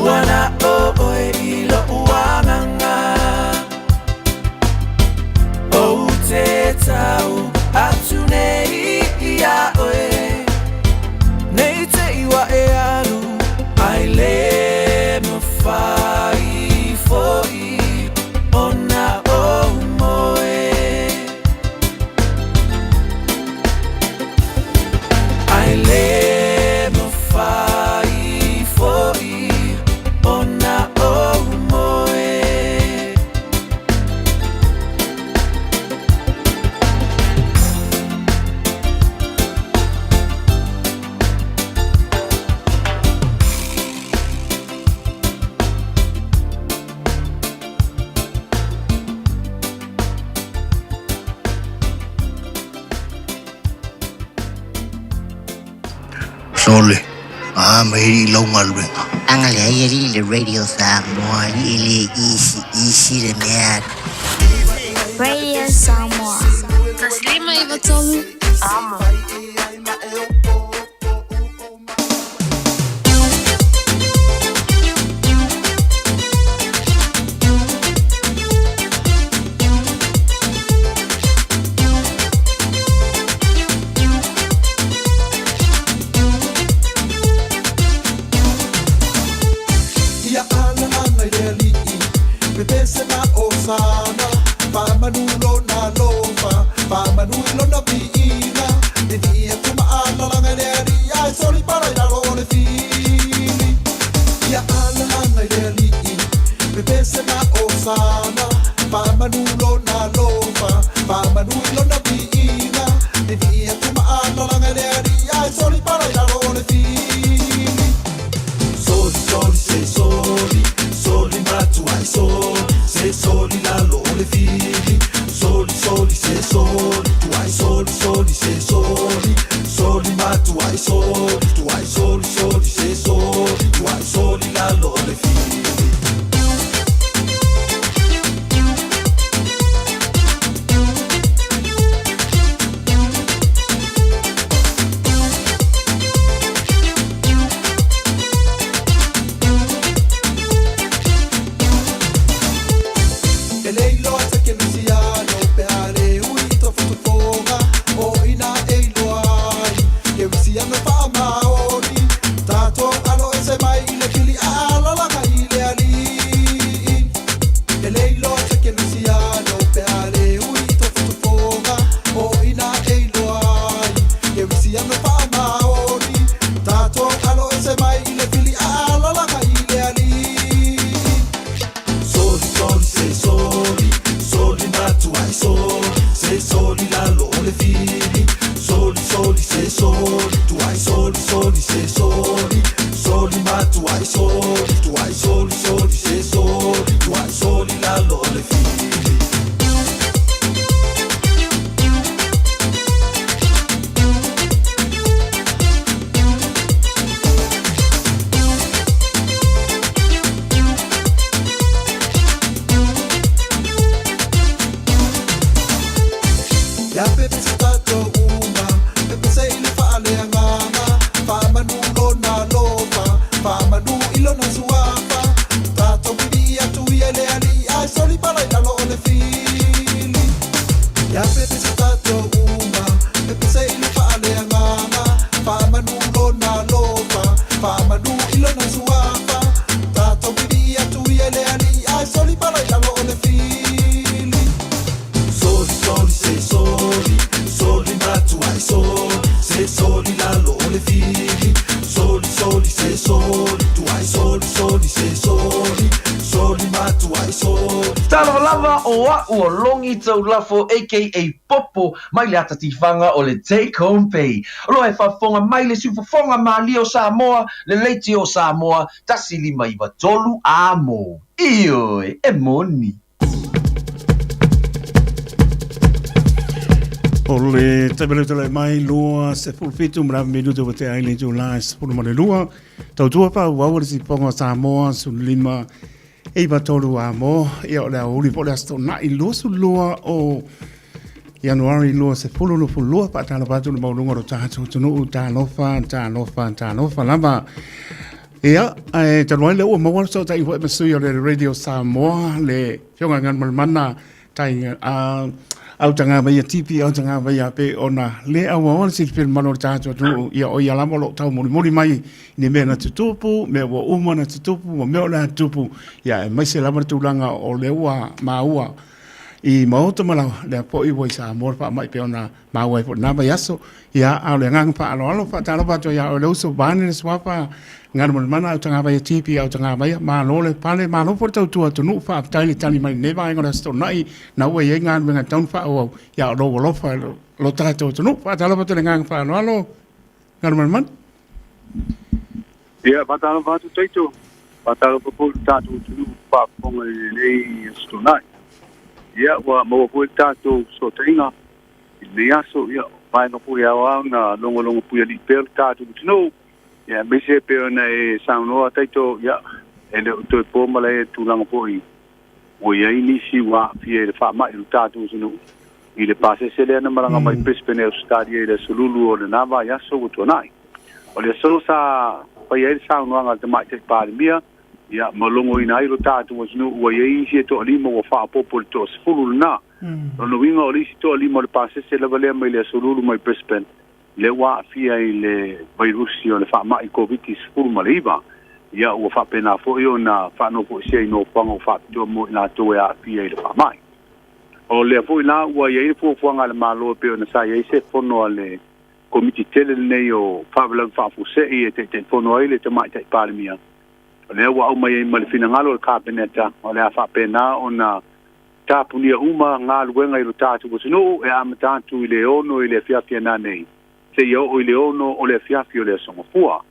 Ua na ʻoe i loʻu agaga Ou te tau atu nei iā ʻoe Nei te i wa e alu Ai le mawhai foʻi Ona ou moe Ai le mawhai foʻi Ona ou moe. Sole, a mai i lau galuega. Agalelei alii le Radio Samoa alii e le easy easy le mea. Radio Samoa. 153 Amo. Ia ana ana i le alii, pepese ma osana, faamanu lona alofa, faamanu i lona viiga, vivii atu ma alalaga i le alii, ae soli pala i lalo o le fili. Ia ana ana i le alii, pepese ma osana, faamanu lona alofa, faamanu i lona viiga, vivii atu ma alalaga i le alii, ae soli pala i lalo o le fili. Soli, soli, se soli, soli matuai soli, se soli lalo o le fili. Soli, soli, se soli, tuai soli, soli, se soli, soli matuai soli, tuai soli, soli, se soli, tuai soli lalo o le fili. E le iloa se kerisiano pe a le ui i tofotofoga o ina e iloa ai kerisiano faamaoni tatou alo ese mai i le fili a alalaga i le alii. E le iloa se kerisiano pe a le ui i tofotofoga o ina e iloa ai kerisiano faamaoni tatou alo ese mai i le fili a alalaga i le alii. Soli, soli, se soli, soli matuai soli, se soli lalo o le fili. Soli, soli, se soli, tuai soli, soli, se soli, soli matuai soli, tuai soli, soli, se soli, tuai soli lalo o le fili. Ia pepese tatou uma, pepese i le faaleagaga, faamanu lona alofa, faamanu i lona suafa, tatou vivii atu ia i le alii, ae soli pala i lalo o le fili. Ia pepese tatou uma, pepese i le faaleagaga, faamanu lona alofa, faamanu i lona suafa, tatou vivii atu ia i le alii, ae soli pala i lalo o le fili. Soli, soli, se soli, soli matuai soli, se soli lalo o le fili. Soli, soli, se soli, tuai soli, soli, se soli, soli matuai soli. Talofa lava o a'u o Logi Taulafo aka Popo mai le ata tifaga o le Take Home Pay. O lo e faafofoga mai le siufofoga malie o Samoa, le leitio o Samoa, 1593 amo. Ioe, e moni. O le taimi lea tulai mai 27 ma le minuta ua tea ai le itula e 12. Tautua faaauau le sipoga o Samoa 15 93 a mo. Ia o le aoauli po o le Aso Toonai 22 o Ianuari 2022 faatalofa atu i le maualuga o lo tatou atunuu. Talofa, talofa, talofa lava. Ia, ae talu ai lea ua maua le fesootaiga foi ma sui o le Radio Samoa, le Afioga ia Galumalemana Tai Autagavaia, TP Autagavaia, pei ona le auaoa le silafia mamalu o le tatou atunuu, ia o ia lava o lo o taumolimoli mai i ni mea na tutupu, mea ua uma ona tutupu ma mea o le a tutupu, ia aemaise lava le tulaga o lea ua maua i maota ma laoa, lea foi ua i Samoa le faamai pei ona maua ai foi i lena vaiaso. Ia, a o le agaga faaaloalo, faatalofa atu ai ia oe le uso, vaeane le suafa Galumalemana Autagavaia TP Autagavaia, malo le pale, malo foi le tautua atunuu, faafetai le tali mai i lenei vaega o le Aso Toonai, na ua i ai galuega e tatau ona faaauau, ia o lou alofa i lo tatou atunuu. Faatalofa atu i le agaga faaaloalo Galumalemana. Ia, faatalofa atu Taito, faatalofa foi i le tatou atunuu faafofoga i lenei Aso Toonai. Ia, ua maua foi le tatou fesootaiga i lenei aso, ia, vaega foi e ao lava ona logologo puialii pea le tatou atunuu, ia, aemaise pei ona e saunoa Taito, ia, e le o toe po malae i le tulaga foi ua i ai nisi ua aafia i le faamai o le tatou atunuu i le pasese lea na malaga mai Brisbane e Ausetalia i le aso Lulu o lena vaiaso ua tuanai. O le aso sa faia ai le saunoaga a le Tamaitai Palemia, ia, ma logoina ai lo tatou atunuu ua i ai isi e toalima ua faaopoopo i le toasefulu lena. Lona uiga o le isi toalima o le pasese lava lea mai le aso Lulu mai Brisbane, lea ua aafia i le vairusi o le faamai Koviti-19. Ia, ua faapena foi ona faanofoesea i nofoaga ua faapitoa mo i latou e aafia i le faamai. O lea foi la ua i ai le fuafuaga a le Malo e pei ona sa i ai se fono a le Komiti tele lenei o Faalavelave Faafuasei e Taitaifono ai le Tamaitai Palemia, o lea ua aumai ai ma le finagalo o le Kapeneta o le a faapena ona tapunia uma galuega i lo tatou atunuu e amata atu i le 6 i le afiafi a nanei seia oo i le 6 o le afiafi o le Aso Gafua.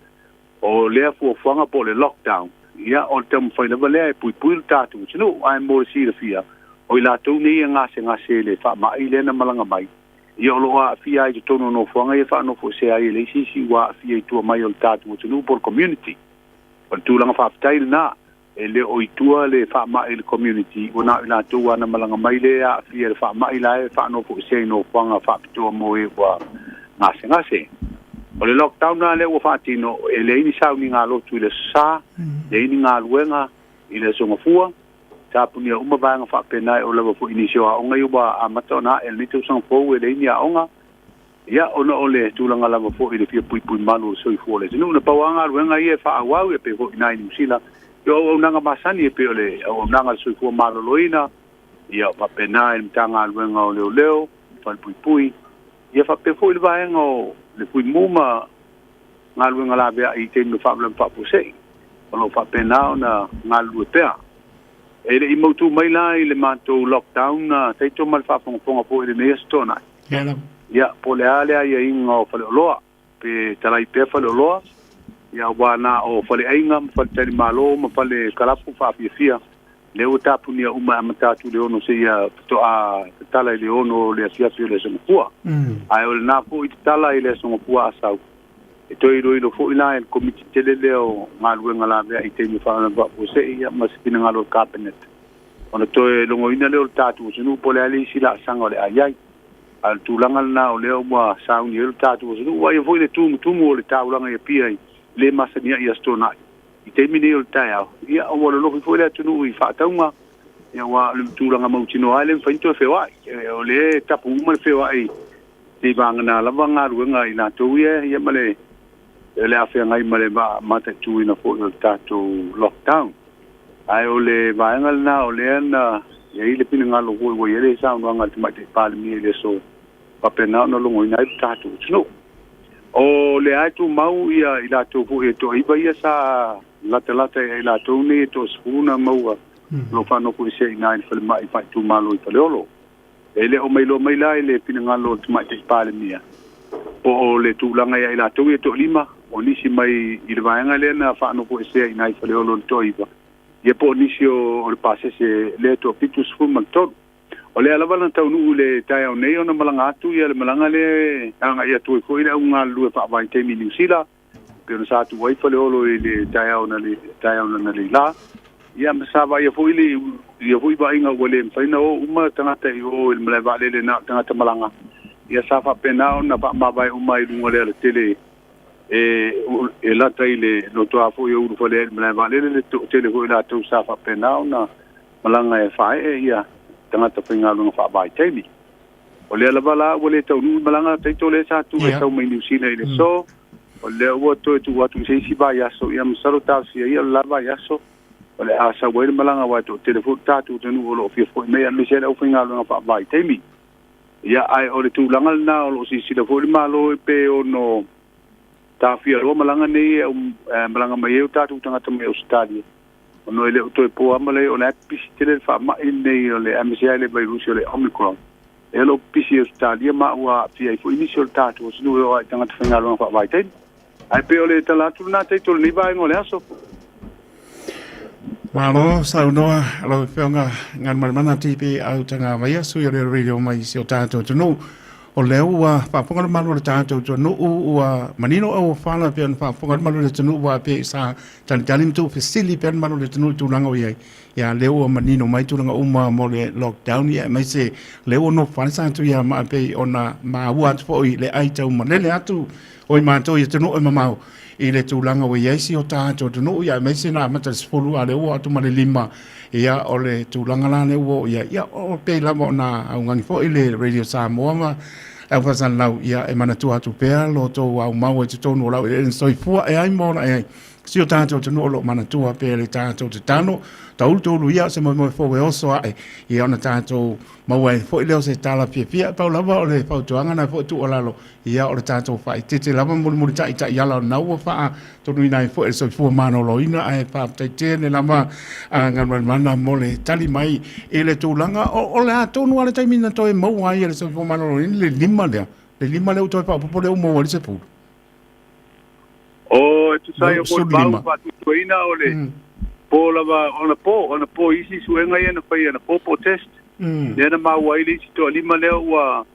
O lea fuafuaga po o le lockdown, ia o le taumafai lava lea e puipui lo tatou atunuu. Ae mo le silafia, o i latou nei e gasegase i le faamai lea na malaga mai, ia o lo o aafia ai i totonu o nofoaga ia e faanofoesea ai e leai se isi ua aafia i tua mai o le tatou atunuu po o le community. O le tulaga faafetai lena, e le o i tua le faamai i le community, ua na o i latou lava na malaga mai lea e aafia i le faamai la e faanofoesea i nofoaga faapitoa mo e ua gasegase. O le lockdown la lea ua faatino, e leai ni sauniga lotu i le Aso Sa, leai ni galuega i le Aso Gafua, tapunia uma vaega faapena e oo lava foi i nisi o aoga ia ua amata ona ae i lenei tausaga fou e leai ni aoga, ia ona o le tulaga lava foi i le fia puipui malu o le soifua o le atunuu. Na pau lava galuega ia e faaauau e pei foi i ina i Niu Sila i o auaunaga masani e pei o le auaunaga a le soifua maloloina, ia faapena i le Matagaluega o Leoleo, Falepuipui, ia faapea foi le vaega o le Fuimu ma galuega laveai i taimi o faalavelave faafuasei, o lo o faapena ona galulue pea. E le i mautu mai la i le matou lockdown taito ma le faafogafoga foi i lenei Aso Toonai. Ia, po o le a le aiaiga o faleoloa, pe talai pea faleoloa, ia aua na o faleaiga ma faletalimalo ma fale kalapu faafiafia, lea ua tapunia uma e amata atu i le 6 seia faatoa tatala i le 6 o le afiafi o le Aso Gafua. Ae o lena foi tatala i le Aso Gafua a sau, e toe iloilo foi la e le Komiti tele lea o galuega lavea i taimi o faalavelave faafuasei ia ma se finagalo o le Kapeneta ona toe logoina lea o le tatou atunuu po o le a le isi laasaga o le a i ai. A o le tulaga lena o lea ua sauni ai lo tatou atunuu. Vaaia foi le tumutumu o le taulaga i Apia i le masani ai i Aso Toonai. I taimi nei o le taeao, ia ua lolofi foi le atunuu i faatauga, ia ua o le tulaga mautinoa e le mafai ona toe feoai. O lea e tapu uma le feoai sei vagana lava galuega a i latou ia, ia ma le le a feagai ma le mataituina foi o le tatou lockdown. Ae o le vaega lena o lea na i ai le finagalo foi ua i ai le saunoaga a le Tamaitai Palemia i le aso faapena ona logoina ai le tatou atunuu. O lea e tumau ia i latou foi e toaiva ia sa latalata ia i latou nei e toasefulu na maua o lo o faanofoesea i ina i le falemai faaitumalo i Faleolo. E le o mailoa mai la i le finagalo o le Tamaitai Palemia po o le tulaga ia i latou ia toalima, o nisi mai i le vaega lea na faanofoesea i ina i Faleolo i le toaiva, ia po o nisi o le pasese lea e toafitusefulumatolu. O lea lava na taunuu i le taeao nei ona malaga atu ia le malaga lea e agai atu ai foi le au galulue faavaitaimi i Niu Sila, pei ona sa tuu ai Faleolo i le taeao na le taeao na le la. Ia ma sa vaaia foi le ia foi vaaiga ua le mafai ona o uma tagata i o i le malae vaalele na o tagata malaga. Ia sa faapena ona faamavae uma ai i luga o le alatele E lata i le lotoa fo'i o ulufale ai le malae vaalele le to'atele fo'i latou sa fa'apena ona malaga e fa'ae'e ia tagata faigaluega fa'avaitaimi. O lea lava la ua lē taunu'u i malaga taito lea sa tu'u e tau mai Niusila i le aso, o lea ua toe tu'u atu i se isi vaiaso. Ia masalo talosia ia o le la vaiaso o le a sau ai le malaga, uae to'atele fo'i le tatou atunuu o lo'o fia fo'i mai aemaise ai le aufaigaluega fa'avaitaimi. Ia ae o le tulaga lenā o lo'o silasila fo'i le Malo e pe ono taofia loa malaga nei e malaga mai ai o tatou tagata mai Ausetalia, ona e le o toe po ama lea o le pisi tele le faama'i lenei o le aemaise ai le vairusi o le Omicron e lo pisi i Ausetalia, ma ua aafia ai fo'i nisi o le tatou atunuu e oo ai tagata faigaluega faavaitaimi. Ae pei o le tala atu lenā taito lenei vaega o le aso. Malo saunoa lau Afioga Galumalemana TP au Tagavaia, sui o le radio mai si o tatou atunuu. O lea ua faafofoga le malu o le tatou atunuu, ua manino au fala pe ona faafofoga le malu o le atunuu, ua pe sa talitali ma tuufesili pea le malu o le atunuu i tulaga o i ai. Ia lea ua manino mai tulaga uma mo le lockdown, ia aemaise lea ua nofo fale sa atu ia maa pei ona maua atu foi le ai tau malele atu o i matou i atunuu e mamao i le tulaga ua i ai si o tatou atunuu, ia aemaise na amata le 10 a lea ua atu ma le 5. Ia o le tulaga la lea ua oo i ai, ia o pei lava ona augani foi le Radio Samoa ma le au faasalalau, ia e manatua atu pea lo outou aumau ai totonu o lau eleele soifua e ai ma ola e ai si o tatou atunuu, o lo o manatua pea le tatou tatalo taulu ia se moemoe fou e oso ae, ia ona tatou maua ai foi lea o se tala fiafia. Pau lava o le fautuaga na foi tuualalo, ia o le tatou faaeteete lava mulimuli ta'iala o lena ua faatonuina ai foi e le Soifua Maloloina. Ae faafetai tele lava a Galumalemana mo le tali mai i le tulaga o le a tonu a le taimi na toe maua ai e le Soifua Maloloina le 5 lea, le 5 lea ua toe faaopoopo lea ua maua ai le 10. O e tusa ai o molimau fa'atuatuaina o le po lava ona po ona po isi suega ia na faia na po po test lea na maua ai le isi toalima lea ua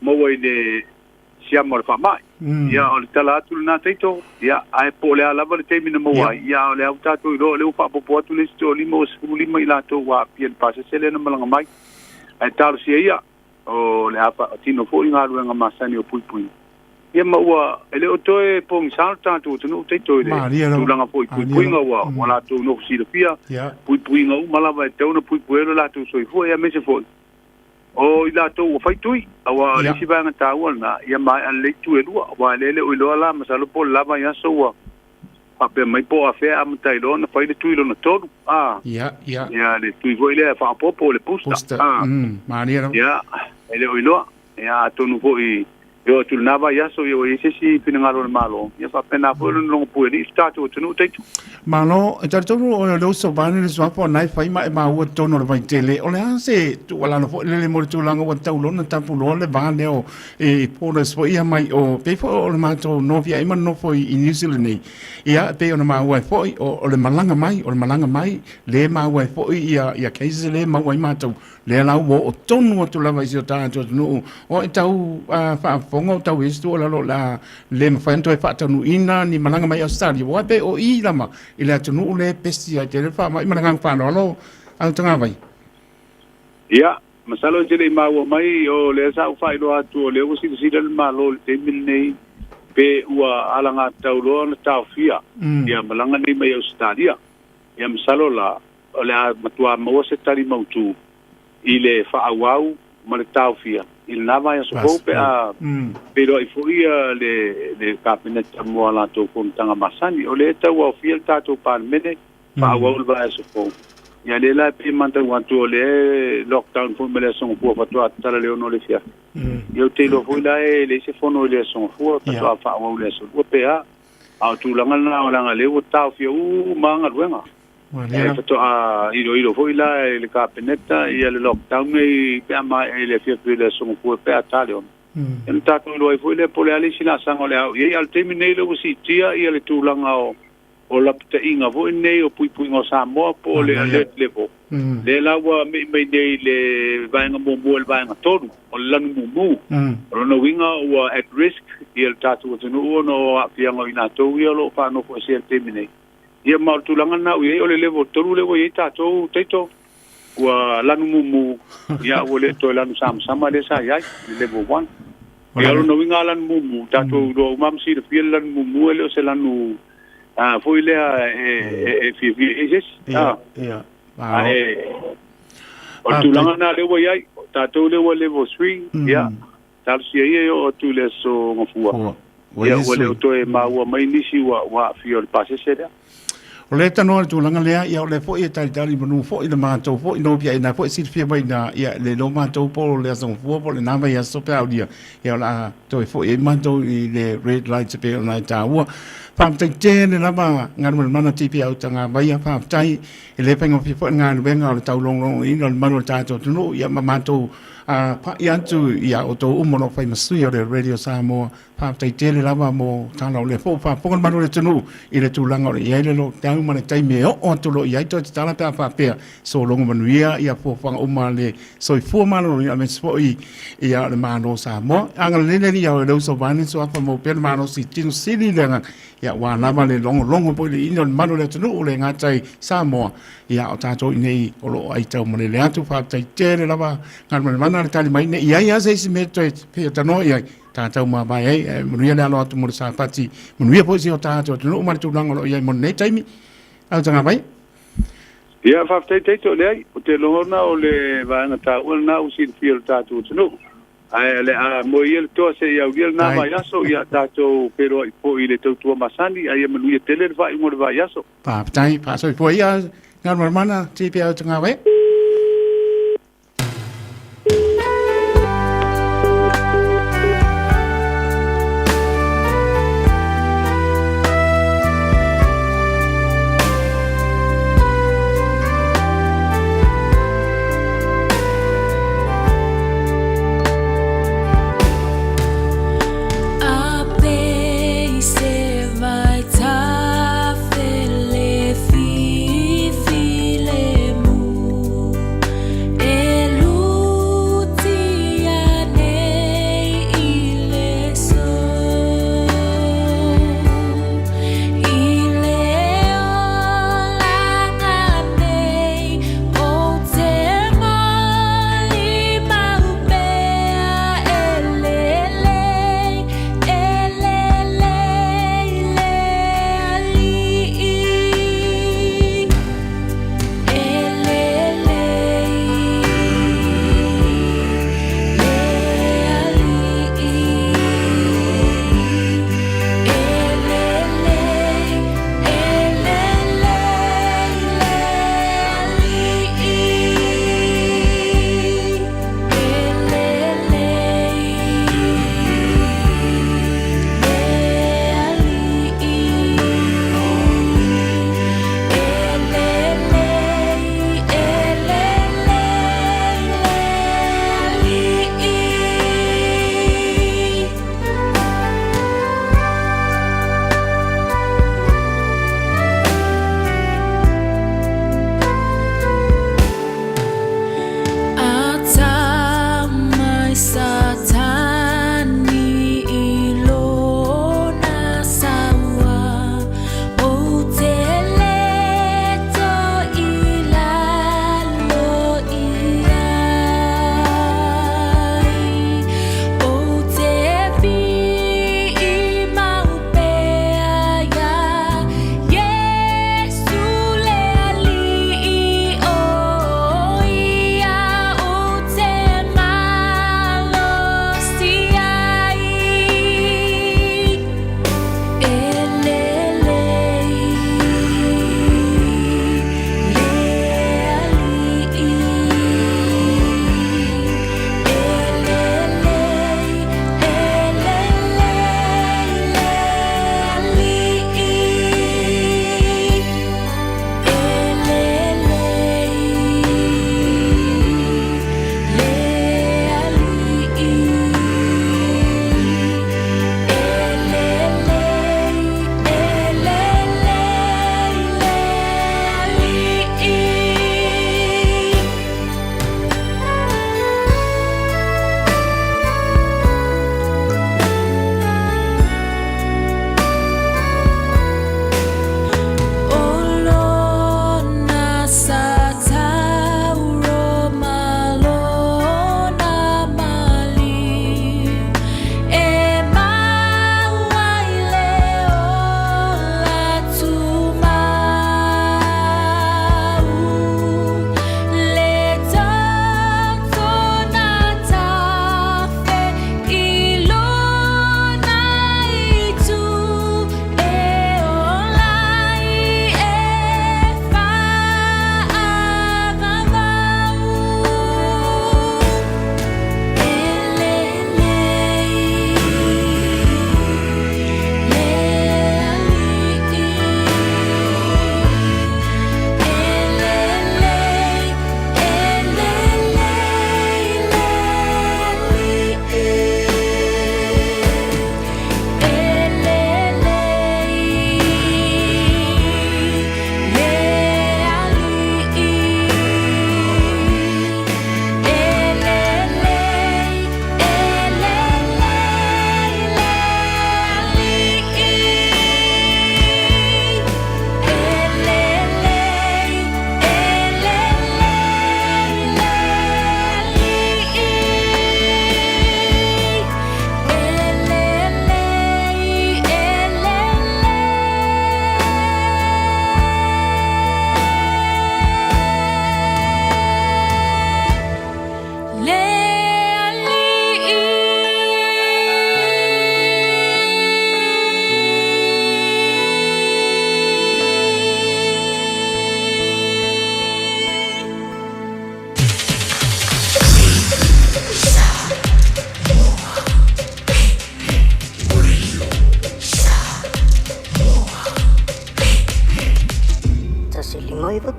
maua i le siama o le faama'i. Ia o le tala atu lenā taito, ia ae po o le a lava le taimi na maua ai, ia o le au tatou iloa o lea ua faaopoopo atu le isi toalima, ua 15 i latou ua aafia i le pasese lea na malaga mai. Ae talosia ia o le a faatino fo'i galuega masani o puipuiga. Ia ma ua e le o toe pogisa le tatou atunuu taito i le tulaga fo'i puipuiga, ua latou nofo silafia puipuiga uma lava e tatau ona puipui ai lo latou soifua, ia aemaise fo'i o i latou ua fai tui, auā o le isi vaega taua lenā ia mae'a lelei tui e lua, auā e le o iloa la masalo po o le lava i aso ua faapea mai po o afea e amata ai loa ona fai le tui lona tolu a ia le tui foi lea faaopoopo le booster a ia e le o iloa. Ia atonu foi e oo atu i lenā vaiaso ia ua i ai se isi finagalo o le Malo, ia faapena foi lona logopu e alii le tatou atunuu taito. Malo, e talitonu o le uso vaeane le suafa o na e fai ma e maua i totonu o le vaitele. O le a se tuualalo foi lele mo le tulaga ua tau loa ona tapuloa le va lea o e borders foi ia mai o pei foi o le matou nofiai ma nofo i New Zealand nei. Ia, e pei ona maua ai foi o le malaga mai, o le malaga mai, le maua ai foi ia cases le maua ai matou. Lea la ua oo tonu atu lava i si o tatou atunuu, o e tau faafofoga o tau i ai se tuualalo o le a le mafai ona toe faataunuuina ni malaga mai Ausetalia, aua e pei o i lava i le atunuu lea e pesi ai tele le faamai. Ma le agaga faaaloalo, Autagavai. Ia, masalo e te le i maua mai, o lea sa ou faailoa atu o lea ua silasila le Malo i le taimi lenei pe ua alagatatau loa ona taofia ia malaga nei mai Ausetalia. Ia masalo la o le a matuā maua se tali mautū i le faaauau ma le taofia i lenā vaiaso fou pe a feiloai foi le le Kapeneta mo a latou fonotaga masani. O lea e tauaofia le tatou Palemene faaauau le vaiaso fou. Ia lea la e pei e matau atu o lea e lockdown foi ma le Aso Gafua faatoa tatala le 6 o le afiafi. Ia ou te iloa foi la e leai se fono i le Aso Gafua faatoa faaauau i le Aso Lua pe a. A o tulaga lena o leaga lea ua taofia uma lava galuega. E faatoa iloilo foi la e le Kapeneta ia le lockdown nei pe a maea i le afiafi o le Aso Gafua pe a ta le 6. Ia ona tatou iloa ai foi lea po o le a le isi laasaga o le a oo i ai. A o le taimi nei lea ua siitia ia le tulaga o lapataiga foi nei o puipuiga o Samoa po o le alert level. Lea la ua me'i mai nei i le vaega muamua i le vaega tolu o le lanu mumu. O lona uiga ua at risk ia le tatou atunuu ona o aafiaga o i latou ia o lo o faanofoesea i le taimi nei. Ia ma o le tulaga lena ua i ai, o le level 3 lea ua i ai tatou taito, ua lanu mumu, ia ua le toe lanu samasama lea sa i ai, le level 1. Ia, o lona uiga a lanu mumu, tatou iloa uma ma silafia le lanu mumu e le o se lanu foi lea e fiafia i ai se isi. Ae o le tulaga lena lea ua i ai, o tatou lea ua level 3, ia, talosia ia e oo atu i le aso Gafua, ia ua le o toe maua mai nisi ua aafia o le pasese lea. O lea e tanoa le tulaga lea, ia o lea foi e talitali manu foi le matou foi no pia ina foi silafia mai na ia le lo matou po le aso Gafua po le na vai aso pe aulia ia o la toe foi ai matou i le red light e pei ona e taua. Faafetai tele lava Galumalemana TP Autagavaia, faafetai e le faigofie foi le galuega o le taulogologoina o le malu o le tatou atunuu ia ma matou pai atu ia outou uma o lo o fai ma sui o le Radio Samoa. Faafetai tele lava mo tala o lea foi ua faafofoga le malu o le atunuu i le tulaga o lo o i ai le lockdown ma le taimi e oo atu o lo o i ai toe tatala pe a faapea sologa manuia ia fuafuaga uma a le soifua maloloina aemaise foi ia le Malo o Samoa. Agalelei le Alii ia oe le uso vaeane suafa maua pea le malosi tino sili le agaga ia aua lava le logologo foi le ina o le malu o le atunuu le gata i Samoa ia o tatou i nei o lo o aitau malele atu. Faafetai tele lava Galumalemana le tali mai ne i ai lava se isi mea toe fia tanoa i ai tatou mavae ai ae manuia le alo atu mo le Sapati manuia foi si o tatou atunuu ma le tulaga o lo o i ai mo lenei taimi. Autagavaia. Ia, faafetai Taito, leai, ou te lagona o le vaega taua lena ua silafia e lo tatou atunuu. Ae o le a moe ia le toa se i aulia lena vaiaso, ia tatou feiloai foi i le tautua masani, a ia manuia tele le faaiuga o le vaiaso. Faafetai, faasoifua ia Galumalemana TP Autagavaia.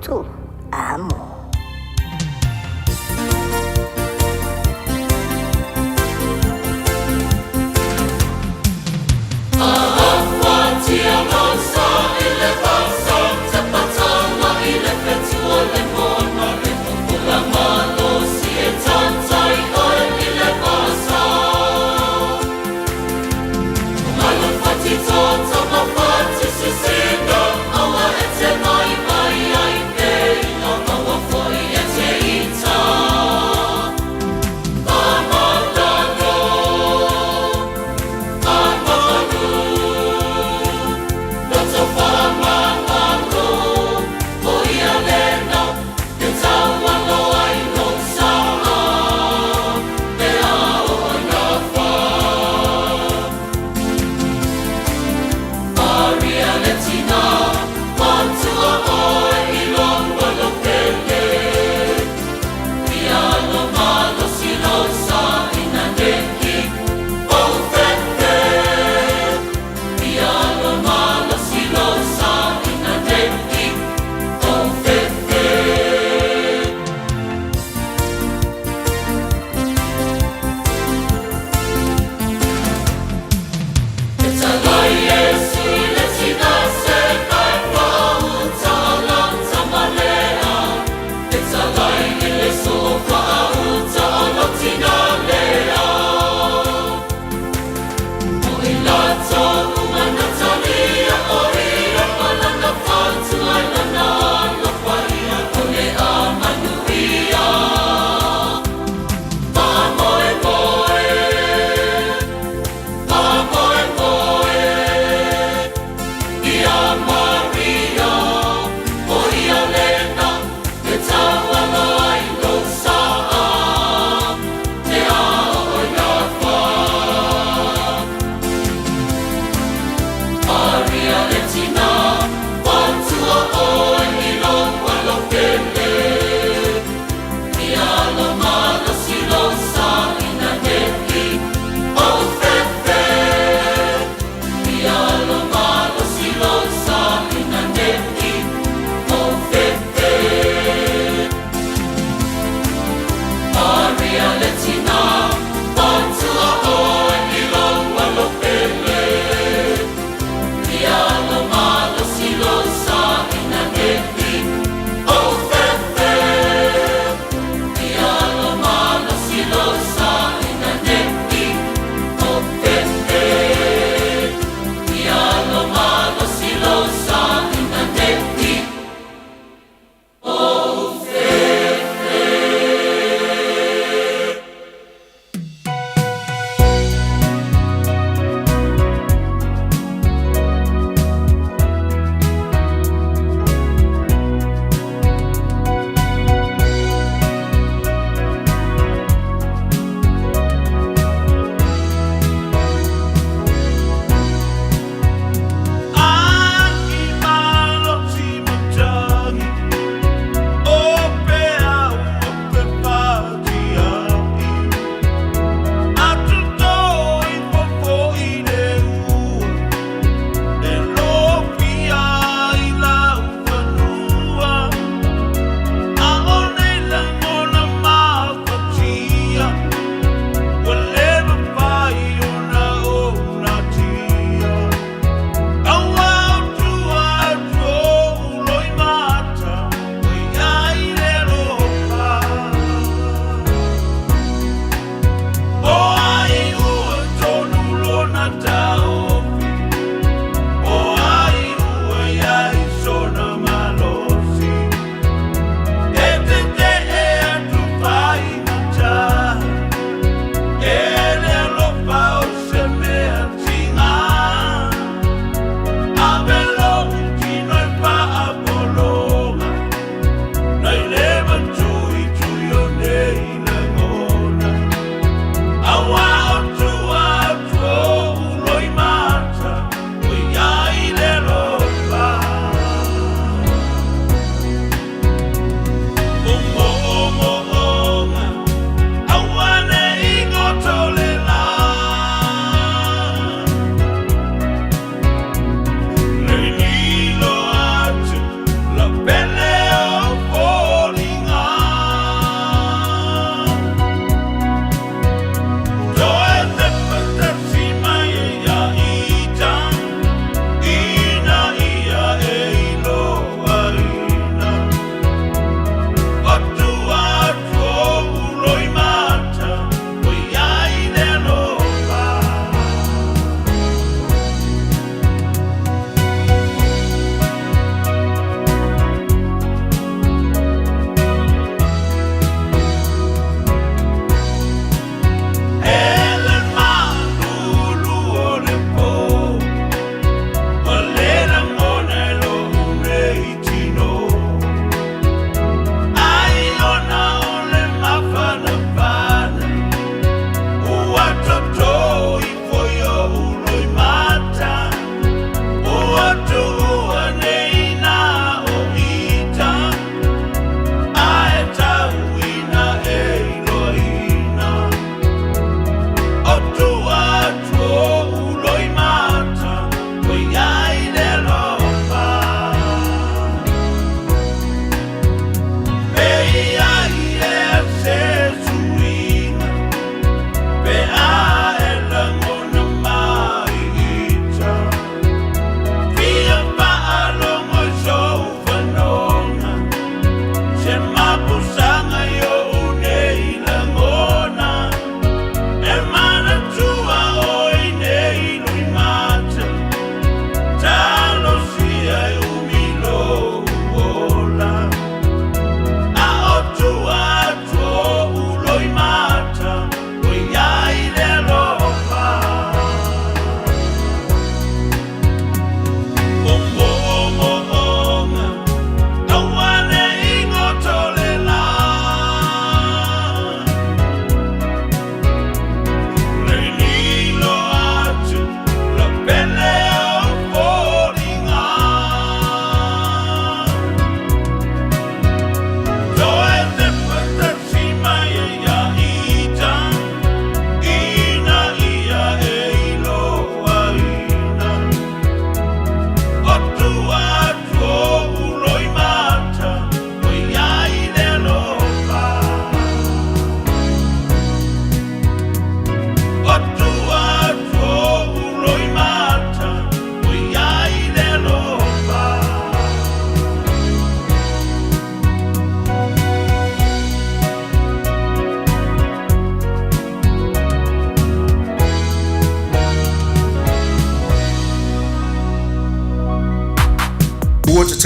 7 Amo.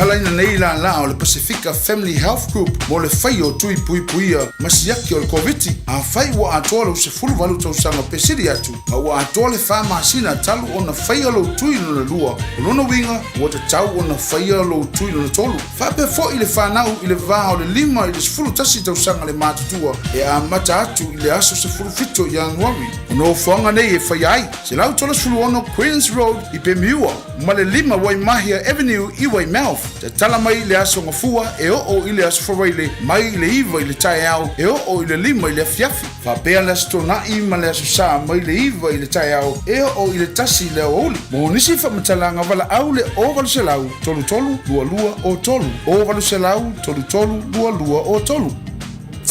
tatalaina nei lālā o le Pasefika Family Health Group mo le fai o tui puipuia ma siaki o le Koviti. Afai ua atoa lou 18 tausaga pe sili atu, ma ua atoa le fa masina talu ona faia lou tui lona lua, o lona uiga ua tatau ona faia lou tui lona tolu. Faapea foi le fanau i le va o le 5 i le 11 tausaga le matutua e amata atu i le aso 17 Ianuari. O nofoaga nei e faia ai, 136 Queens Road i Pemiua ma le 5 Waimahia Avenue i Weymouth. Tatala mai le aso Gafua e oo i le aso Faraile mai le 9 i le taeao e oo i le 5 i le afiafi. Faapea le Aso Toonai ma le Aso Sa mai le 9 i le taeao e oo i le 1 i le aoauli. Mo nisi faamatalaga valaau le 0800 33 22 o 3, 0800 33 22 o 3.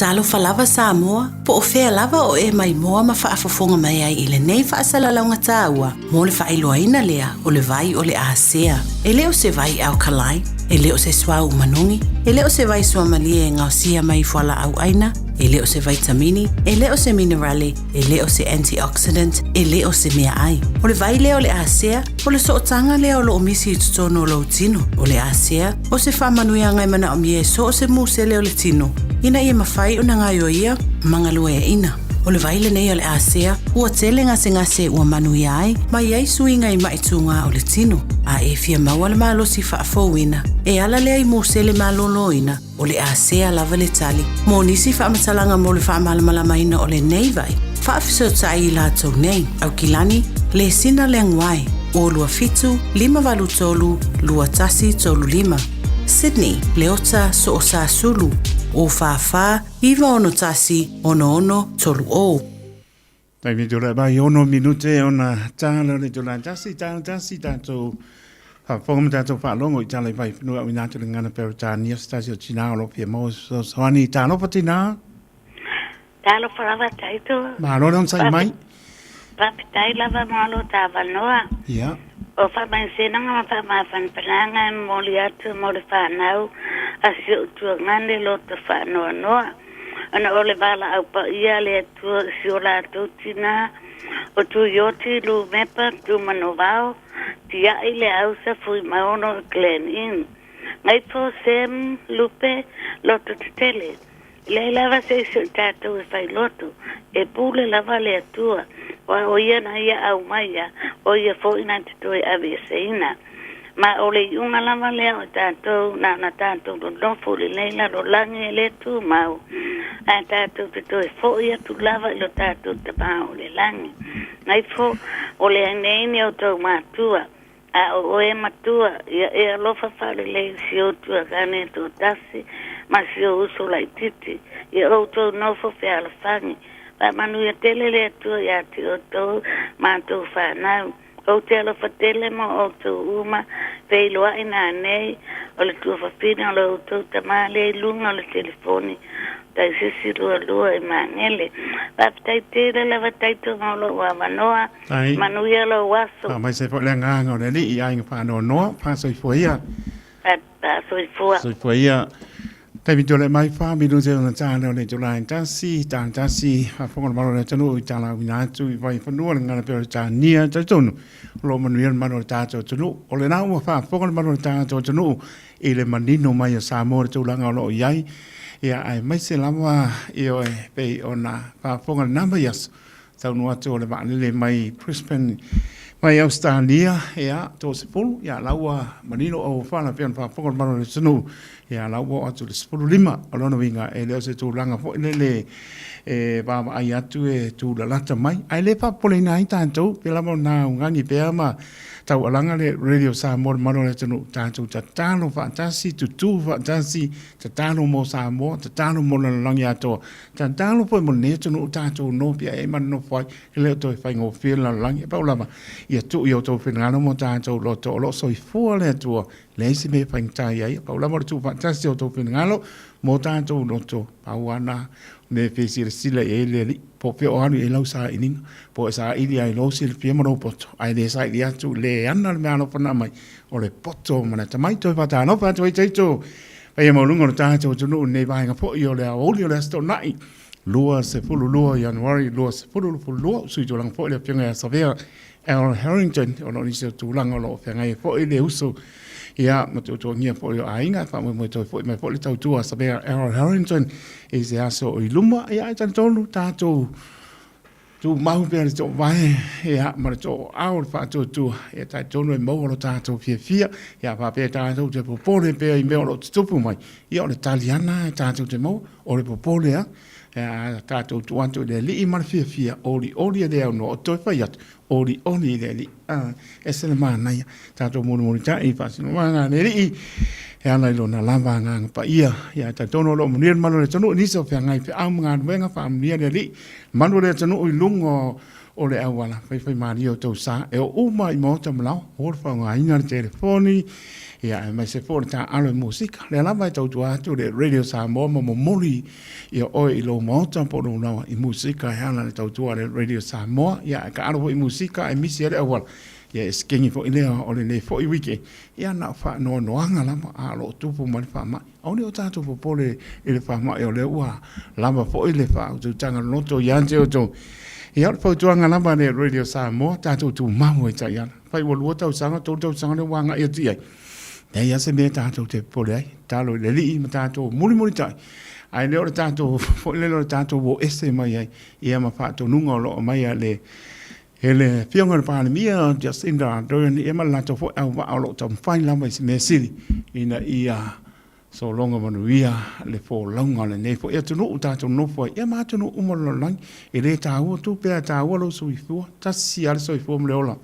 Talofa lava Samoa, po o fea lava o e maimoa ma faafofoga mai ai i lenei faasalalauga taua mo le faailoaina lea o le vai o le Asea. E le o se vai alkaline, e le o se suauu manogi, e le o se vai suamalie e gaosia mai i fualaau aina, e le o se vaitamini, e le o se minerale, e le o se antioxidant, e le o se meaai. O le vai lea o le Asea, o le sootaga lea o lo o misi i totonu o lou tino. O le Asea, o se faamanuiaga e manaomia e so o se musele o le tino, ina ia mafai ona gaioia ma galueaiina. O le vai lenei o le Asea, ua tele gasegase ua manuia ai ma i ai suiga i maʻi tugā o le tino, a e fia maua le malosi faafouina, e ala lea i musele malōlōina, o le Asea lava le tali mo nisi faamatalaga mo le faamalamalamaina o lenei vai, faafesootai i latou nei, Aukilani, Lesina Leaguae, 027 583 2135, Sydney, Leota Soosasulu, 044 961 6630. Taimi tula mai ono minute ona tāla le tula tasi, tāla tasi tātou whaafonga ma tātou whaalongo i tāla i vai whenua o ina atu le ngana Peretania se tasi o tina o lopia mo so soani tālofa tina. Tālofa lava taito. Malo le onsai mai. Faafetai lava mo lo tāvanoa. Ia. O faamaisinaga ma faamafanafanaga e momoli atu mo le fanau a si ou tuagane loto faanoanoa ona o le valaau paia a le Atua i si o latou tinā o Tuioti Lumepa Tumanovao Tia'i Leausa Fuimaono Glen Inn Gaifo Sam Lupe Loto Tetele. E leai lava se isi o i tatou e fai loto, e pule lava le Atua, aua o Ia na ia aumaia, o Ia foi na te toe aveeseina. Ma o le iuga lava lea o i tatou, na ona tatou nonofo i lenei lalolagi e le tumau, ae tatou te toe foi atu lava i lo tatou Tama o le lagi. Gaifo, o le ai nei ni outou matua, A o oe matua, ia e alofa faalelei i si ou tuakane e toatasi ma si ou uso laitiiti, ia outou nofo fealofani. Faamanuia tele le Atua iā te outou ma tou fanau. Ou te alofa tele mo outou uma, feiloai nanei o le tuafafine o lo outou tama lea i luga o le telefoni. Taisisi lualua i Magele. Faafetai tele lava taito mo lou avanoa. Tai. Manuia lou aso. Faamaise foi le agaga o le Alii i aiga faanoanoa, faasoifua ia. Faasoifua. Soifua ia. Taimi tole mai wha minute ona tāne o le tula e tasi, tāne tasi, whafonga le malo le atunuu i tāla uina atu i vai whanua le ngana peo le tānia tautono. O lo manuia le malo le tātou atunuu. O le nā ua whafonga le malo le tātou atunuu i le manino mai o Samoa le tulaga o lo o iai. Ia aemaise lava i oe pei ona faafofoga le nama i aso taunuu atu o le vaalele mai Brisbane mai Ausetalia ia 30 ia la ua manino o fala pei ona faafofoga le malo o le atunuu ia la ua oo atu i le 15 o lona uiga e le o se tulaga foi lele e vaavaai atu e tulalata mai ae le faapopoleina ai tatou pei lava ona augani pea ma Taualaga le Radio Samoa le malu o le atunuu, tatou tatalo faatasi, tutū faatasi, tatalo mo Samoa, tatalo mo le lalolagi atoa, tatalo foi mo lenei atunuu tatou nofo ai ma nonofo ai, e le o toe faigofie le lalolagi. E pau lava, ia tuu i outou finagalo mo tatou loto o lo o soifua le Atua, leai se mea e faigata i ai, e pau lava o le tuu faatasi o outou finagalo mo tatou loto, pau lava na mea e fia silasila i ai le Alii. Po o fea o alu i ai lau sailiga, po o e saili lava i lou silafia ma lou poto, ae le saili atu, le ana le meaalofa na aumai, o le poto ma le atamai. Toe faatalofa atu ai taito paia maualuga o le tatou atunuu i lenei vaega foi o le aoauli o le Aso Toonai 22 Ianuari 2022. Sui tulaga foi le Afioga ia Savea Al Harrington ona o nisi o tulaga o lo o feagai ai foi le uso Ia, ma tuatuagia foi o aiga, e faamoemoe toe foi mai foi le tautua a Savea Errol Harrington i se aso i luma. Ia, e talitonu tatou tumau pea le toovae, ia, ma le tooao o le faatuatua, ia talitonu e maua lo tatou fiafia, ia faapea tatou te popole pea i mea o lo o tutupu mai, ia o le tali lava lena e tatou te maua, o le popole lava. Ia, tatou tuu atu i le Alii ma le fiafia, olioli e le aunoa, o toe fai atu, Olioli i le Alii. A, ese le manaia. Tatou mulimulitai i faasinomaga a le Alii, e ala i Lona lava Agaga Paia. Ia, e talitonu o lo o manuia le malu o le atunuu i nisi o feagai feau ma galuega, faamanuia le Alii, malu o le atunuu i luga o le auala, faifaimalie o tou sa, e oo uma i maota ma laoa, o le faaaogaina le telefoni, ia, aemaise foi o le taaalo i musika. O lea lava e tautua atu le Radio Samoa ma momoli Ia oe i lou maota po o lou laoa i musika e ala i le tautua a le Radio Samoa. Ia ae taalo foi i musika ae misi ai le auala. Ia e sikengi foi lea o lenei foi weekend. Ia na o faanoanoaga lava a o lo o tupu mai le faamai. Aua ne i o tatou popole i le faamai o lea ua lava foi le faautautaga loloto ia te outou. Ia o le fautuaga lava a le Radio Samoa, tatou tumau ai taiala. Fai ua 2 tausaga, 3 tausaga lea ua agai atu i ai. Leai lava se mea tatou te popole ai. Tatalo i le Alii ma tatou mulimulitai, ae le o le tatou foi lele o le tatou o ese mai ai ia ma faatonuga o lo o aumai a le e le Afioga i le Palemia Jacinda Ardern ia ma le latou foi auvaa o lo o taumafai lava i se mea sili ina ia sologa manuia le folauga o lenei foi atunuu tatou nonofo ai ia ma atunuu uma o le lalolagi. E le taua tupe ae taua lou soifua, tasi lava le soifua ma le ola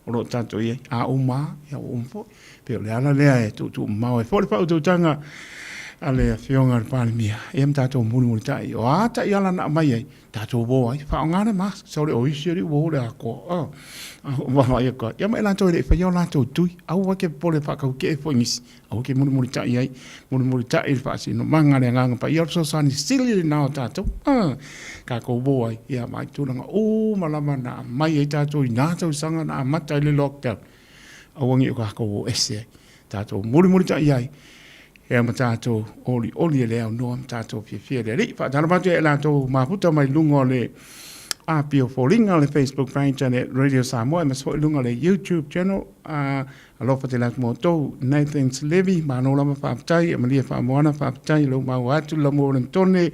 o lo o tatou i ai, a uma lava, ia ua uma foi. E pei o le ala lea e tuutuumamao ai foi le faautautaga a le Afioga i le Palemia, ia ma tatou mulimulitai. O a taiala na aumai ai, tatou o ai, faaaoga le mask, sau le oisi alii ua o le atoa. Oh, vaavaai atu ai. Ia ma i latou e le i faia o latou tui, aua e te popole faataukee foi nisi, aua e te mulimulitai ai, mulimulitai i le faasinomaga a le Agaga Paia, o le fesoasoani sili lena o tatou. Ah, tatou o ai, ia ma i tulaga uma lava na aumai ai tatou i na tausaga na amata ai le lockdown, aua ne i o tatou o ese ai. Tatou mulimulitai ai, ia ma tatou olioli e le aunoa ma tatou fiafia i le Alii. Faatalofa atu ia i latou mafuta mai luga o le api o foliga o le Facebook page a le Radio Samoa, aemaise foi luga o le YouTube channel. Alofa tele atu mo outou. Nathan Levy, malo lava faafetai. Amalia Faamoana, faafetai lou maua atu le lamua o le Mtone.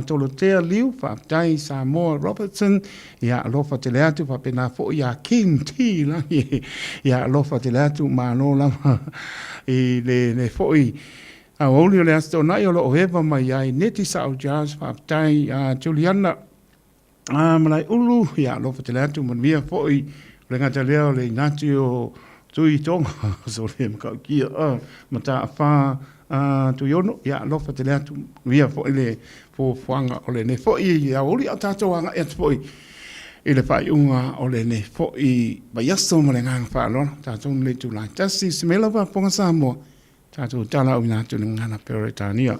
Tolotea Liu, faafetai. Samoa Robertson, ia alofa tele atu. Faapena foi ia King T Lagi, ia alofa tele atu, malo lava i le, le foi aoauli o le Aso Toonai o lo o eva mai ai. Neti Sao Jazz, faafetai. Juliana Malaeulu, ia alofa tele atu, manuia foi o le gata lea o le inati o Tui Tonga, sole matautia, Mataafa Tuiono, ia alofa tele atu, manuia foi le fuafuaga o lenei foi aoauli, a o tatou agai atu foi i le faaiuga o lenei foi vaiaso ma le agaga faaaloalo, tatou le itula e tasi, se mea lava Fofoga Samoa, tatou talaauina atu i le gagana Peretania.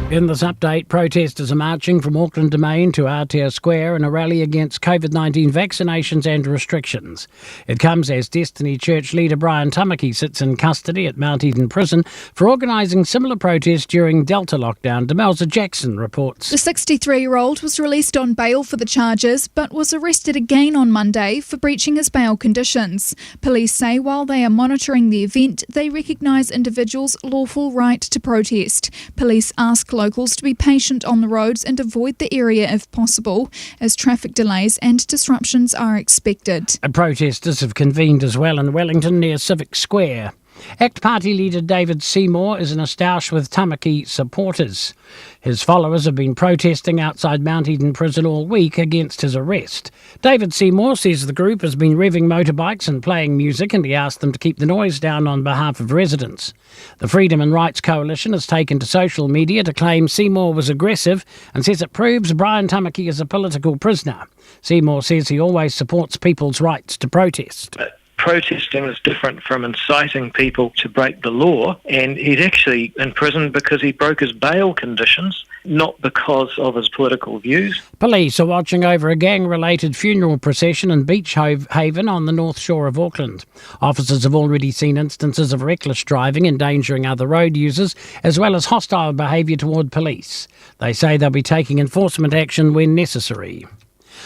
In this update, protesters are marching from Auckland Domain to Aotea Square in a rally against COVID 19 vaccinations and restrictions. It comes as Destiny Church leader Brian Tamaki sits in custody at Mount Eden Prison for organising similar protests during Delta lockdown. Demelza Jackson reports. The 63 year old was released on bail for the charges but was arrested again on Monday for breaching his bail conditions. Police say while they are monitoring the event, they recognise individuals' lawful right to protest. Police ask locals to be patient on the roads and avoid the area if possible, as traffic delays and disruptions are expected. Protesters have convened as well in Wellington near Civic Square. ACT Party leader David Seymour is in a stoush with Tamaki supporters. His followers have been protesting outside Mount Eden Prison all week against his arrest. David Seymour says the group has been revving motorbikes and playing music, and he asked them to keep the noise down on behalf of residents. The Freedom and Rights Coalition has taken to social media to claim Seymour was aggressive and says it proves Brian Tamaki is a political prisoner. Seymour says he always supports people's rights to protest. Protesting is different from inciting people to break the law, and he's actually in prison because he broke his bail conditions. not because of his political views. Police are watching over a gang related funeral procession in Beach Haven on the north shore of Auckland. Officers have already seen instances of reckless driving endangering other road users, as well as hostile behaviour toward police. They say they'll be taking enforcement action when necessary.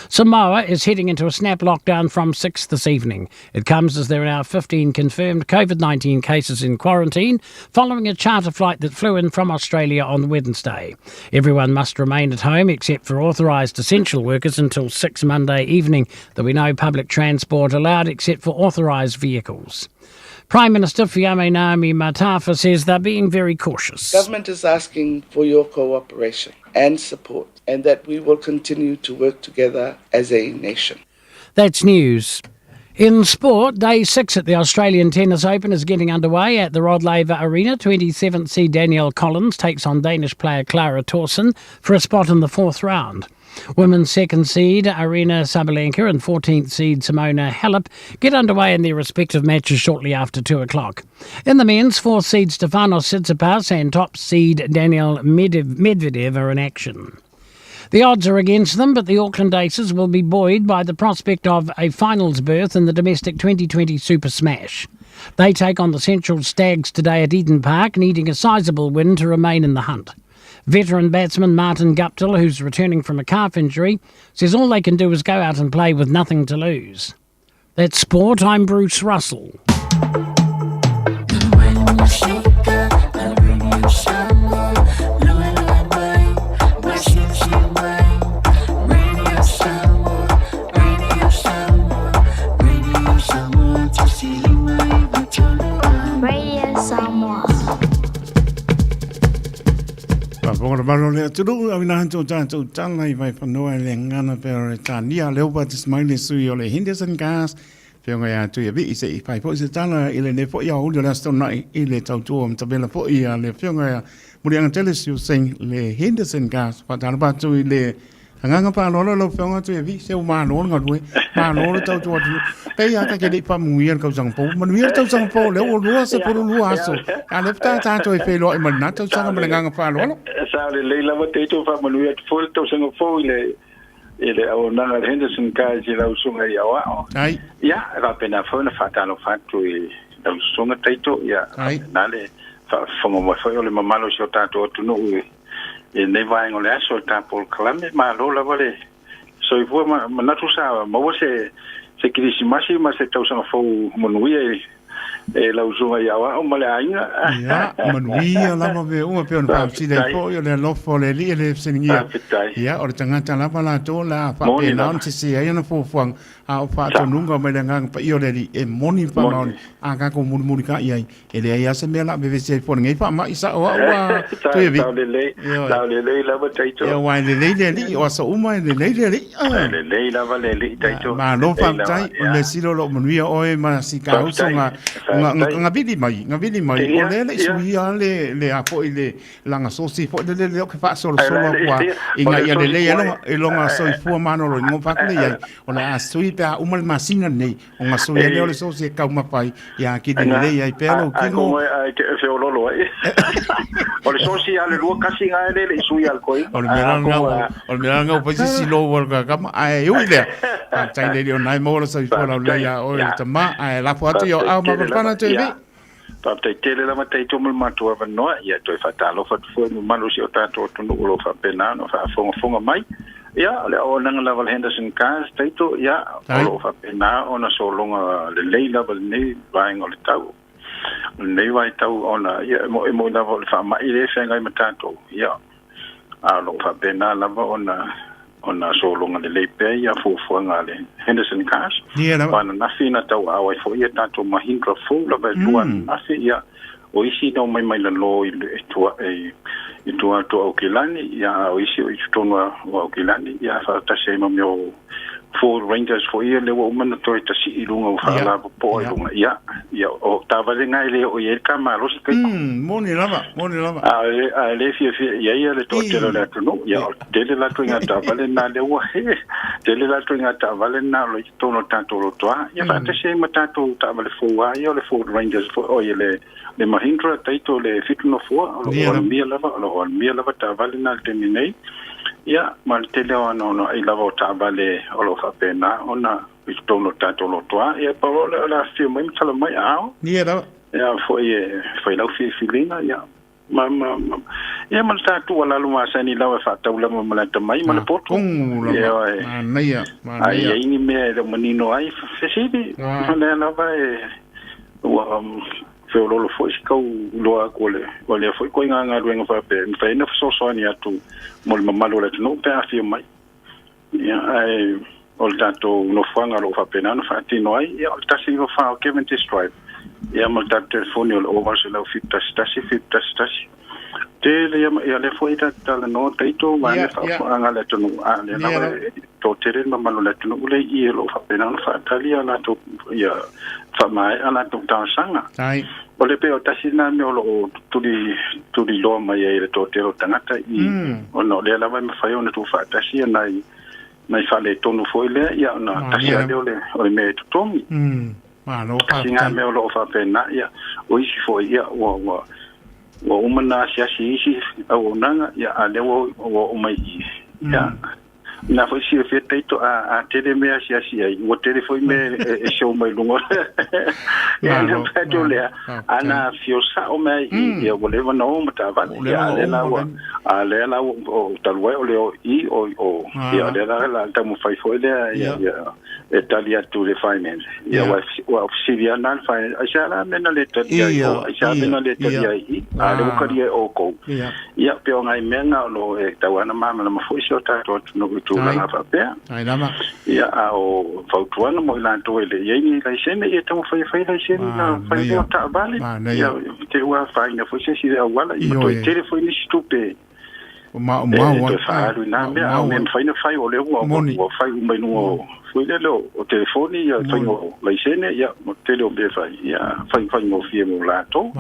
Samoa is heading into a snap lockdown from 6 this evening. It comes as there are now 15 confirmed COVID 19 cases in quarantine following a charter flight that flew in from Australia on Wednesday. Everyone must remain at home except for authorised essential workers until 6 Monday evening. There'll be no public transport allowed except for authorised vehicles. Prime Minister Fiame Naomi Mataafa says they're being very cautious. Government is asking for your cooperation and support and that we will continue to work together as a nation. That's news. In sport, day six at the Australian Tennis Open is getting underway at the Rod Laver Arena. 27th seed Danielle Collins takes on Danish player Clara Tauson for a spot in the fourth round. Women's second seed Aryna Sabalenka and 14th seed Simona Halep get underway in their respective matches shortly after 2 o'clock. In the men's, fourth seed Stefanos Tsitsipas and top seed Daniel Medvedev are in action. The odds are against them, but the Auckland Aces will be buoyed by the prospect of a finals berth in the domestic 2020 Super Smash. They take on the Central Stags today at Eden Park, needing a sizable win to remain in the hunt. Veteran batsman Martin Guptill, who's returning from a calf injury, says all they can do is go out and play with nothing to lose. That's sport. I'm Bruce Russell. Radio Samoa. Faafofoga le malo o le atunuu, auina atu o tatou tala i Vaifanua i le gagana Peretania, lea ua faatasi mai le sui o le Henderson Gas, Afioga ia Tuiavii se i fai foi se tala i lenei foi aoauli o le Aso Toonai i le tautua matavela foi a le Afioga ia Muliagatele Siu Singh le Henderson Gas. Faatalofa atu i le Agaga faaaloalo lau Afioga Tuiavii, se ua malo le galue, malo le tautua atunuu. Pei lava ta te le i faamanuia le tausaga fou, manuia le tausaga fou lea ua 22 aso, a o lea faatoa tatou e feiloai ma lena tausaga ma le agaga faaaloalo. Sa lelei lava tatou faamanuia atu foi le tausaga fou i le i le auaunaga a le Henderson Guys i lau susuga i Aoao. Ai. Ia, e faapena foi ona faatalofa atu i lau susuga Taito, ia, faapena le faafofoga mai foi o le mamalu o si o tatou atunuu i i lenei vaega o le aso i le ta polokalame. Malo lava le soifua ma manatu sa maua se se kerisimasi ma se tausaga fou manuia i e lau susuga i Aoao ma le aiga. Ia, manuia lava mea uma pei ona faafesili ai foi, o le alofa o le Alii e le fesiligia. Ia, o le tagata lava latou o le a faapena ona sese ai ana fuafuaga, a o faatonuga mai le Agaga Paia o le Alii e moni ma faamaoni, a tatou mulimulita'i ai E leai lava se mea o le a vevesi ai fua i lenei faamai sao au a Tuiavi. Sao lelei, sao lelei lava Taito. Ia aua e lelei le alii, o aso uma e lelei le alii. E lelei lava le alii Taito. Malo faafetai, o le mea sili o lo o manuia oe ma si kauso nga nga vili mai, nga vili mai, o lea e le i suia le le a foi le langa sosi foi le lele o ke faasolosolo atu a ina ia lelei ai lona i lona soifua maloloina. Ua fai atu lea i ai, o le a sui pe a uma le masina lenei, O ngā sui ai lea o le sosi e kaumafa ai, ia kini lelei ai pea lou kino. Ai te feololo ai. O le sosi a le lua kasi ngā e lele i sui al koi. O le mea ngau, o le mea ngau pai sisi lo wal ka kama, ai ui lea. Faafetai le leo nai maua le soifua laulelei ia oe le tama, ae lafo atu i o au ma mafana toe vi. Faafetai tele lava tatou ma le matou avanoa, ia toe faatalofa atu foi i mamalu o si o tatou atunuu o lo o faapena ona faafogafoga mai. Ia, o le auaunaga lava a le Henderson Cars taito, ia, o lo o faapena ona sologa lelei lava lenei vaega o le tau. O lenei vaitau ona, ia, e moemoi lava o le faamai lea e feagai ma tatou, ia, a o lo o faapena lava ona ona sologa lelei pea ia fuafuaga a le Henderson Cars. Ia lava. O ananafi na tauaao ai foi ia tatou Mahindra fou lava e lua ananafi, ia, o isi na omai mai lalo i tua i tua atu o Aukilani, ia, a o isi o i totonu o Aukilani, ia, faatasi ai ma mea o Ford Rangers foi ia lea ua uma ona toe tasii i luga ua faalalapopoa i luga. Ia, ia, o taavale na e le oo i ai le ta malosi taito. Moni lava, moni lava. A a e le fiafia i ai le toatele o le atunuu, ia, o le tele la ituaiga taavale na lea ua he, tele la ituaiga taavale na o lo o i totonu o tatou lotoa. Ia faatasi ai ma tatou taavale fou lava ia o le Ford Rangers foi, oi le le Mahindra taito le 7 nofoa, o lo o aumia lava, o lo o alumia lava taavale na i le taimi nei. Ia, ma le tele o anoanoai lava o taavale o lo o faapena ona i totonu o le tatou lotoa. Ia, pau loa lea o le afifio mai ma tala mai aao. Ia lava. Ia foi e fai lau filifiliga, ia, ma, ma, ma, ia ma le tatou tuualalo masani lava e faatau lava ma le atamai ma le poto. Togu lava. Ia, e, Manaia, a manaia. i ai ni mea e le o manino ai, fesili. Ah. O lea lava e, ua feoloolo foi si kau iloa atu o le, o lea foi ituaiga galuega faapea, e mafai ai ona fesoasoani atu mo le mamalu o le atunuu pe a afio mai. Ia, ae o le tatou nofoaga o lo o faapena ona faatino ai, ia, o le 194 o Cavendish Drive, ia ma le tatou telefoni o le 0871 711 711. Tele ia, ia lea foi tatou talanoa taito ma le faafofoga a le atunuu, a o lea lava e toatele le mamalu o le atunuu lea i i o lo o faapena ona faatali a latou, ia faamaea a latou talosaga. O le pei o tasi lena mea o lo o tuli, tuliloa mai ai e le toatele o tagata i, ona o lea lava e mafai ona tuufaatasi ia nai, nai faaletonu foi lea, ia ona tasi lava lea o le, o le mea e totogi. Malo Tasi lena faafetai. mea o lo o faapena, ia, o isi foi, ia, ua, ua, ua uma ona asiasi i isi auaunaga, ia, a o lea ua, ua oo mai i i. Ia, Na foi silafia taito a a tele mea asiasi ai, ua tele foi mea e e show mai luga. Ia na Malo, fai atu malo, lea, faafetai. ana afio sao mai i ia ua leva ona o ma taavale. Ua Ia leva a ona lea o la ma ua taimi. a lea la ua o talu ai o le o i o o ia o lea la la taumafai foi lea ia ia e tali atu i le finance. Ia ua ua fesili lava na le finance, aisea la mea na le tali ai o, aisea mea na le tali ai i, a lea ua talia e outou. Ia, pei o nai mea na o lo o e tau lava ona malamalama foi si o tatou atunuu i tulaga faapea. Ia, a o fautuaga mo i latou e le i ai ni laisene, ia taumafai e fai laisene na fai lea o taavale. Ia, te i ua afaina foi se isi auala, ia ma toe tele foi nisi tupe e toe faaalu i na mea, a o mea e mafai ona fai, o lea ua ua fai uma i luga o, foi lele o telefoni, ia faiga o laisene, ia ma le tele o mea e fai, ia fai faigofie mo latou.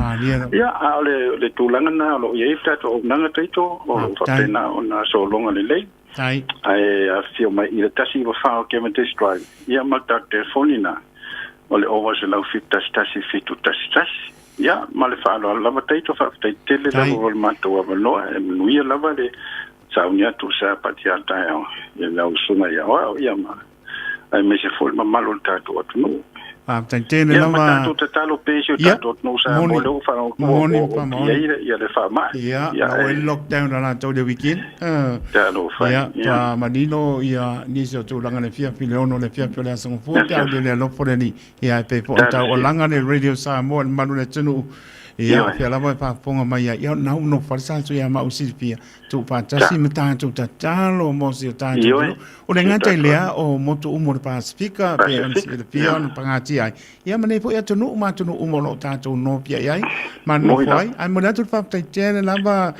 Ia, a o le le tulaga lena o lo o i ai le tatou auaunaga taito, o lo o faapena ona sologa lelei. Ae afifio mai i le 194 o Cavendish Drive, ia ma le tatou telefoni lena, o le 071 711. Ia, ma le faaaloalo lava taito, faafetai tele lava mo le matou avanoa, e manuia lava le sauni atu o Sapati a taeao i lau susuga ia Oao, ia ma aemaise foi le mamalu o le tatou atunuu. Faafetai tele Ia, ma lava. tatou tatalo pea i si o tatou atunuu Moni. Samoa, lea ua faalogo atu ua Moni, ua faamaoni. otia ai ia le faamai. Ia, Ia, la ua e lockdown a latou i le weekend. Talofa e. Ia, Ia. tua manino ia nisi o tulaga i le afiafi i le 6 i le afiafi o le Aso Gafua, pe a uli le alofa o le Alii. Ia, e pei foi ona taualaga le Radio Samoa i le malu o le atunuu. Ia, o fea lava e faafofoga mai ai. Ia, na u nofo sa tu ia ma u silafia. Tuufaatasi ma tatou tatalo mo si o tatou atunuu. O le gata i lea o motu uma o le Pasifika, pe ona silafia ona pagatia ai. Ia ma nei foi atunuu ma atunuu uma o lo o tatou nopiai ai ma nonofo ai. Ae momoli atu le faafetai tele lava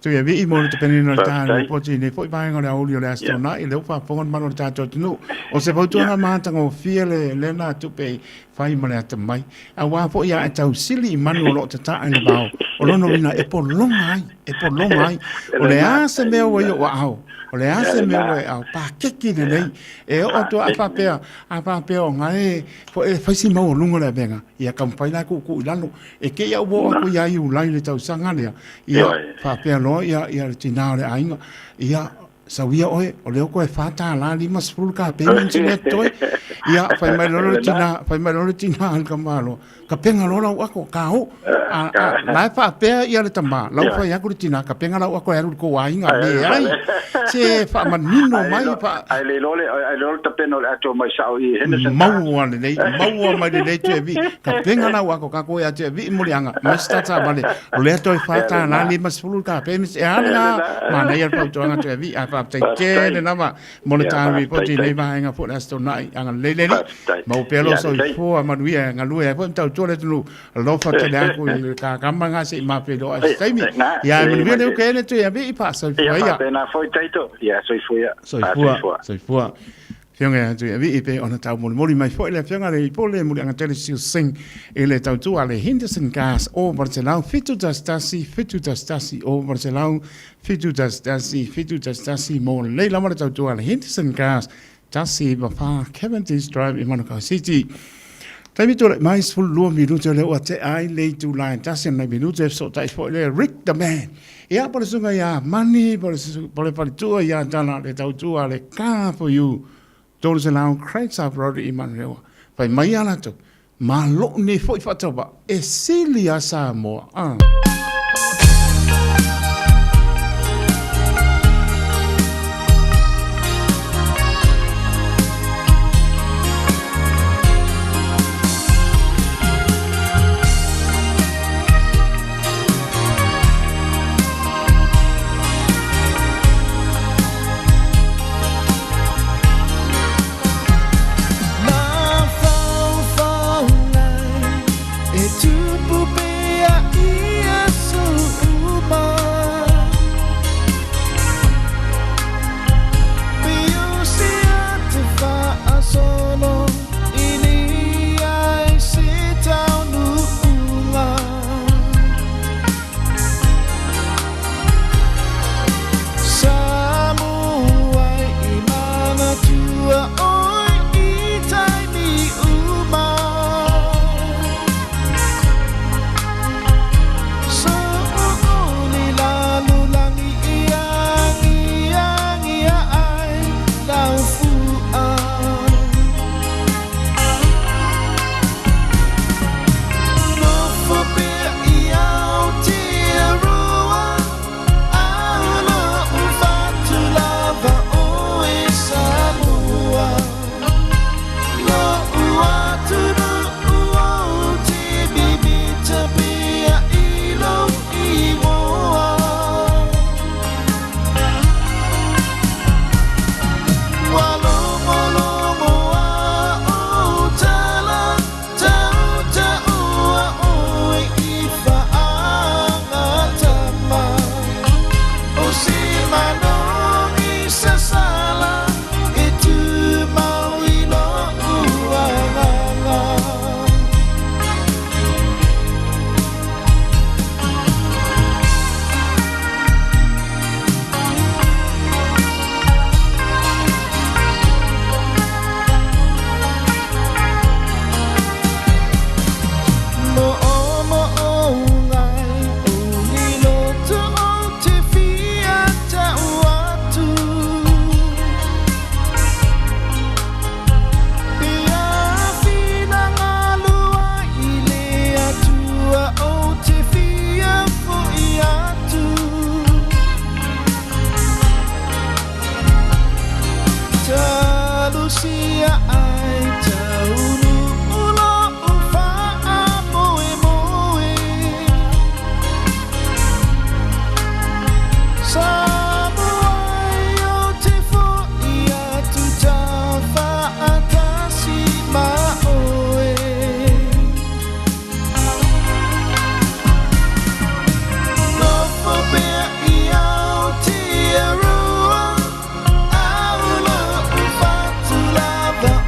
Tuiavii mo le tapenaina o le ta lipoti i lenei foi vaega o le aoauli o le Aso Toonai, lea ua faafofoga le mamalu o le tatou atunuu. O se fautuaga matagofie le lena tupe fai ma le atamai. Aua foi a e tausili i manu o lo o tataa i le vao, o lona uiga e pologa ai, e pologa ai. O le a se mea ua i ou aao, o le a se mea ua e aao, pakeki lelei. E oo atu a faapea, a faapea o gae foi e fai si maualuga o le avega, ia taumafai la e tuutuu i lalo. E te i au oo atu ia Iulai i le tausaga lea, ia faapea loa ia, ia le tinā o le aiga, ia sau ia oe, o lea ua toe $4.50 le car payment lea totoe. Ia, fai mai loa le tinā, fai mai loa le tinā i le tamaloa, tapena loa lau ato, ka o. A, a, la e faapea ia le tamā, la ua fai atu le tinā, tapena lau ato e alu i le tou aiga, leai. Se faamanino mai, fa... Ae le iloa le, ae le iloa le tapena o le ato mai sao i Henderson. Maua lelei, maua mai lelei Tuiavii. Tapena lau ato, tatou ia Tuiavii muliaga, mai se tata vale. O lea toe $4.50 le car payment. E a lena, manaia le fautuaga Tuiavii, ae faafetai tele lava mo le ta ripoti i lenei vaega foi o le Aso Toonai. Agalelei le Alii, maua pea lou soifua manuia e galue ai foi ma tautua le atunuu. Alofa tele atu i le kakama nga se i mafeiloai i se taimi. Ia, e manuia le ukeene Tuiavii, faasoifua ia. Ia faapena foi Taito, ia soifua ia. Soifua, soifua. Afioga ia Tuiavii e pei ona taumolimoli mai foi le Afioga i le Pule Muliagatele Siu Singh i le tautua a le Henderson Gas o 800 711 711 o 800 711 711 mo lelei lava le tautua a le Henderson Gas 194 Cavendish Drive i Manukau City. Taimi tulai mai 12 minute o lea ua tea ai le itula e tasi nai minute e fesootai foi le Rick the Man. Ia, po o le susuga ia Mani, po o le faletua ia Tala le tautua a le Car for You 300 Craig's Road i Manurewa. Fai mai a latou, ma lou nei foi faatauvaa e sili a Samoa. Ah. Love.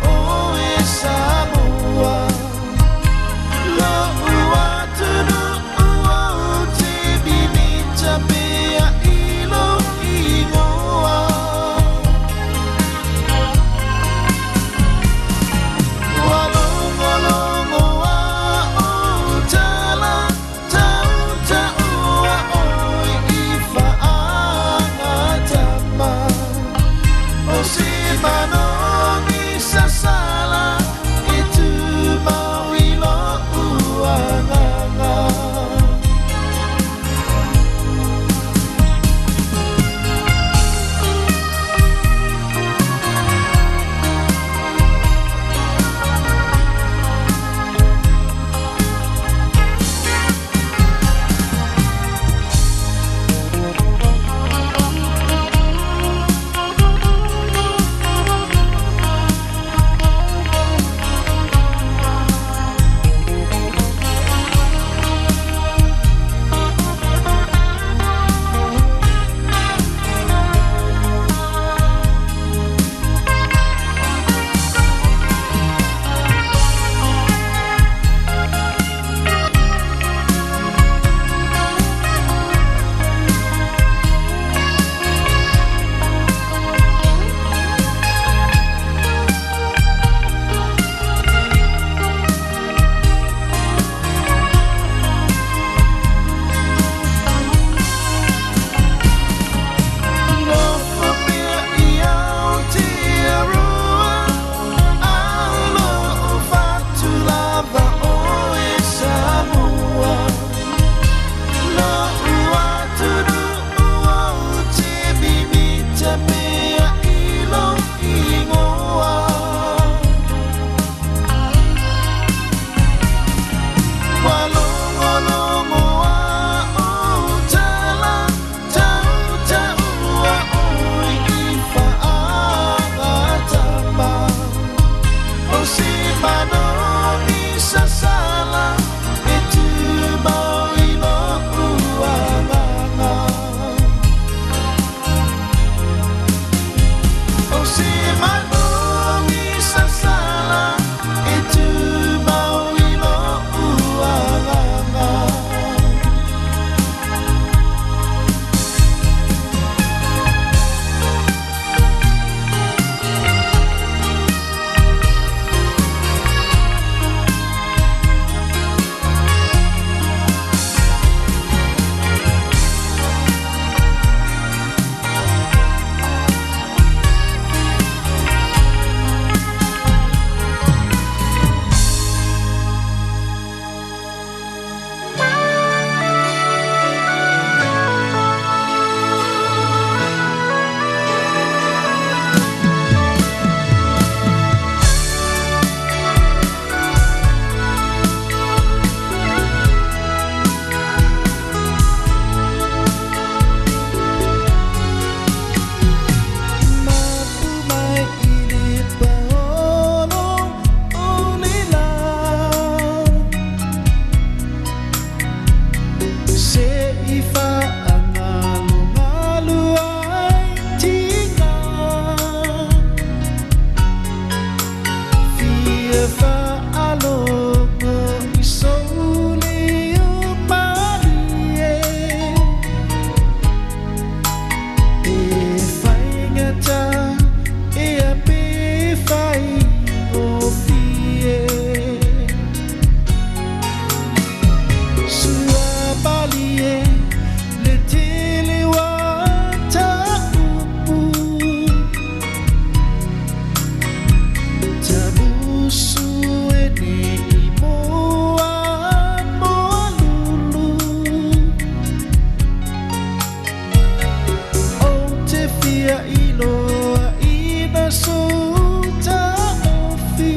sia iloa ina sou taofi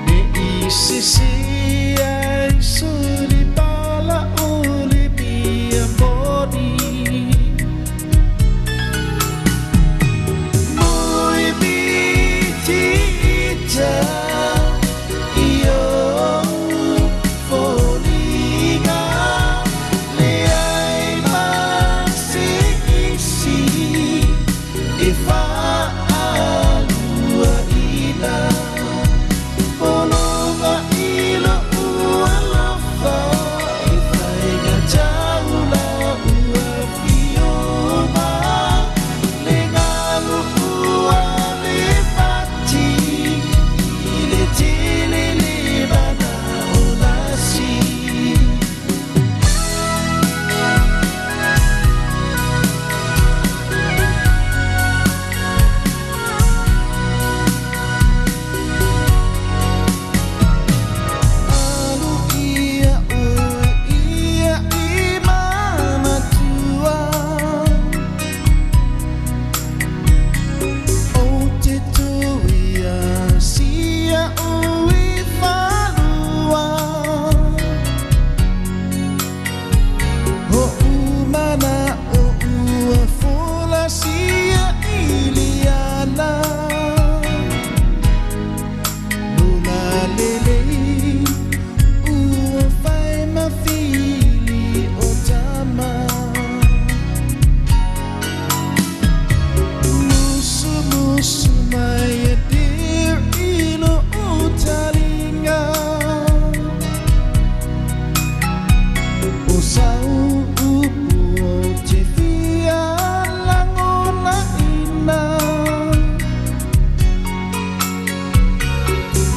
Ne i sisi ai suli pala o le pia moni Mui biti ita i ou foliga Leai ma se isi e faaluaina Pologa i lou alofa e faiga tau lau afioga Le galu ua le fati i le tele le manao lasi. Alu ia oe ia i manatua O te tuia sia o i falua O umana o ua fola sia iliana Lula lelei ua fai ma fili o tama Musu musu mai e dear i lo talinga O sau upu o te fia langona ina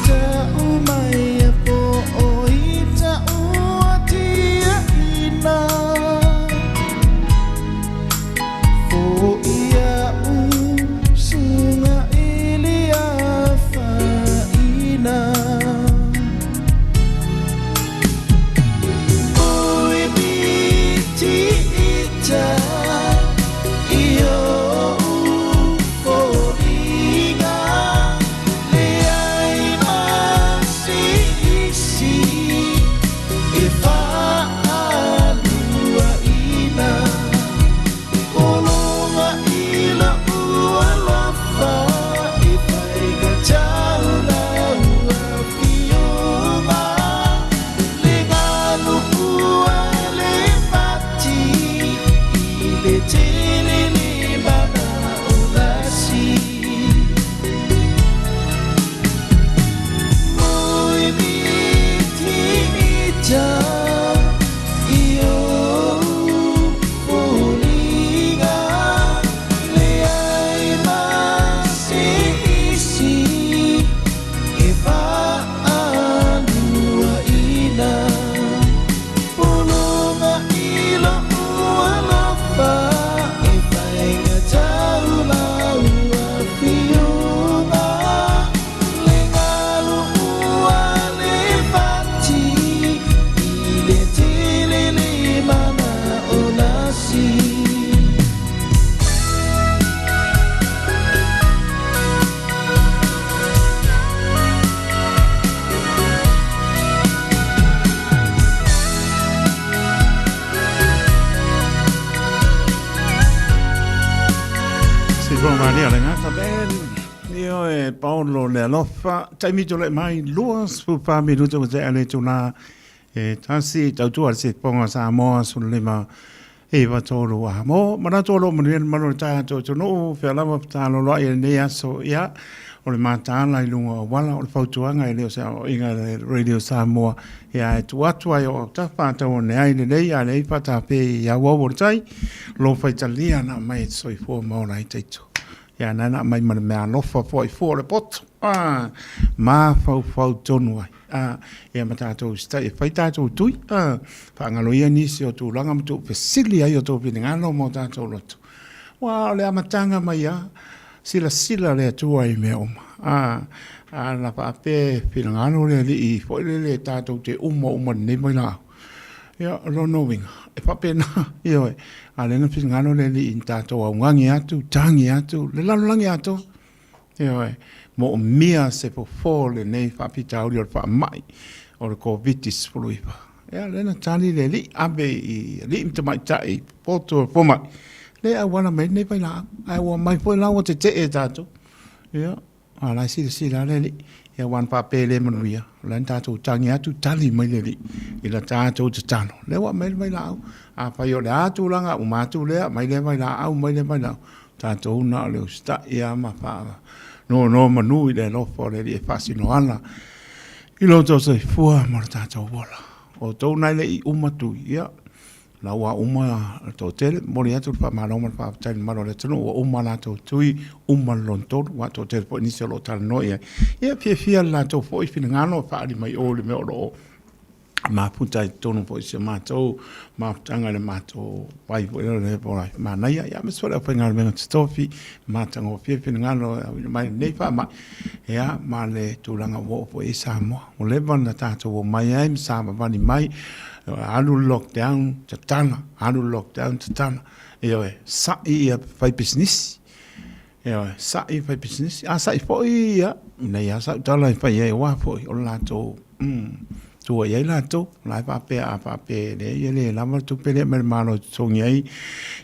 Tau mai e po o i tau atia ina Fo ia u sunga ilia faina Ui biti ita i ou foliga Leai ma se isi e faaluaina Pologa i lou alofa e faiga tau lau afioga Le galu ua le fati i le tele le manao lasi Mui biti ita i ou foliga Leai ma se isi e faaluaina Pologa i lou alofa e faiga tau lau afioga Le galu ua le fati i le tele le manao lasi. Si po malia le ngata ben. Io e Paolo le alofa. Taimi tole mai 24 minuta o te ale tuna e tasi tautua le siponga Samoa sulima e va tolu a mo mana tolu mo ni manu le tatou atunuu fea lava tatalo ai lenei aso ia o le mataala i luga o auala o le fautuaga e le o se aoaiga a le Radio Samoa ia e tuu atu ai o autafa atau ane ai lenei a leai faatape i auau o le tai lo faitalia na mai e te soifua ma ola ai taito ia na na mai ma le mea alofa foai fua o le poto a mafaufau tonu ai a ia ma tatou usitai e fai tatou tui a faagalo ia nisi o tulaga ma tuufesili ai o tou finagalo ma o tatou loto ua o le amataga mai a silasila le Atua i mea uma a a na faapea e finagalo le Alii foi lele tatou te uma uma lenei vailaau ia o lona uiga E faapena, ioe, a o lea na finagalo le Alii ina tatou augani atu, tagi atu, le lalolagi atoa. Ioe, moomia se fofo o lenei faafitauli o le faamai o le Koviti-19. Ia, lea na tali le Alii, ave i alii ma tamaitai, potu o fomai, lea e auala mai ai lenei vailaau. Ae ua omai foi la ua tetee e tatou. Ia, a o la e silasila lava le Alii. Ia aua na faapea e le manuia, o la e na tatou tagi atu, tali mai le Alii i la tatou tatalo. Lea ua aumai le vailaau. Afai o le a tulaga uma atu lea, aumai lea vailaau, aumai lea vailaau, tatou na o le usitai lava ma faanonomanu i le alofa o le Alii e faasino ala i lo outou soifua ma lo tatou ola. O outou na e le i uma tui, ia, la ua uma le toatele, momoli atu le faamalo ma le faafetai i le mamalu o le atunuu ua uma latou tui, uma le lona tolu, aua e toatele foi nisi o lo o talanoa i ai. Ia, fiafia le latou foi finagalo e faaali mai o i le mea o lo o mafuta ai totonu foi si o matou mafutaga i le matou vai foi lea o le Herbalife manaia, ia aemaise foi le aufaigaluega totofi, matagofie finagalo e auina mai lenei faamai, ia ma le tulaga ua oo foi i ai Samoa. Ua leva ona tatou omai ai ma savavali mai, alu le lockdown, tatala, alu le lockdown, tatala. Ioe, sa'i ia faipisinisi, ioe, sa'i faipisinisi, a sa'i foi ia, nei lava sau tala e fai ai aua foi o le latou tua i ai latou. O la e faapea a faapea e leai e le lava le tupe lea e aumai e le Malo e totogi ai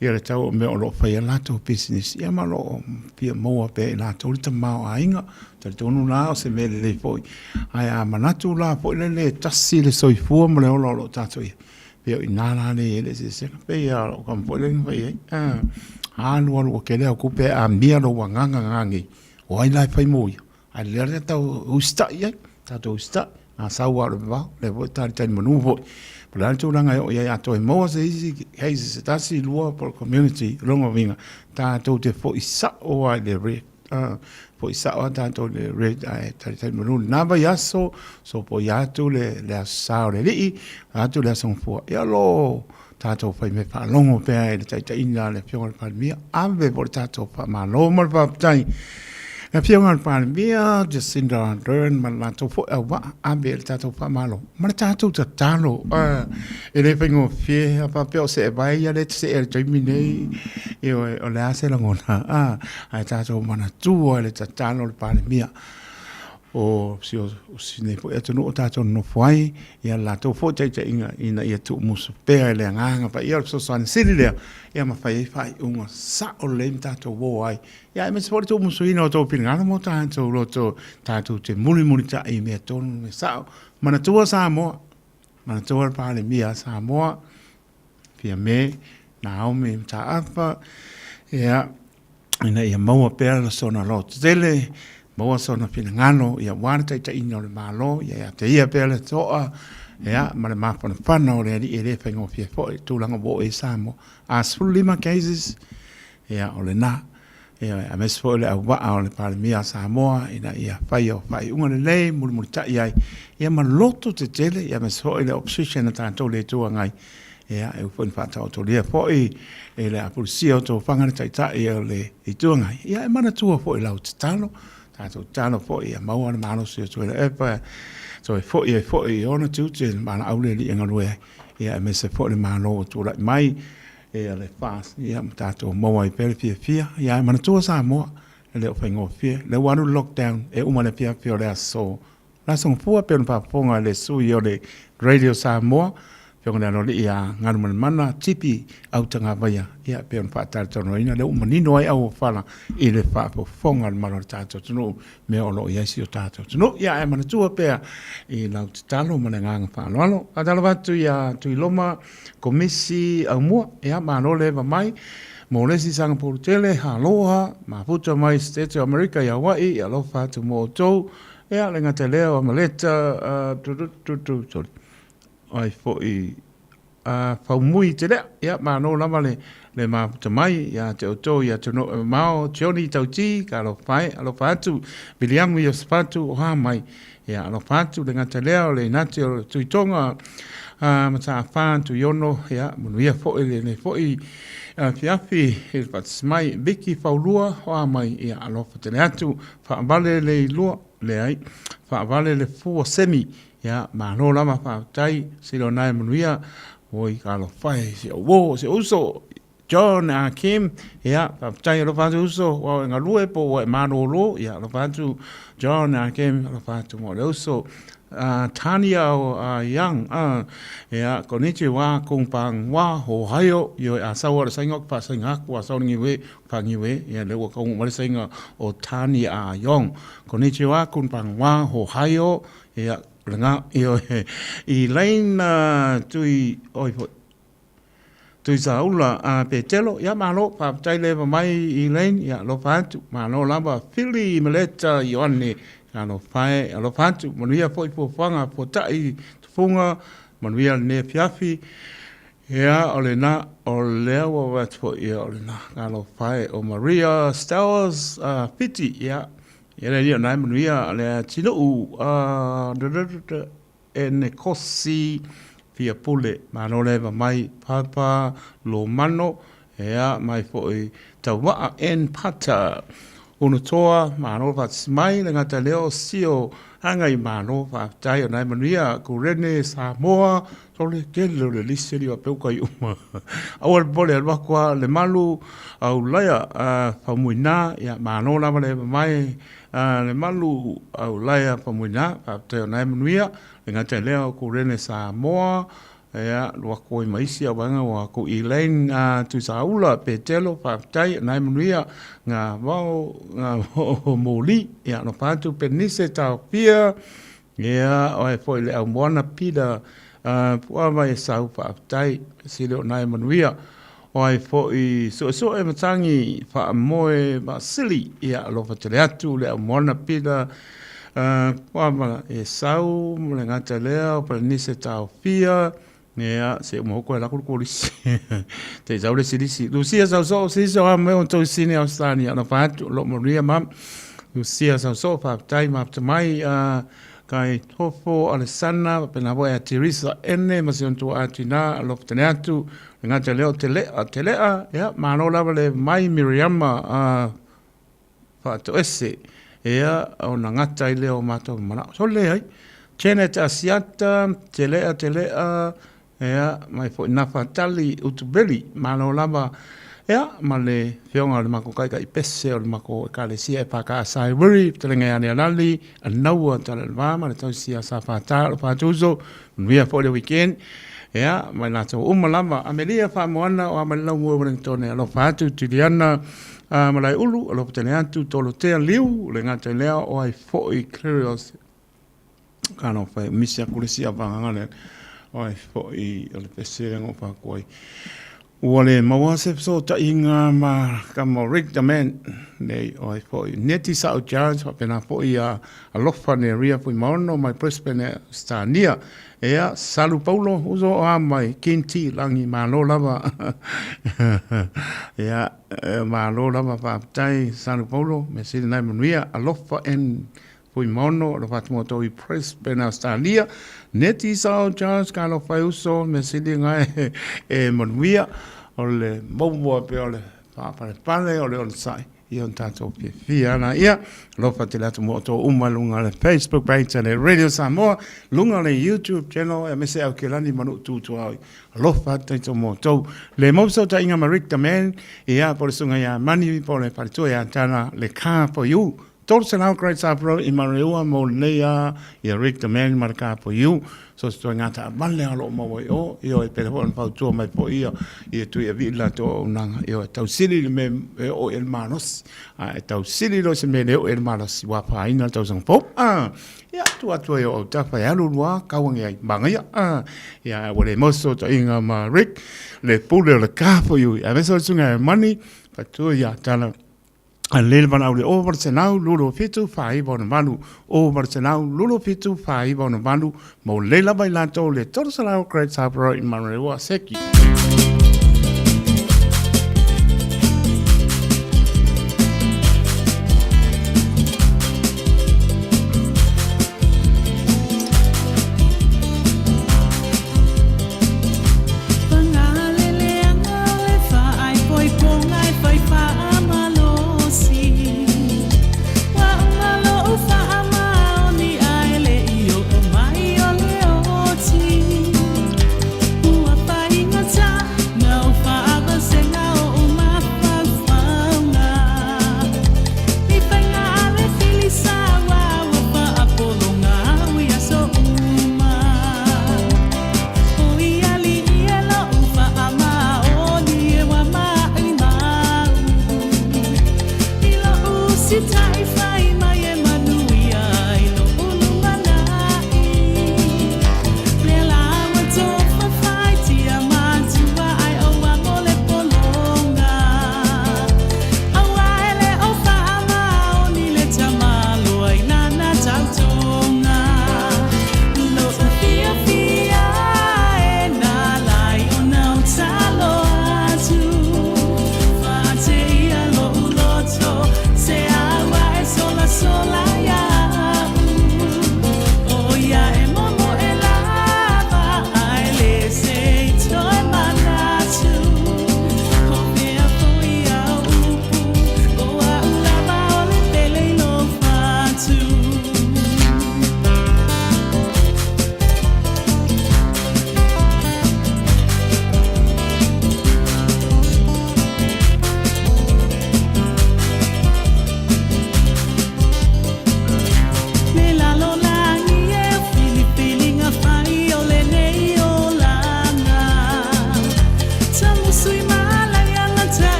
ia le tau o mea o lo o fai ai latou pisinisi, ia ma o lo o fia maua pea e latou le tamaoaiga. Talitonu la o se mea lelei foi, ae a manatu la foi lele e tasi le soifua ma le ola o lo o tatou i ai, pei o i ina la lea e i ai le eseesega. Pei lava o lou kama foi lea na fai ai, alu alu ua tele au tupe ae amia lou agaga nanei, o ai la e fai mo ia? Ae lelei lava le tau usitai i ai, tatou usitai, a sau lava o le vavao, o lea foi e talitali manu foi. Po o le a le tulaga e oo i ai, a toe maua se isi cases se tasi, lua po o le community, o lona uiga, tatou te foi sao lava i le red, foi sao lava tatou i le red ae talitali manu. I lena vaiaso, sopoia atu le Aso Sa o le Alii, vaeatu le Aso Gafua, ia o lo o tatou faimea faalogo pea i le taitaiga a le Afioga i le Palemia. Ave foi le tatou faamalo ma le faafetai i le Afioga i le Palemia, Jacinda Ardern ma le latou foi auvaa, ave le tatou faamalo ma le tatou tatalo. E le faigofie, a faapea o seevae ia lea e te see ai i le taimi nei, ioe, o le a se lagona, ae tatou manatua i le tatalo a le Palemia. O si o si nei foi atunuu o tatou nonofo ai, ia le latou foi taitaiga ina ia tuumusu pea i le Agaga Paia o le fesoasoani sili lea, ia ma fai ai faaiuga sao lelei ma tatou o ai. Ia aemaise foi le tuumusuina o tou finagalo ma o tatou loto tatou te mulimulitai i mea tonu ma mea sao. Manatua Samoa, manatua le Palemia a Samoa, Fiame, Naomi Mataafa, ia, ina ia maua pea sona lototele, maua sona finagalo, ia aua le taitaiina o le Malo, ia ia te ia pea le toa, ia, ma le mafanafana o le Alii e le faigofie foi le tulaga ua oo i ai Samoa. A 15 cases, ia, o lena. Ia, aemaise foi o le auvaa o le Palemia a Samoa ina ia faia o faaiuga lelei, mulimulitai ai, ia ma loto tetele, ia aemaise foi le opposition a tatou le Itu Agai, ia, e ui foi ina faataotolia foi e le apulusia o tofaga le Taitai o le Itu Agai, ia e manatua foi i lau tatalo, tatou tatalo foi ia maua le malosi o Tuilaepa e toe foi ai foi i ona tiute i le valaau le Alii e galue ai, ia aemaise foi le Malo ua tulai mai, Ia le FAST, ia ma tatou maua ai pea le fiafia. Ia ae manatua Samoa, e le o faigofie. O lea ua alu le lockdown, e uma le afiafi o le aso, le aso Gafua pei ona faafofoga i le sui o le Radio Samoa, Afioga i le Aloalii ia Galumalemana Tipi Autagavaia, ia pei ona faatalatalanoaina, lea ua manino ai auofala i le faafofoga a le mamalu o le tatou atunuu mea o lo o i ai si o tatou atunuu. Ia ae manatua pea i lau tatalo ma le agaga faaaloalo. Faatalofa atu ia Tuiloma Komisi Aumua, ia malo le eva mai mo le isi Sangapuru tele, aloha, mafuta mai States o Amerika i Hawaii, alofa atu mo outou, ia le gata i lea o Amaleta, tu tu tu, sorry, ai foi Faumui te lea, ia malo lava le le mafuta mai ia te outou i atunuu e mamao, Johnny Tauti, ka alofa e, alofa atu, Viliamu Iosefatu, oha mai, ia alofa atu le gata lea o le inati o le Tuitoga, Mataafa Tuiono, ia manuia foi lenei foi afiafi i le faatasi mai, Vicky Faulua, oha mai, ia alofa tele atu, faavale le ilua, leai, faavale le fua semi, Ia, malo lava faafetai, sila o nae manuia Oi, talofa e, si ou uo, si ou uso, John a Kim, ia, faafetai alofa atu uso, ua oo e galue po ua e malōlō, ia, alofa atu John a Kim, alofa atu mo le uso. Tania o Young, ia, konnichiwa, konbanwa, ohayo, ioe, a sau a le saiga o ke faasaiga aku a sau le niue, ka niue, ia, lea ua taunuu mai le saiga o Tania a Young. Konnichiwa, konbanwa, ohayo, ia, o lena, ioe, Elaine Tui, oi foi, Tuisaula a Petelo, ia malo, faafetai le eva mai Elaine, ia alofa atu, malo lava Fili Meleta Ioane, alofa e, alofa atu, manuia foi fuafuaga fuatai tufuga, manuia lenei afiafi, ia o lena, o lea ua vaai atu foi, ia o lena, alofa e, o Maria Stowers Fiti, ia, ia le alii o na e manuia le atinuu, e Nekosi fia pule malo le eva mai Papa Lomano ea mai foi Tauaa N Pata Unutoa malo faatasi mai le gata leo sio agai malo faafetai ona e manuia Kurene Samoa sole tele o le lisi ali faapea uka i uma aua le popole alu aku a le malu au laia faumuina ia malo lava le eva mai A le malu au laea famuina, faafetai o na e manuia, le gata i lea o Kurene Samoa, ia, lua koi ma isi au vaega ua ku Elaine a Tuisaula, Petelo, faafetai o na e manuia, nga vao, nga vao moli, ia, alofa atu Penise Taofia, ia, oe foi le au moana Peter, Puava Esau, faafetai, sili o na e manuia. O ai foi suesue matagi faamoe vaasili ia alofa tele atu le au moana Peter Kuama Esau ma le gata lea o Palenise Taofia ia se uma hoko e lako le kolisi te i sau le silisi Lucia Sausoo sisi o a mai o tou sini Austrania alofa atu o loo manuia ma Lucia Sausoo faafetai mafta mai Kai Tofo Alesana faapena foi a Teresa Ene ma si ona tuaa tina alofa tele atu Le gata lea o Tele'a, Tele'a, ia, malo lava le mai Miriama a Faatoese, ia, ona gata ai lea o matou mana'o. So leai, Janet Asiata, Tele'a, Tele'a, ia, mai foi Nafatali Utubeli, malo lava, ia, ma le afioga o le makou kaikai pese o le makou Ekalesia EFKS Wiri, fetalaiga ia Lealali, Anaua Taleleva ma le tausi ia Safata o le Fatuso, manuia foi le weekend. Ia, mai latou uma lava. Amelia Faamoana o Amalelau Moe Wellington e alofa atu, Juliana Malaeulu, alofa tele atu, Tolotea Liu, le gata i lea o ai foi Curios ka no whai misi aku le sia vanganga le o ai foi o le pese le ngo whakuai. Ua le maua se fesootaiga ma kama o Rick the Man nei o ai foi Neti Sa'o Jones faapena foi a Alofa Neria Fuimaono mai Brisbane Ausetalia ea Salu Paulo uso o a mai Kenti Lagi malo lava ea malo lava faafetai Salu Paulo mea sili nai manuia Alofa and Fuimaono, alofa atu mo tou i Brisbane, Australia. Neti Sao Charles, ka alofa e uso, mea sili nga e manuia, o le maua pea o le faapalepale, o le onosai, ia ona tatou fiafia ana ia. Alofa tele atu mo outou uma i luga o le Facebook page a le Radio Samoa, luga o le YouTube channel, aemaise Aukelani ma Nuu Tu Tuaoi. Alofa atu tatou mo outou. Le mau fesootaiga ma Rick the Man, ia, po o le susuga ia Mani, po o le faletua ia Tana, le car for you. 300 Great South Road i Mareua mo lenei a ia Rick the Man ma le Car for You. So se toe ngā taavale o loo maua i o, ioe e pele foi ona fautua mai foi ia ia tui e vii le latou auaunaga. Ioe e tausili le mea e oo i ai le malosi, a e tausili loa se mea e le oo i ai le malosi ua afaina le tausaga fou. A ia tuu atu ai o autafa e alu lua kau ange ai magaia. A ia ua le maua se fesootaiga ma Rick le pule o le Car for You. Aemaise o le susuga ia Money, fatua ia Tala. A le valaau le 0 800 27 498, 0 800 27 498, mo lei lava i latou le 300 Great South Road i Manurewa, Seki. Se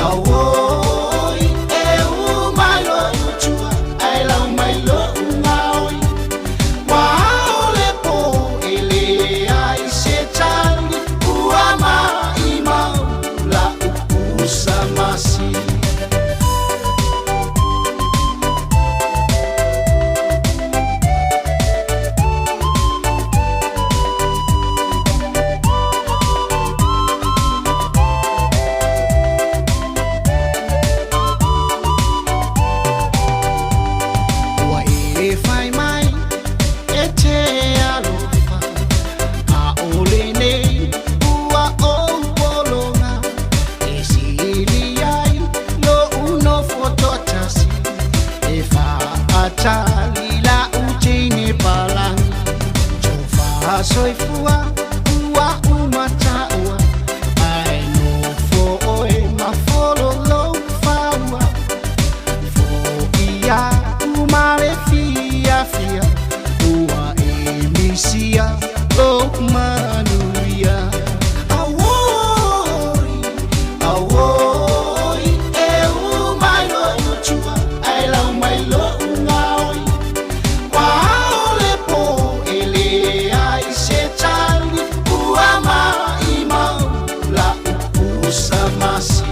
Auoi, e u mai lo'u tua, ae lau mai lo'u gaoi. Ua ao le pō e leai se tali, ua maʻimau la'u pusa masi. Ua e fai mai e te alofa, ʻaʻole nei ua ou pologa, e sili ai loʻu nofo toʻatasi, e faʻatali laʻu teine palagi. Tofa soifua ua uma taua, ae nofo ʻoe ma fololou faua. Foʻi aku ma le fiafia, ua e misia lou manuia. Auoi, auoi, e u mai loʻu tua, ae lau mai loʻu gaoi. Ua ao le pō e leai se tali, ua maʻimau laʻu pusa masi.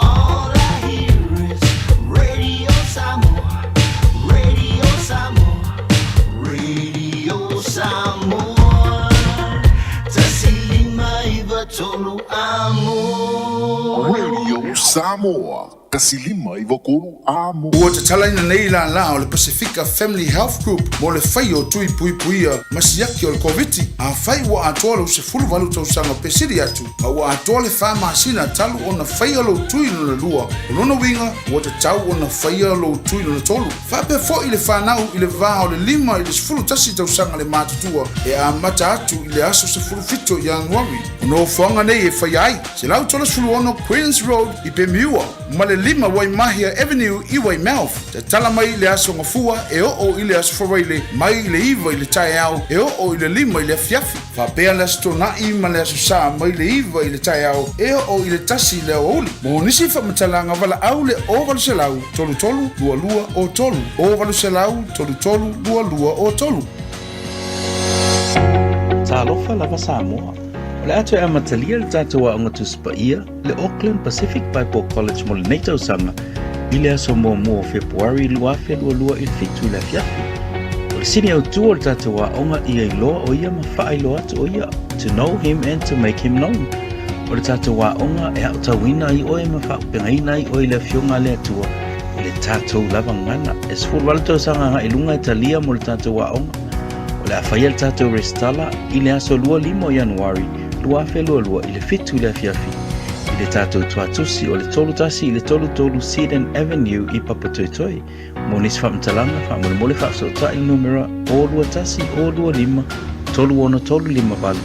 All I hear is Radio Samoa, Radio Samoa, Radio Samoa. 159 amo. Radio Samoa, 159 amo. Ua tatalaina nei lālā o le Pasifika Family Health Group mo le fai o tui puipuia ma siaki o le Koviti. Afai ua atoa lou 18 tausaga pe sili atu, ma ua atoa le fa masina talu ona faia lou tui lona lua, o lona uiga ua tatau ona faia lou tui lona tolu. Faapea foʻi le fanau i le va o le 5 i le 11 tausaga le matutua e amata atu i le aso 17 Ianuari. O nofoaga nei e faia ai, 136 Queens Road i Pemiua ma le 5 Waimahia Avenue i Weymouth. Tatala mai le aso Gafua e oo i le aso Faraile mai le 9 i le taeao e oo i le 5 i le afiafi. Faapea le aso Tonaʻi ma le aso Sā mai le 9 i le taeao e oo i le 1 i le aoauli. Mo nisi faamatalaga valaau le 0800 33 22 03, 0800 33 22 03. Talofa lava Samoa. O le a toe amatalia le tatou Aoga Tusi Paia, le Auckland Pacific Bible College mo lenei tausaga i le aso muamua o Fepuari 2022 i le 7 i le afiafi. O le sini autu o le tatou aoga ia iloa o ia ma faailoa atu o ia, to know him and to make him known. O le tatou aoga e aotauina ai oe ma faaupegaina ai oe i le Afioga a le Atua i le tatou lava gagana. E 18 tausaga agai i luga e talia mo le tatou aoga. O le a faia le tatou resitala i le aso 25 o Ianuari 2022 i le 7 i le afiafi i le tatou tuatusi o le 31 i le 33 Seddon Avenue i Papatoetoe. Mo nisi faamatalaga, faamolemole faafesootai i le numera 021 025 36358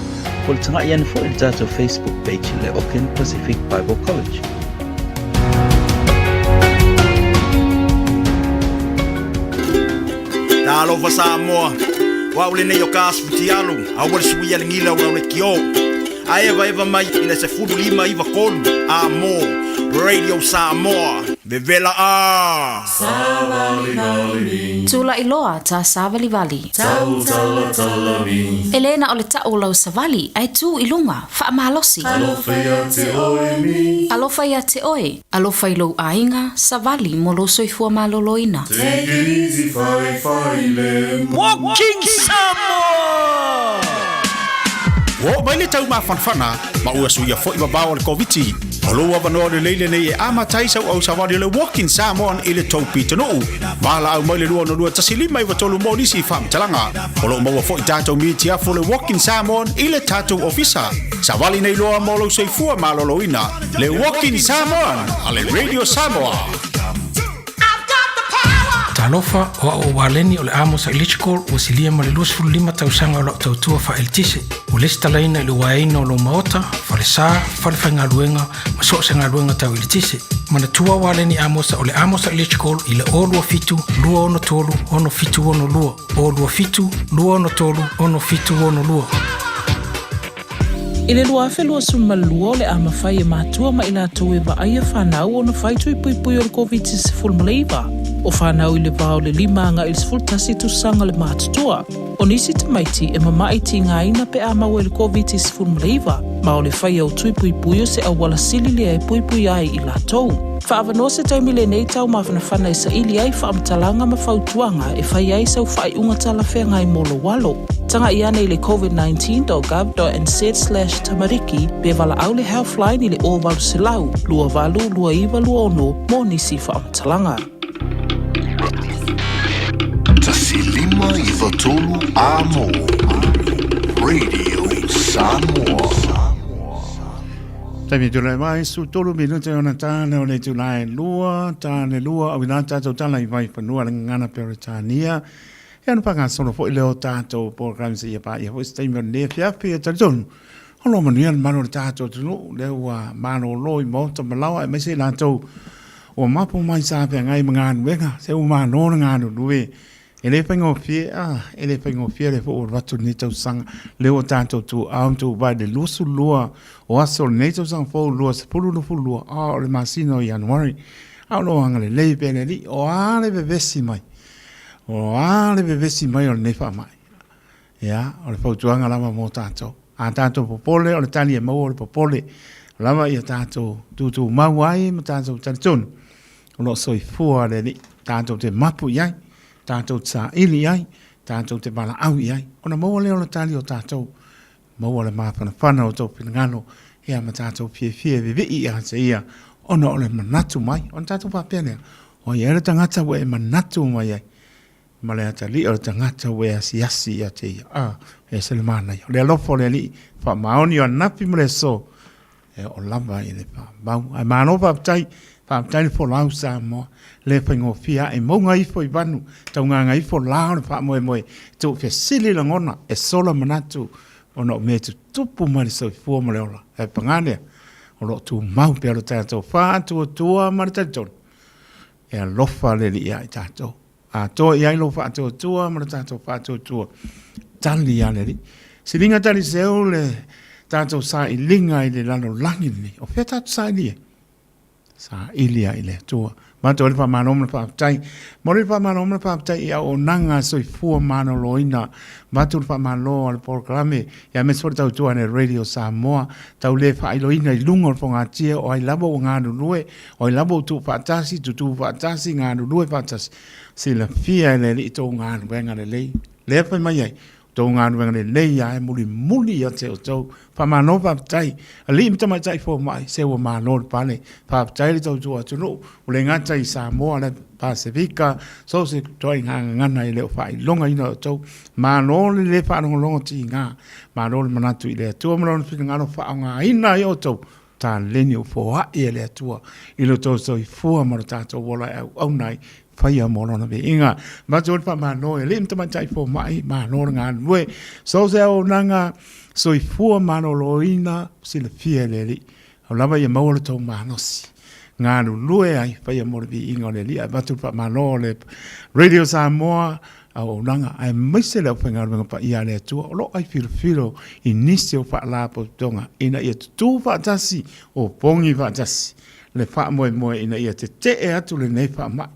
po o le taga'i ane foi i le tatou Facebook page le Auckland Pacific Bible College. Talofa Samoa, o au lenei o ka asu futialu, aua le suia le gila o lau lekiō. A evaeva mai i le 15 93 a mo Radio Samoa, vevela a! Tulaʻi loa ta savalivali. E le na o le taʻu o lau savali, ae tu i luga, faamalosi. Alofa ia te oe, alofa i lou aiga, savali mo lou soifua maloloina. Walking Samoa! Ua oo mai le taumafanafana ma ua suia foi vavao o le Koviti. O lou avanoa lelei lenei e amata ai sau au savali o le Walking Samoan i le tou pitonuu. Valaau mai le 262 1593 mo nisi faamatalaga. O lo o maua foi tatou mitiafu o le Walking Samoan i le tatou ofisa. Savali nei loa mo lou soifua maloloina. Le Walking Samoan a le Radio Samoa. Talofa, o a'u o Waleni o le Amosa Electrical ua silia ma le 25 tausaga o la'u tautua faa-eletise. Ua lesitalaina i le uaeina o lou maota, falesa, fale faigaluega ma so o se galuega tau eletise. Manatua Waleni Amosa o le Amosa Electrical i le 027 263 6762, 027 263 6762. I le 2022 o le a mafai e matua ma i latou e vaaia fanau ona fai tui puipui o le Koviti-19. O fanau i le va o le 5 agai i le 11 tusaga le matutua. O nisi tamaiti e mama'i tigaina pe a maua i le Koviti-19, ma o le faia o tui puipui o se auala sili lea e puipui ai i latou. Faaavanoa se taimi lenei tau mafanafana e saili ai faamatalaga ma fautuaga e fai ai sau faaiuga talafeagai mo lou alo. Taga'i ane i le covid19.gov.nz/tamariki pe valaau le Healthline i le 0800 28 29 26 mo nisi faamatalaga. 1593 A mo Radio Samoa. Taimi tulai mai, su tolu minute ona tāne o le itula e lua, tāne lua, au ina tātou tala i Vaifanua le gagana Peretania. E ana whakasolo foi le o tātou programs ia pā ia foi se taimi o lenei afiafi e talitonu. O lo manuia le mamalu o le tātou atunuu, lea ua malolo i maota ma laoa aemaise i latou ua mapu mai sa feagai ma galuega, se ua malo le galulue. E le faigofie, ah, e le faigofie le foi ua alu atu lenei tausaga, lea ua tātou tuuao ma tuuvai i le 22 o aso o lenei tausaga fou 2022, ah, o le masina o Ianuari. A o lo o agalelei pea le Alii, o a le vevesi mai, O a le vevesi mai o lenei faamai? Ia, o le fautuaga lava mo tātou. A tātou popole, o le tali e maua o le popole lava ia tātou tūtūmau ai ma tātou talitonu. O lo o soifua le Alii, tātou te mapu i ai, tātou te saili i ai, tātou te valaau i ai. Ona maua lea o le tali o tātou, maua le māwhanawhana o tō finagalo, ia ma tātou fiafia e vevii ia te ia, ona o le manatu mai, ona tātou faapea lea, o ia le tangata ua e manatu mai ai, ma le atalii o le tagata ua e asiasi ia te ia, a, e ese le manaia. O le alofa o le Alii, faamaoni o ananafi ma le aso, e oo lava i le faamau. Ae malo faafetai, faafetai le folau Samoa, le faigofie ae mauga ifo i vanu, taugaga ifo la o le faamoemoe, tuu fesili lagona, e sola manatu, ona o mea e tutupu mai le soifua ma le ola. Ae paga lea, o lo o tumau pea lo tatou faatuatua ma le talitonu, e alofa le Alii ia i tatou. Atoa i ai lou faatuatua ma le tatou faatuatua. Tali a le Alii. Siliga tali seu le tatou sailiga i le lalolagi lenei. O fea tatou saili ai? Saili ai i le Atua. Matou ai le faamalo ma le faafetai. Momoli le faamalo ma le faafetai i auaunaga soifua maloloina. Avatu le faamalo a le polokalame ia aemaise foi le tautua a le Radio Samoa. Tau le faailoina i luga o le fogatia o ai lava ua galulue, o ai lava ua tuufaatasi, tutū faatasi, galulue faatasi. Silafia e le Alii tou galuega lelei. Lea fai mai ai, tou galuega lelei lava e mulimuli ia te outou. Faamalo faafetai. Alii ma tamaitai fomai, se ua malo le pale. Faafetai le tautua atunuu, ua le gata i Samoa, le Pasefika, so o se ituaiga gagana e le o faailogaina e outou. Malo le le faalogologo tiga, malo le manatu i le Atua ma Lona finagalo faaaogaina ai outou taleni ua foai e le Atua i lo outou soifua ma lo tatou ola e auauna ai, faia mo Lona viiga. Avatu ai le faamalo i alii ma tamaitai fomai, malo le galulue. So o se auaunaga soifua maloloina silafia e le Alii, au lava ia maua lo outou malosi galulue ai, faia mo le viiga o le Alii. Ae avatu le faamalo a le Radio Samoa auaunaga aemaise le aufaigaluega paia a le Atua o lo o ai filofilo i nisi o faalapotopotoga ina ia tutū faatasi o pogi faatasi le faamoemoe ina ia tetee atu lenei faamai.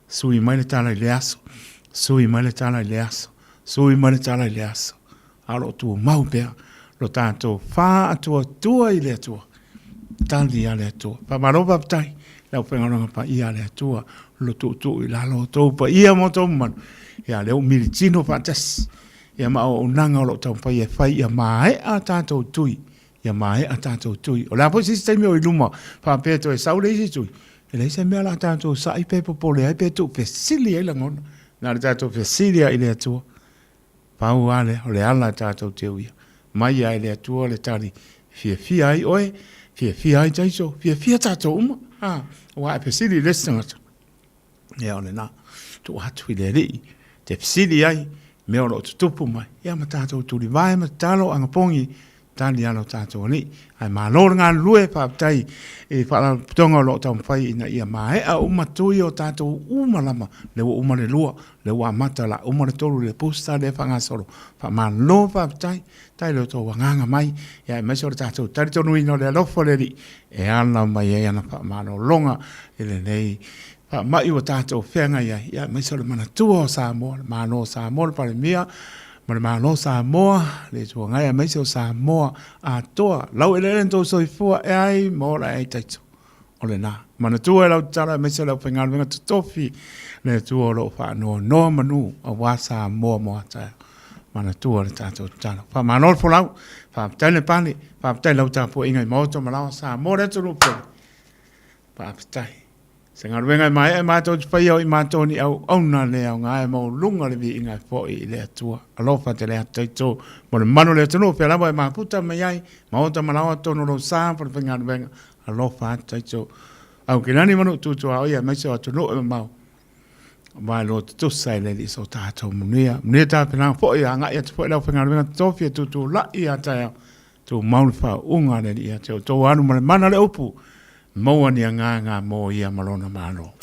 Sui mai le tala i le aso, sui mai le tala i le aso, sui mai le tala i le aso, a o lo o tumau pea lo tatou faatuatua i le Atua. Tali a le Atua. Faamalo faafetai le aufaigaluega paia a le Atua lo tuutuu i lalo o outou paia ma outou mamalu. Ia lea ua militino faatasi ia ma auaunaga o lo o taumafai e fai ia maea tatou tui, ia maea tatou tui. O le a foi se isi taimi o i luma faapea toe sau le isi tui, e leai se mea o le a tatou sai pe popole ai pe tuufesili ai lagona. Na o le tatou fesili lava i le Atua. Pau lava lea, o le ala tatou te uia mai ai le Atua le tali, fiafia ai oe, fiafia ai Taiso, fiafia tatou uma. A, aua e fesili i le isi tagata, ia o lena. tuu atu i le Alii, te fesili ai mea o lo o tutupu mai, ia ma tatou tulivae ma tatalo agapogi tali a lo tatou Alii. Ae malo le galulue, faafetai i faalapotopotoga o lo o taumafai ina ia maea uma tui o tatou uma lava, lea ua uma le lua, lea ua amata la uma le tolu i le booster lea e faagasolo. Faamalo faafetai, faafetai i lo outou agaga mai, ia aemaise o le tatou talitonuina o le alofa o le Alii e ala mai ai ana faamalologa i lenei faamai ua tatou feagai ai, ia aemaise o le manatua o Samoa, le Malo o Samoa, le Palemia ma le Malo o Samoa, le Itu Agai aemaise o Samoa atoa. Lau eleele na tou soifua e ai ma ola ai taito. O lena. Manatua e lau tatalo aemaise o le aufaigaluega totofi le Atua o lo o faanoanoa manu aua Samoa mo a taeao. Manatua le tatou tatalo. Faamalo le folau, faafetai le pale, faafetai lau tapuaiga i maota ma laoa Samoa le atunuu pele. Faafetai. Se galuega e maea e matou te faia o i matou ni auauna le aoga e maualuga le viiga e foi i le Atua. Alofa tele atu taito mo le mamalu o le atunuu pea lava e mafuta mai ai, maota ma laoa totonu o lou sa ma falefaigaluega. Alofa atu taito. Au kilani ma nuu tutuaoia aemaise o atunuu e mamao. Aua e loa tutusa e le Alii so tatou manuia. Manuia tapenaga foi agai atu foi le aufaigaluega totofi e tutulai ia taeao. Tumau le faauuga a le Alii ia te outou alu ma le mana o le upu, maua ni agaga mo ia ma lona Malo.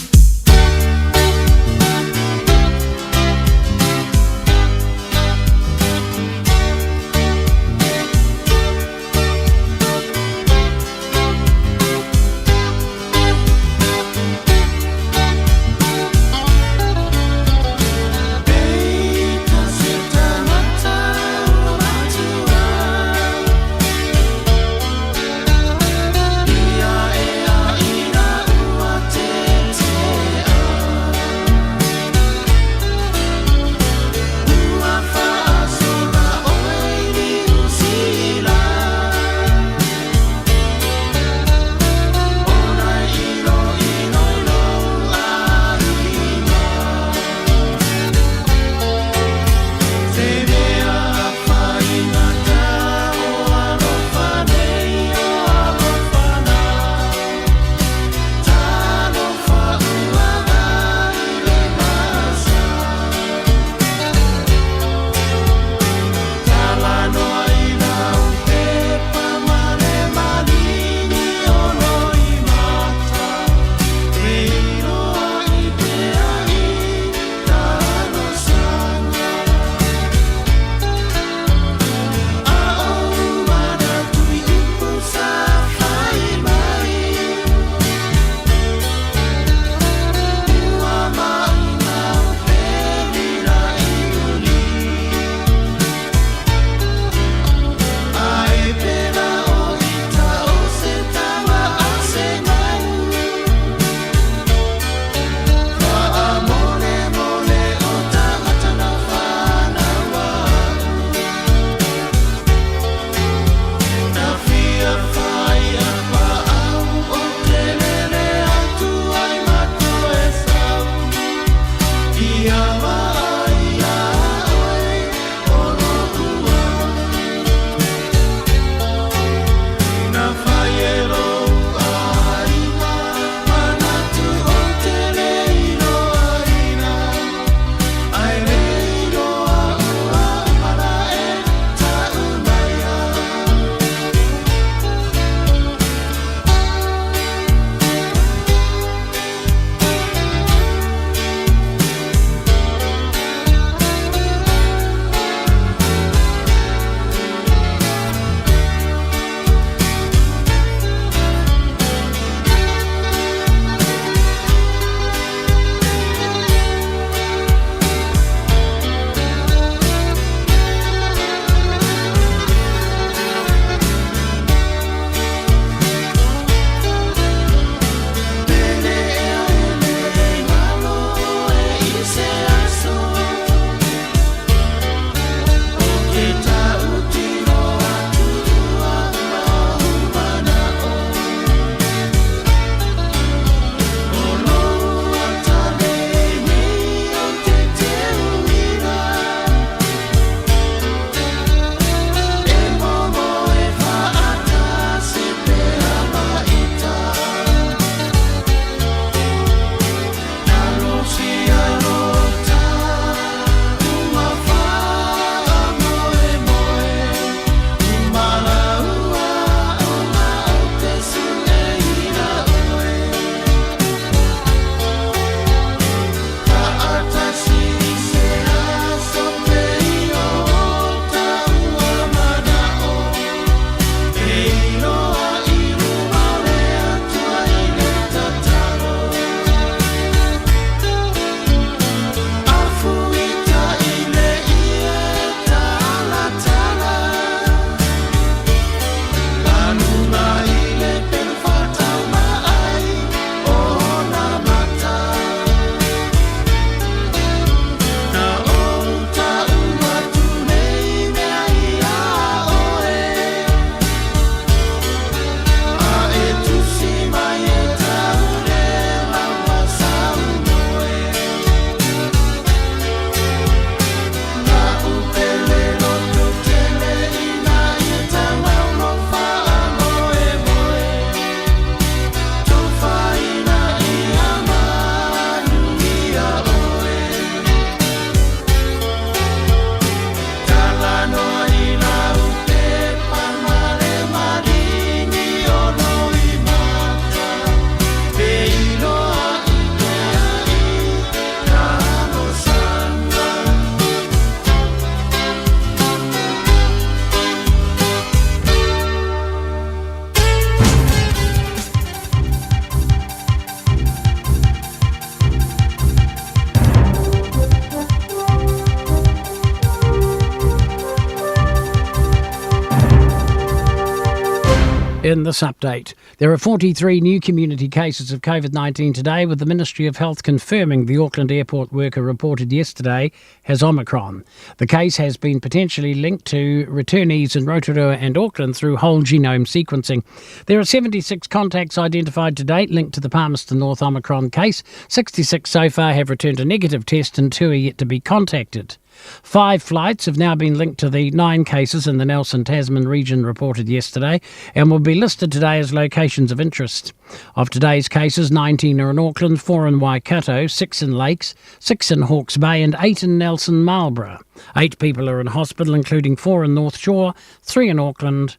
In this update, there are 43 new community cases of COVID-19 today, with the Ministry of Health confirming the Auckland airport worker reported yesterday has Omicron. The case has been potentially linked to returnees in Rotorua and Auckland through whole genome sequencing. There are 76 contacts identified to date linked to the Palmerston North Omicron case. 66 so far have returned a negative test and 2 are yet to be contacted. 5 flights have now been linked to the 9 cases in the Nelson Tasman region reported yesterday and will be listed today as locations of interest. Of today's cases, 19 are in Auckland, 4 in Waikato, 6 in Lakes, 6 in Hawke's Bay and 8 in Nelson Marlborough. 8 people are in hospital, including 4 in North Shore, 3 in Auckland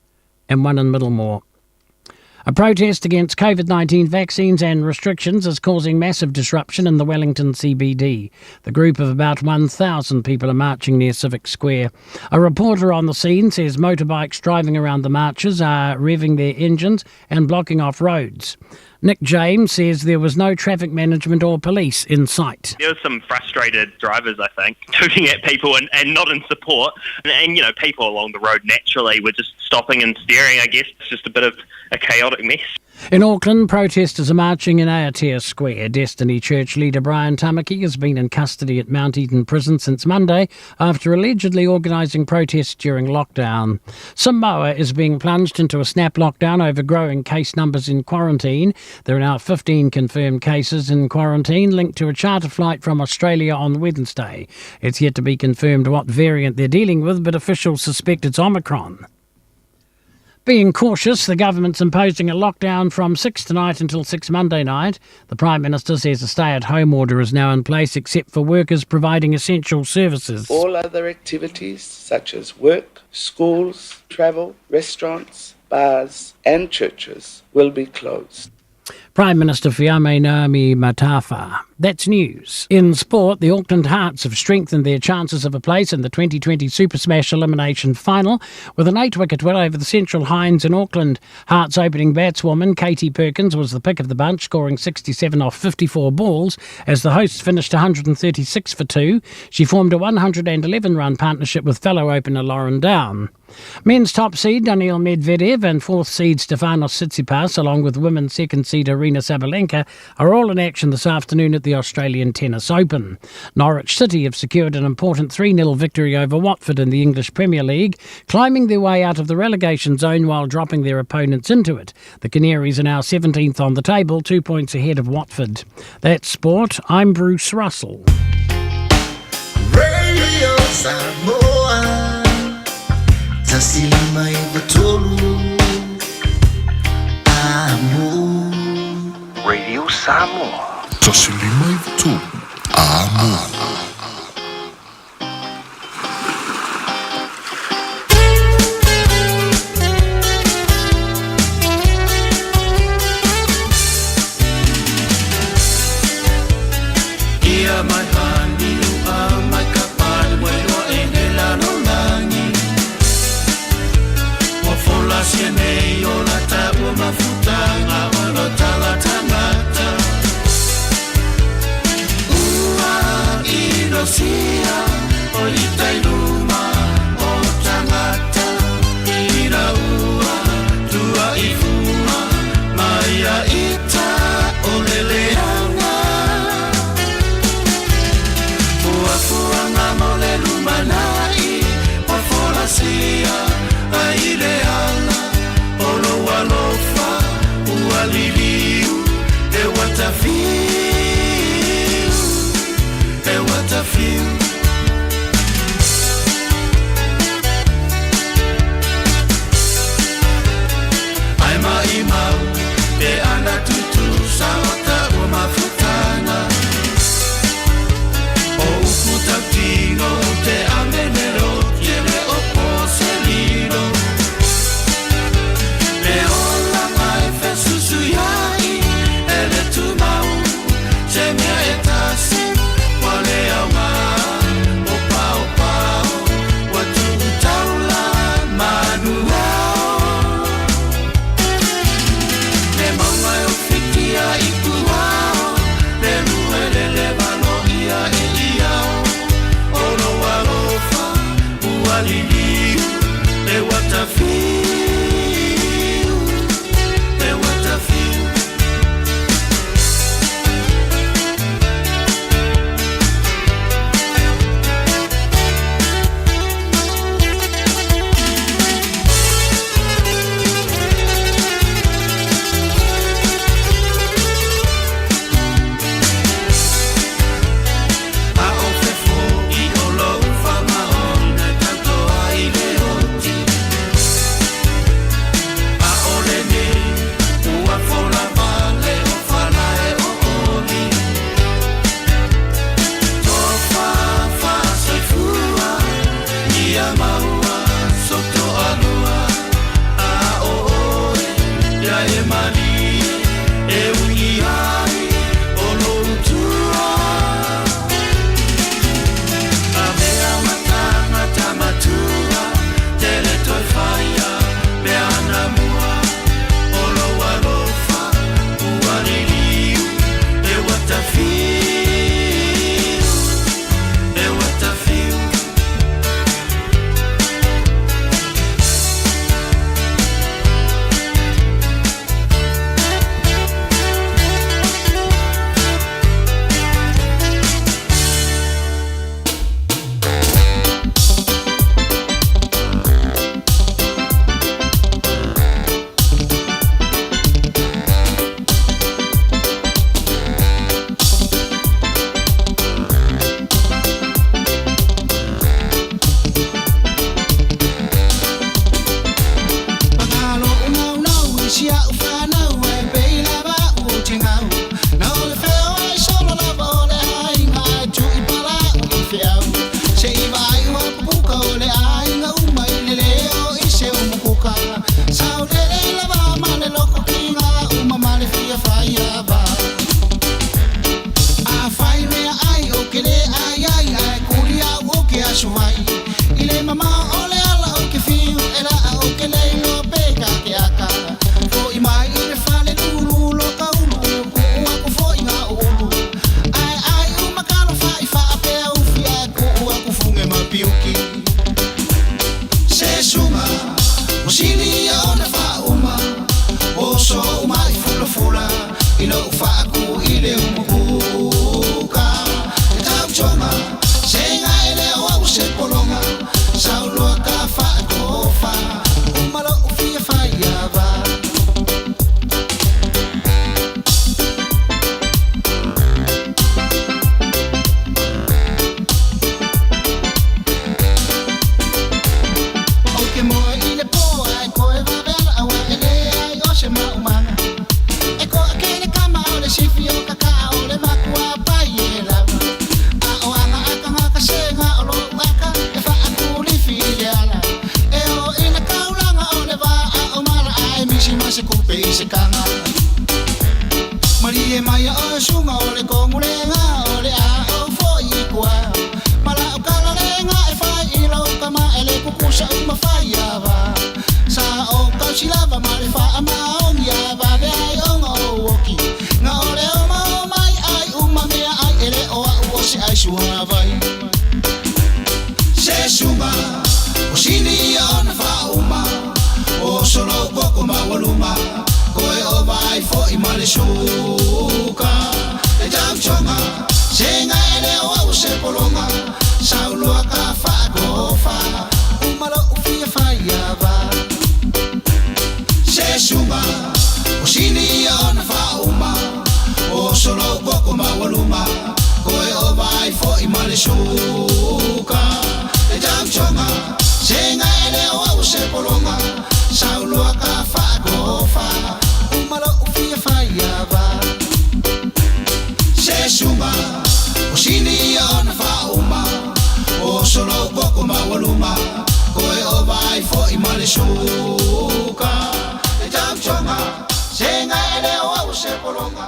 and 1 in Middlemore. A protest against COVID-19 vaccines and restrictions is causing massive disruption in the Wellington CBD. The group of about 1,000 people are marching near Civic Square. A reporter on the scene says motorbikes driving around the marchers are revving their engines and blocking off roads. Nick James says there was no traffic management or police in sight. There was some frustrated drivers, I think, tooting at people and not in support. And, you know, people along the road naturally were just stopping and staring, I guess. It's just a bit of a chaotic mess. In Auckland, protesters are marching in Aotea Square. Destiny Church leader Brian Tamaki has been in custody at Mount Eden Prison since Monday after allegedly organising protests during lockdown. Samoa is being plunged into a snap lockdown over growing case numbers in quarantine. There are now 15 confirmed cases in quarantine linked to a charter flight from Australia on Wednesday. It's yet to be confirmed what variant they're dealing with, but officials suspect it's Omicron. Being cautious, the government's imposing a lockdown from 6 tonight until 6 Monday night. The Prime Minister says a stay-at-home order is now in place except for workers providing essential services. All other activities such as work, schools, travel, restaurants, bars and churches will be closed. Prime Minister Fiame Naomi Mataafa. That's news. In sport, the Auckland Hearts have strengthened their chances of a place in the 2020 Super Smash Elimination Final with an 8-wicket win over the Central Hinds in Auckland. Hearts opening batswoman Katie Perkins was the pick of the bunch, scoring 67 off 54 balls as the hosts finished 136 for 2. She formed a 111-run partnership with fellow opener Lauren Down. Men's top seed Daniil Medvedev and fourth seed Stefanos Tsitsipas, along with women's second seed Aryna Sabalenka, are all in action this afternoon at the Australian Tennis Open. Norwich City have secured an important 3-0 victory over Watford in the English Premier League, climbing their way out of the relegation zone while dropping their opponents into it. The Canaries are now 17th on the table, 2 points ahead of Watford. That's sport. I'm Bruce Russell. Radio Samoa. Radio Samoa. 153 Amo. Ia mai hani ua mai ka pale mai loa e le lalolagi. Ua folasia nei o la taua mafutaga o lo tagatagata. Ua inosia o i tai luma o tagata. Ina ua tua i fua mai ia ita o le leaga. Fuafuaga mo le lumanai ua folasia ai le ala o lou alofa ua liliu e ua tafiu, e ua tafiu. Ai maʻimau pe ana tutusa o taua mafutaga. O upu tautino te amenero tele o po se lilo. Le ola mai fesusu iai e le tumau se mea e tasi ua le augā o pao pao ua tuu taula manu ao. Le maunga e o fitia i puao, le lue le le valo ia e iao. O lou alofa ua liliu e ua tafiu, si a'u fanau e pei lava a'u ou te gau. Na o le feoai solo lava o le aiga ae tu'i pala'u i feau. Se'i vaai ua pupuka o le aiga uma i le lē o i se umukuka. Saolele lava ma le loko kiga uma ma le fia faiava. Afai mea ai o ke lē ai ai ae kuli au o ke aso vai. I le mamao o le ala o ke fiu e la'a o ke le iloa pe ka ke aka. Fo'i mai i le fale lulu lo ka ulu ku'u aku fo'i ga ulu. Ae ai uma kalo fa'i fa'apea ufi ae ku'u aku fuge ma piuki. Se suga o sili ia ona faauma oso uma i fulafula i lo'u faaku i le umukuka. E tautoga sega e le o au se pologa sauloa ka faatofa uma lo'u fia faiava. Ou te moe i le pō ae koe vave ala aua e leai o se maumaga. E koa ke le kama o le sifi o kaka'a o le makua pai e lava. A o aga aka ga sega o lo'u aka e fa'akulifi i le ala. E o i le kaulaga o le va'a o mala ae misi ma se kupe i se kaga. Malie mai o suga o le kogulega o le a o fo'i i kua. Ma la'u kalalega e fai i lou kama e le kukusa uma faiava. Sa o kausi lava ma le fa'amaogi a vave ai ona ou oki. Ga o le oma o mai ai uma mea ai e le o a'u o se ai suavai. Se suga o sili ia ona faauma o solou koko maualuma koe o vai fo'i ma le suka. E tautoga sega e le o au se pologa sauloa ka faakofa uma lo'u fia faiava. Se suga o sili ia ona faauma o solou koko maualuma koe o vai fo'i ma le suka. E tautoga sega e le o au se pologa sauloa ka faakofa uma lo'u fia faiava. Se suga o sili ia ona faauma o solou koko maualuma koe o vai fo'i ma le suka. E tautoga sega e le o au se pologa.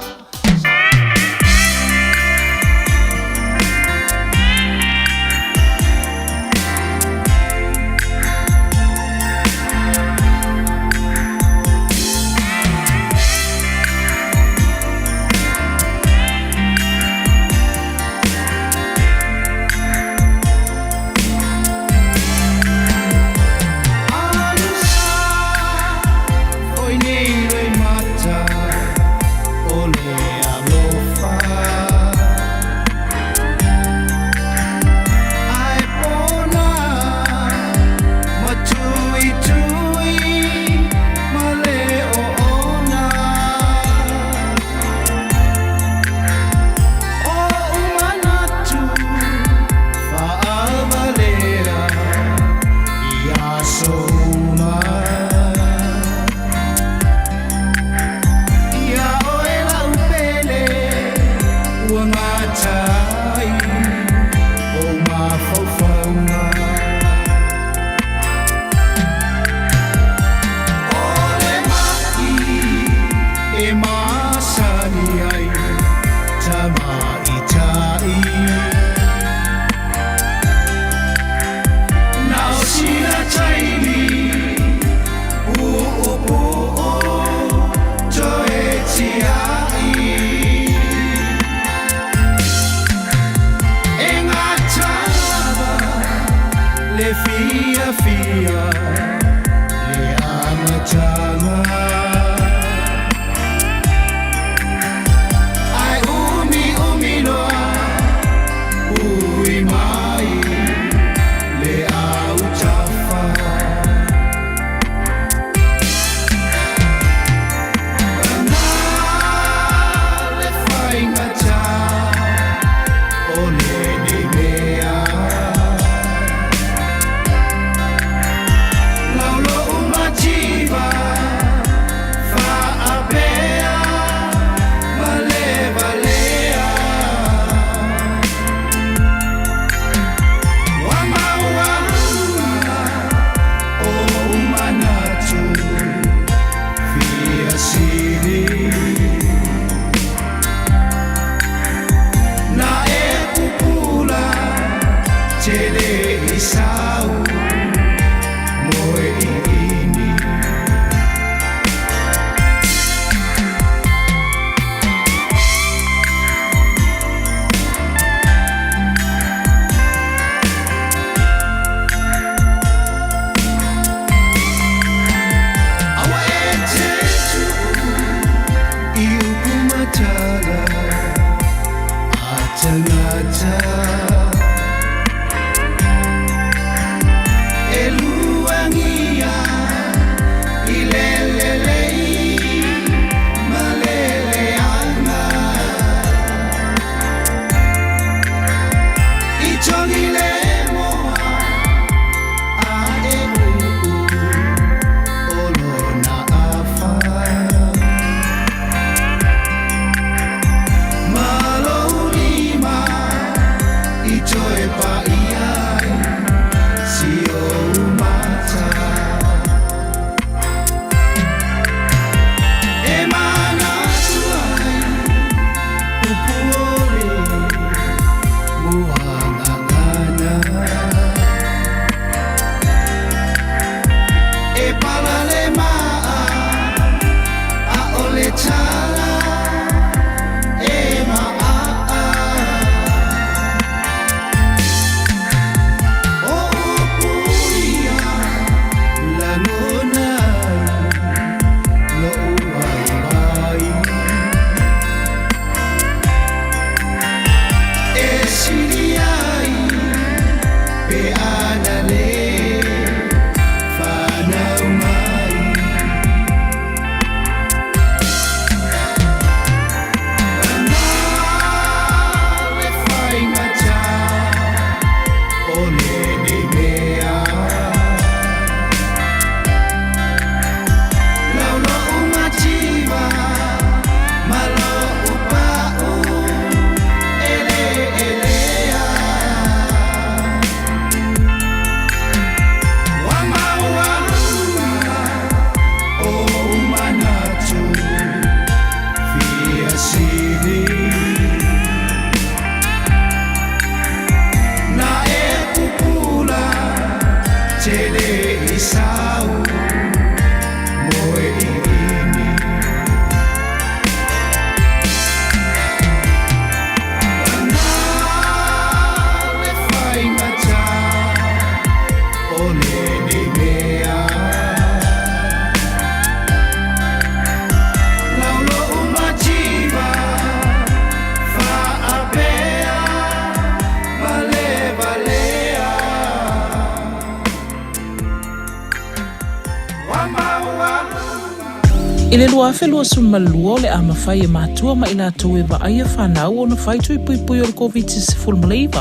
I le 2022 o le a mafai e matua ma i latou e vaaia fanau ona fai tui puipui o le Koviti-19.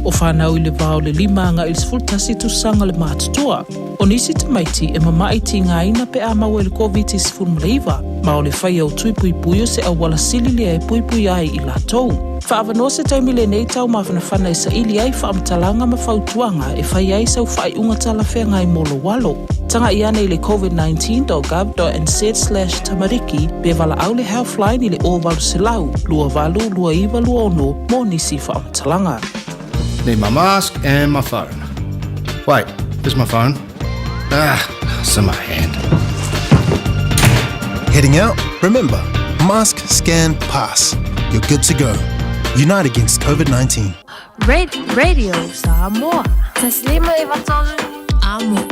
O fanau i le va o le 5 agai i le 11 tausaga le matutua. O nisi tamaiti e mama'i tigaina pe a maua i le Koviti-19, ma o le faia o tui puipui o se auala sili lea e puipui ai i latou. Faaavanoa se taimi lenei tau mafanafana e saili ai faamatalaga ma fautuaga e fai ai sau faaiuga talafeagai mo lou alo. Tagai ane i le covid19.gov.nz/tamariki pe valaau le Healthline i le 0800 28 29 26 mo nisi faamatalaga. Need my mask and my phone. Wait, here's my phone. Ah, it's in my hand. Heading out? Remember, mask, scan, pass. You're good to go. Unite against COVID 19. Radio Samoa. Taslima Amo.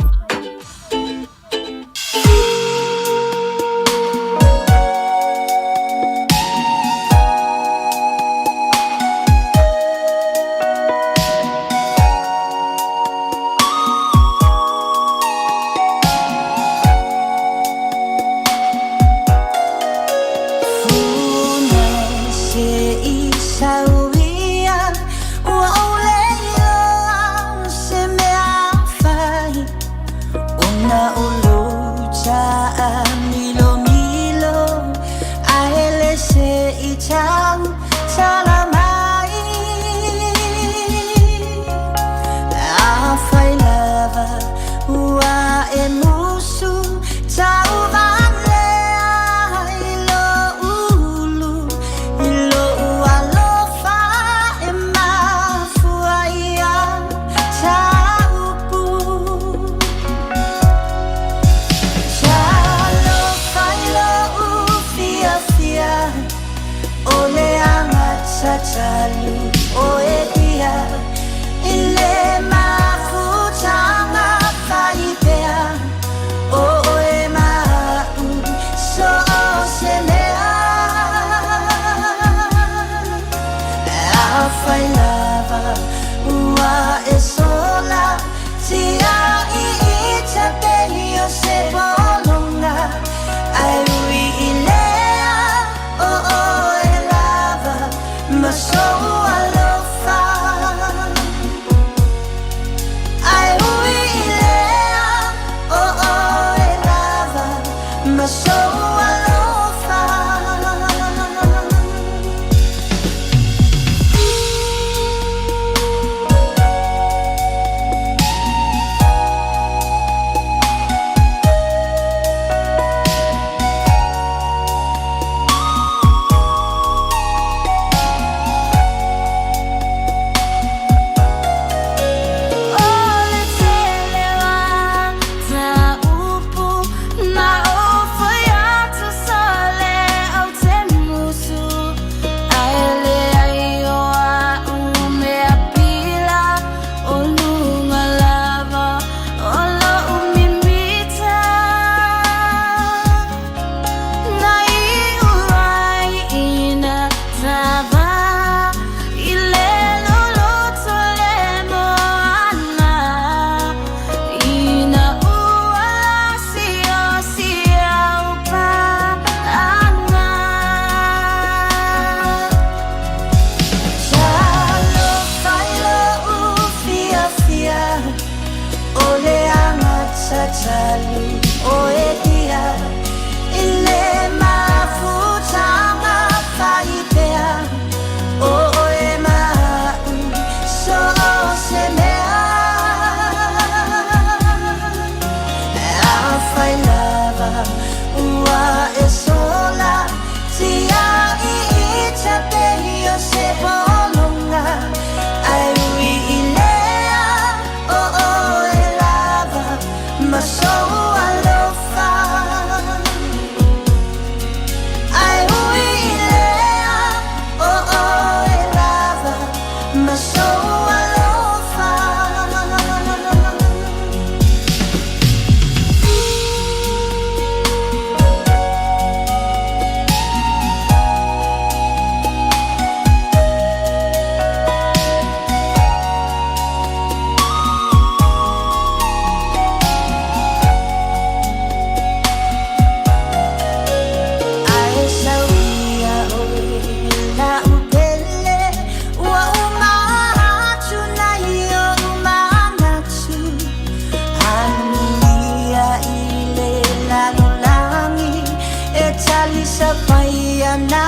sa paiana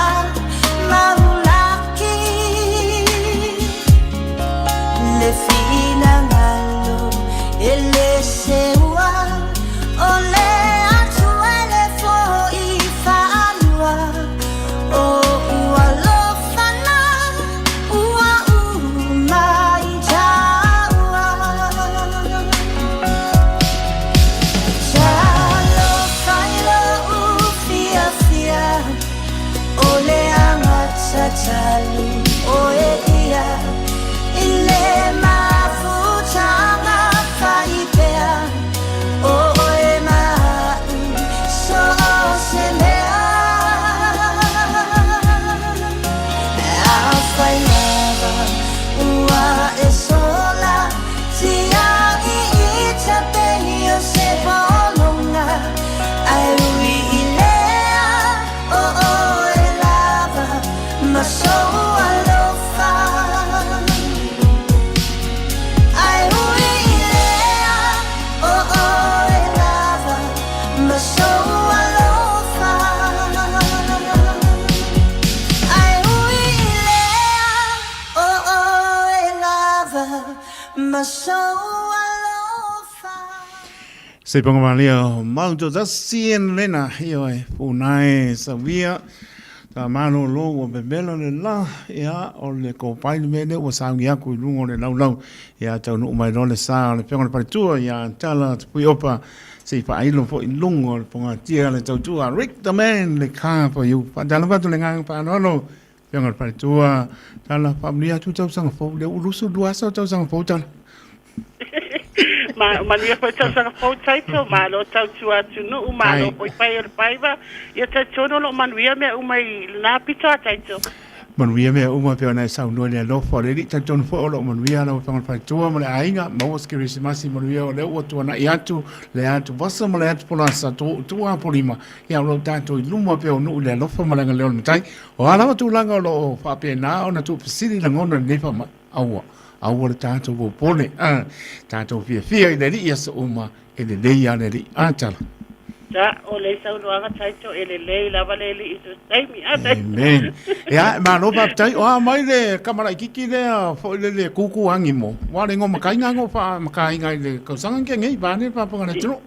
maulaki Le finangalo e le seua O le atua le fo'i fa'alua O ua lofana ua uma i tāua Talofa i lo'u fiafia O le agatatalu o e ia I le mafutaga faipea O oe ma a'u so o se mea Afai lava ua e sola Tia'i i tapehi o se pologa Ae ui i lea o oe lava Ma sou alofa Ae ui i lea o oe lava Ma sou alofa Ae ui i lea o oe lava Ma sou alofa Se ponga malia mauto tasi en lena ioe punae sawia ta malo lo ua pepelo le la ia o le kopai le mea lea ua sauni aku i luga o le laulau ia taunuu mai loa le sa o le Afioga i le Faletua ia Tala Tupuiopa se i faailo foi i luga o le fogatia le tautua Rick the Man le car for you. Faatalofa atu le agaga faaaloalo Afioga i le Faletua Tala, faamanuia atu le tausaga fou lea ua 22 aso le tausaga fou Tala. Ma, manuia foi tausaga fou Taito, malo tautua atunuu, malo foi fai o le faiva. Ia talitonu o lo o manuia mea uma i lena pito a Taito. Manuia mea uma pei ona e saunoa i le alofa o le Alii. Talitonu foi o lo o manuia lau Afioga i le Faletua ma le aiga. Maua se Kerisimasi manuia o lea ua tuanai atu le atu vasa ma le atu polasa tua Apolima. Ia o lo o tatou i luma pea o nuu i le alofa ma le agalelei o le Matai. O a lava tulaga o lo o faapena ona tuufesili lagona i lenei faamai, aua, aua le tatou popole, a, tatou fiafia i le Alii i aso uma, e lelei lava le Alii. A, Tala. Ja, o le saunoaga Taito, e lelei lava le Alii i so se taimi. A, Taito. Amen. Ia, malo faafetai. O a mai le kamalaititi lea foi le le kuku angi mo. Ua le ngo makainga ngo fa makainga i le kausaga ke ngei ba ne pa ponga le tunu.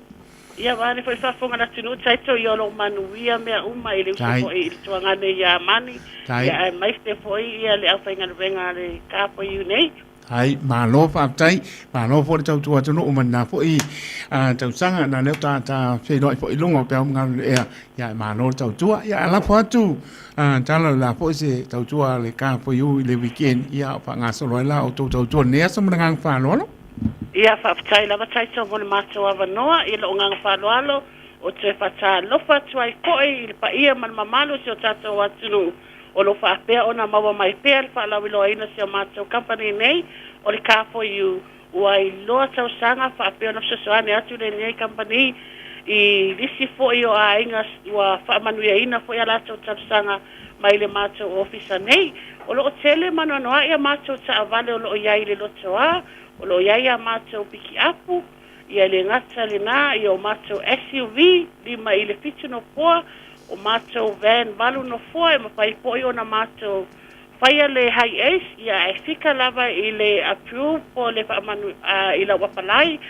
Ia vaeane foi faafofoga le atunuu taito ia o lo o manuia mea uma i le uso foi i le tuagane ia Mani ia aemaise foi ia le aufaigaluega a le KFU nei. Ai, malo faafetai, malo foi le tautua atunuu ma lena foi tausaga na lea ta ta feiloai foi i luga o peau ma galulue ea, ia malo le tautua. Ia a lafo atu tala le la foi se tautua a le KFU i le weekend, ia o faagasolo ai la outou tautua i lenei aso ma le agaga faaaloalo. Ia, faafetai lava Taito mo le matou avanoa i lou agaga faaaloalo o toe faatalofa atu ai foi i le paia ma le mamalu o si o tatou atunuu o lo o faapea ona maua mai pea le faalauiloaina o si a matou company nei o le Car4U. Ua iloa tausaga faapea ona fesoasoani atu lenei company i nisi foi o aiga ua faamanuiaina foi a latou talosaga mai le matou ofisa nei. O lo o tele ma anoanoai a matou taavale o lo o i ai i le lotoa, o lo o i ai a matou pikiapu, ia e le gata lena, ia o matou SUV 5 i le 7 nofoa, o matou van 8 nofoa e mafai foi ona matou faia le Hi-Ace, ia ae fika lava i le approve po o le faamanu i lau apalai,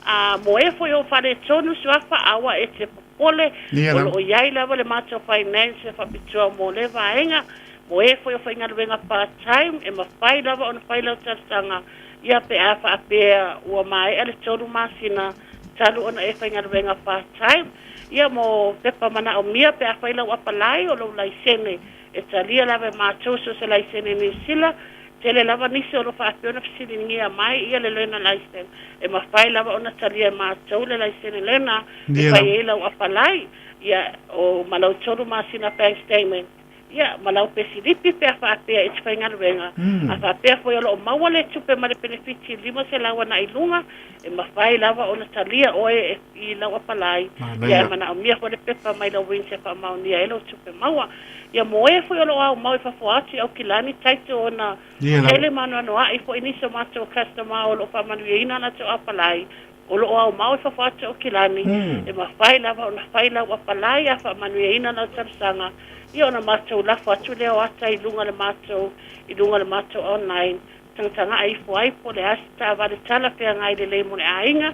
a mo e foi o faaletonu suafa aua e te popole, o lo o i ai lava le matou finance e faapitoa mo lea vaega, mo e foi o faigaluega part time e mafai lava ona fai lau talosaga ia pe a faapea ua maea le tolu masina talu ona e faigaluega part time, ia mo pepa manaomia pe a fai lau apalai o lou laisene E talia lava e matou so o se laisene Niu Sila, tele lava nisi o lo o faapea ona fesiligia mai ia le learner license. E mafai lava ona talia e matou le laisene learner e fai ai lau apalai, ia, o, ma lau tolu masina bank statement, ia, ma lau pesilipi pe a faapea e te faigaluega. A faapea foi o lo o maua le tupe ma le penefiti 500 agai i luga, e mafai lava ona talia oe i lau apalai, ia e manaomia foi le pepa mai lau WINZ e faamaonia ai lau tupe maua. Ia mo e foi o lo o aumau i fafo atu i Aukilani, taito ona tele ma anoanoai foi nisi o matou customer o lo o faamanuiaina a latou apalai. O lo o aomao i fafo atu o Aukilani, e mafai lava ona fai lau apalai a faamanuiaina lau talosaga, ia ona matou lafo atu lea o ata i luga o le matou i luga o le matou online, tagatagai ifo ai po o le a se taavale talafeagai lelei mo le aiga,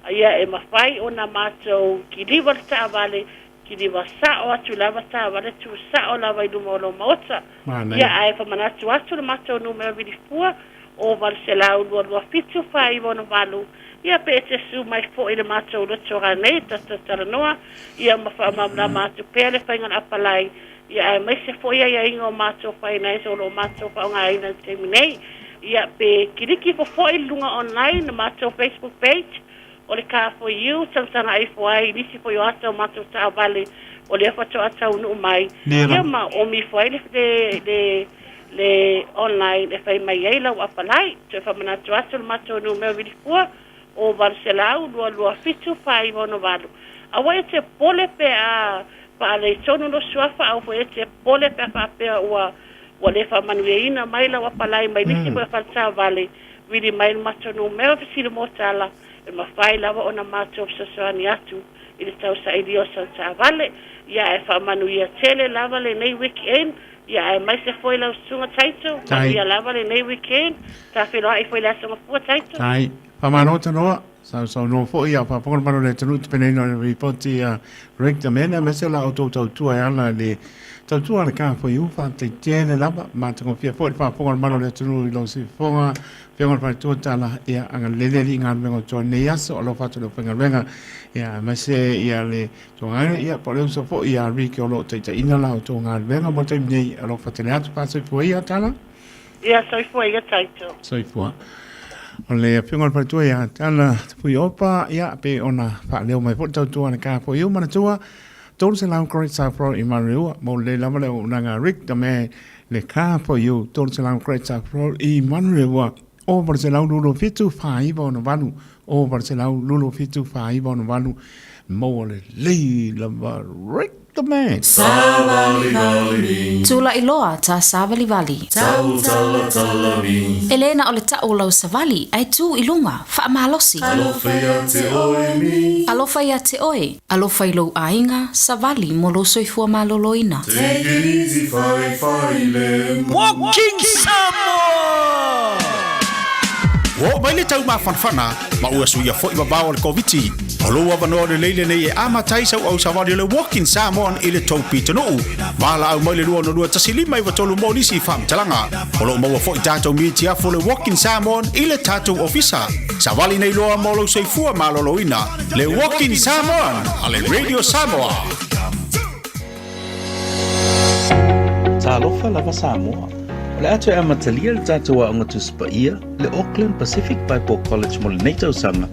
ia e mafai ona matou kiliva le taavale, kiliva sao atu lava taavale tu sao lava i luma o lou maota. Ia ae famanatu atu le matou numera vilifua, o 800 22 7 49 68, ia pe e te susu mai foi i le matou loto rānei tatou talanoa, ia ma faamalamalama atu pea le faiga o le apalai, ia aemaise foi aiaiga o matou finance o lo o matou faaaogaina i le taimi nei. Ia pe kiliki ifo foi i luga online le matou Facebook page o le Car For You, tagatagai ifo ai i nisi foi o ata o matou taavale o lea faatoa taunuu mai, ia ma omi ifo ai le, le, le le online e fai mai ai lau apalai. Toe faamanatu atu le matou numera vilifua o 800 227 4968. Aua e te popole pe a faaletonu lou suafa, aua foi e te popole pe a faapea ua ua le faamanuiaina mai lau apalai mai nisi foi o faletaavale. Vili mai le matou numera fesili mo tala e mafai lava ona matou fesoasoani atu i le tausailia o sau taavale. Ia ae faamanuia tele lava lenei weekend. Ia aemaise foi lau susuga Taito, manuia lava lenei weekend, ta feiloai foi i le Aso Gafua Taito. Tai. Faamalo tanoa, sausaunoa foi a o faafofoga le mamalu o le atunuu i le tapenaina o le ripoti a Rick Damena aemaise o la outou tautua e ala i le tautua a le KFU. Faafetai tele lava, matagofie foi le faafofoga o le mamalu o le atunuu i lou siufofoga. Afioga i le Faletua Tala, ia agalelei le Alii i galuega o toa i lenei aso, alofa atu i le aufaigaluega, ia aemaise ia le Togaina, ia, po o le uso foi ia Rick o lo o taitaiina la outou galuega mo le taimi nei. Alofa tele atu, faasoifua ia, Tala. Ia, soifua ia, Taito. Soifua. O le afioga o le faletua ia Tala Tupuiopa, ia, pe ona faaleo mai foi le tautua a le KFOU manatua, 300 Great South Road i Manureua, mo lelei lava le auaunaga a Rick the Man, le KFOU, 300 Great South Road i Manureua, o 827 4968, o 827 4968, maua lelei lava Rick the Man. Savalivali. Tula'i loa ta savalivali. E le na o le ta'u o lau savali ae tu i luga, faamalosi. Alofa ia te oe mi. Alofa ia te oe, alofa i lou aiga, savali mo lou soifua maloloina. Take it easy fai fai le Walking Samoa! Ua oo mai le tau mafanafana ma ua suia foi vavao o le Koviti. O lou avanoa lelei lenei e amata ai sau ausavali o le Walking Samoan i le tou pitonuu. Valaau mai le 262 1593 mo nisi faamatalaga. O lo o maua foi tatou mitiafu o le Walking Samoan i le tatou ofisa. Savali nei loa mo lou soifua maloloina. Le Walking Samoan a le Radio Samoa. Talofa lava Samoa. O le a toe amatalia le tatou Aoga Tusi Paia, le Auckland Pacific Bible College mo lenei tausaga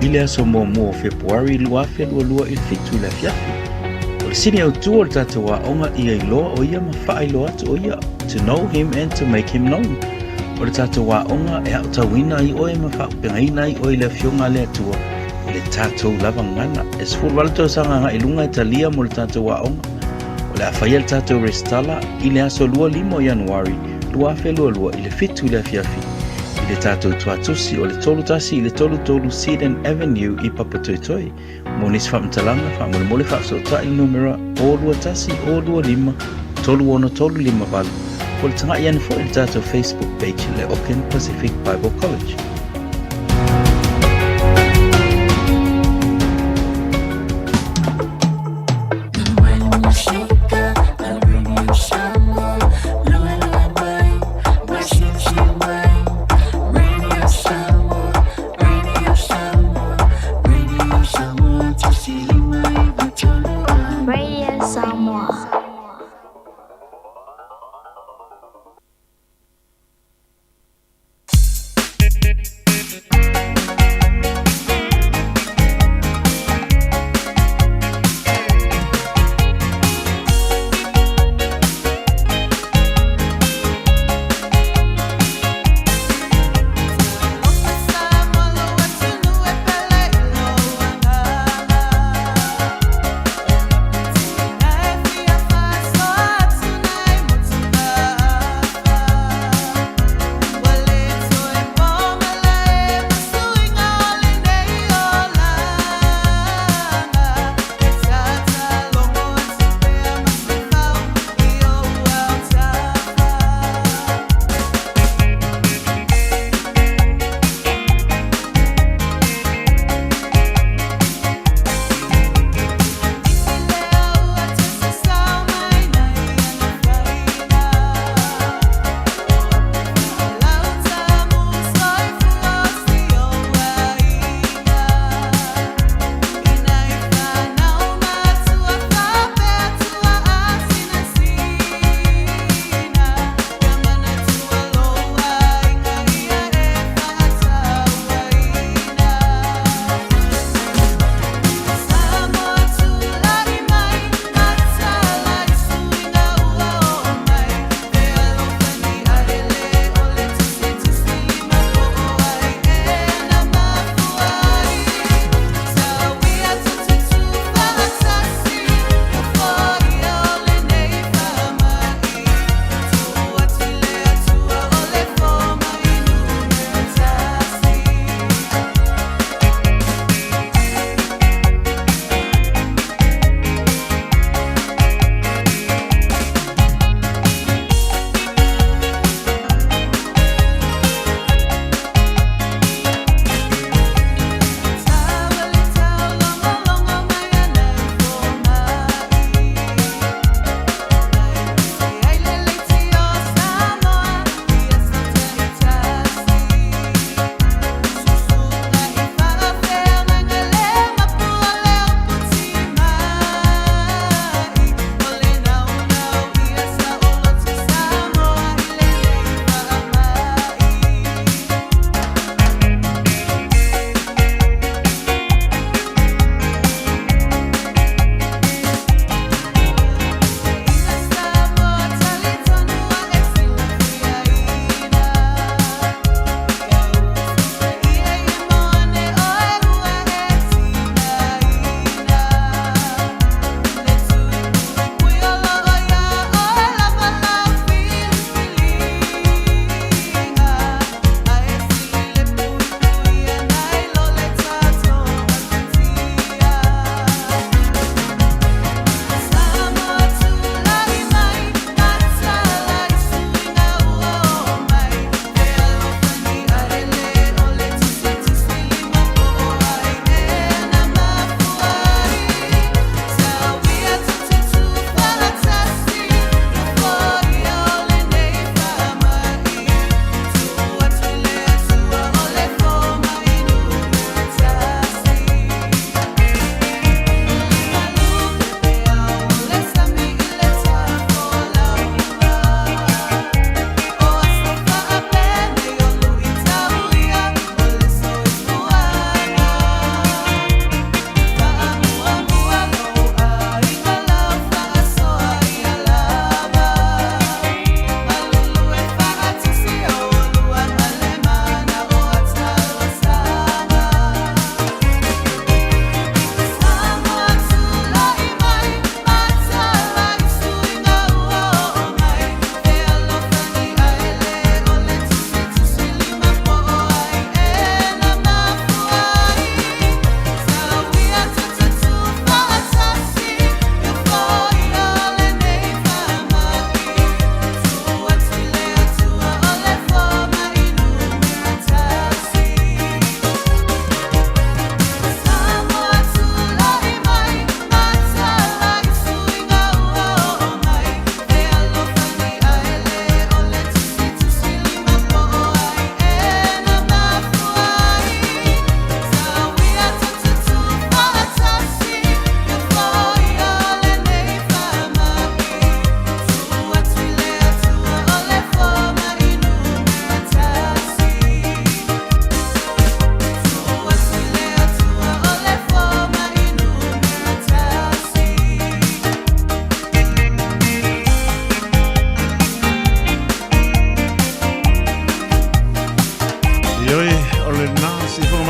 i le aso muamua o Fepuari 2022 i le 7 i le afiafi. O le sini autu o le tatou aoga ia iloa o ia ma faailoa atu o ia, to know him and to make him known. O le tatou aoga e aotauina ai oe ma faaaupegaina ai oe i le Afioga a le Atua i le tatou lava gagana. E 18 tausaga agai i luga e talia mo le tatou aoga. O le a faia le tatou resitala i le aso 25 o Ianuari 2022 i le 7 i le afiafi i le tatou tuatusi o le 31 i le 33 Seddon Avenue i Papatoetoe. Mo nisi faamatalaga, faamolemole faafesootai i le numera 021 025 36358 po o le taga'i ane foi i le tatou Facebook page le Auckland Pacific Bible College. Radio Samoa.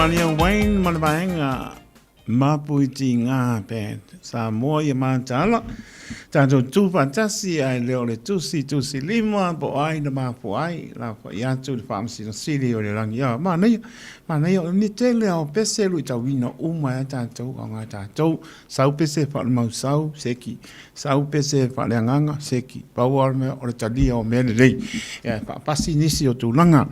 Maria Wayne ma le vaega Mapuiti Ngā Band. Samoa ia mātaala, tātou tū whātasi ai leo le tusi, tusi lima, po ai na māpo ai, la whai atu le whaamasino sili o le rangi. Ia, mānaia, mānaia, o ni tele ao pese lui tauina uma e tātou, o ngā tātou, sau pese whalemau sau, seki, sau pese whaleanganga, seki, pau o le mea o le talia o mea lelei. Ia, e whaapasi nisi o tūlanga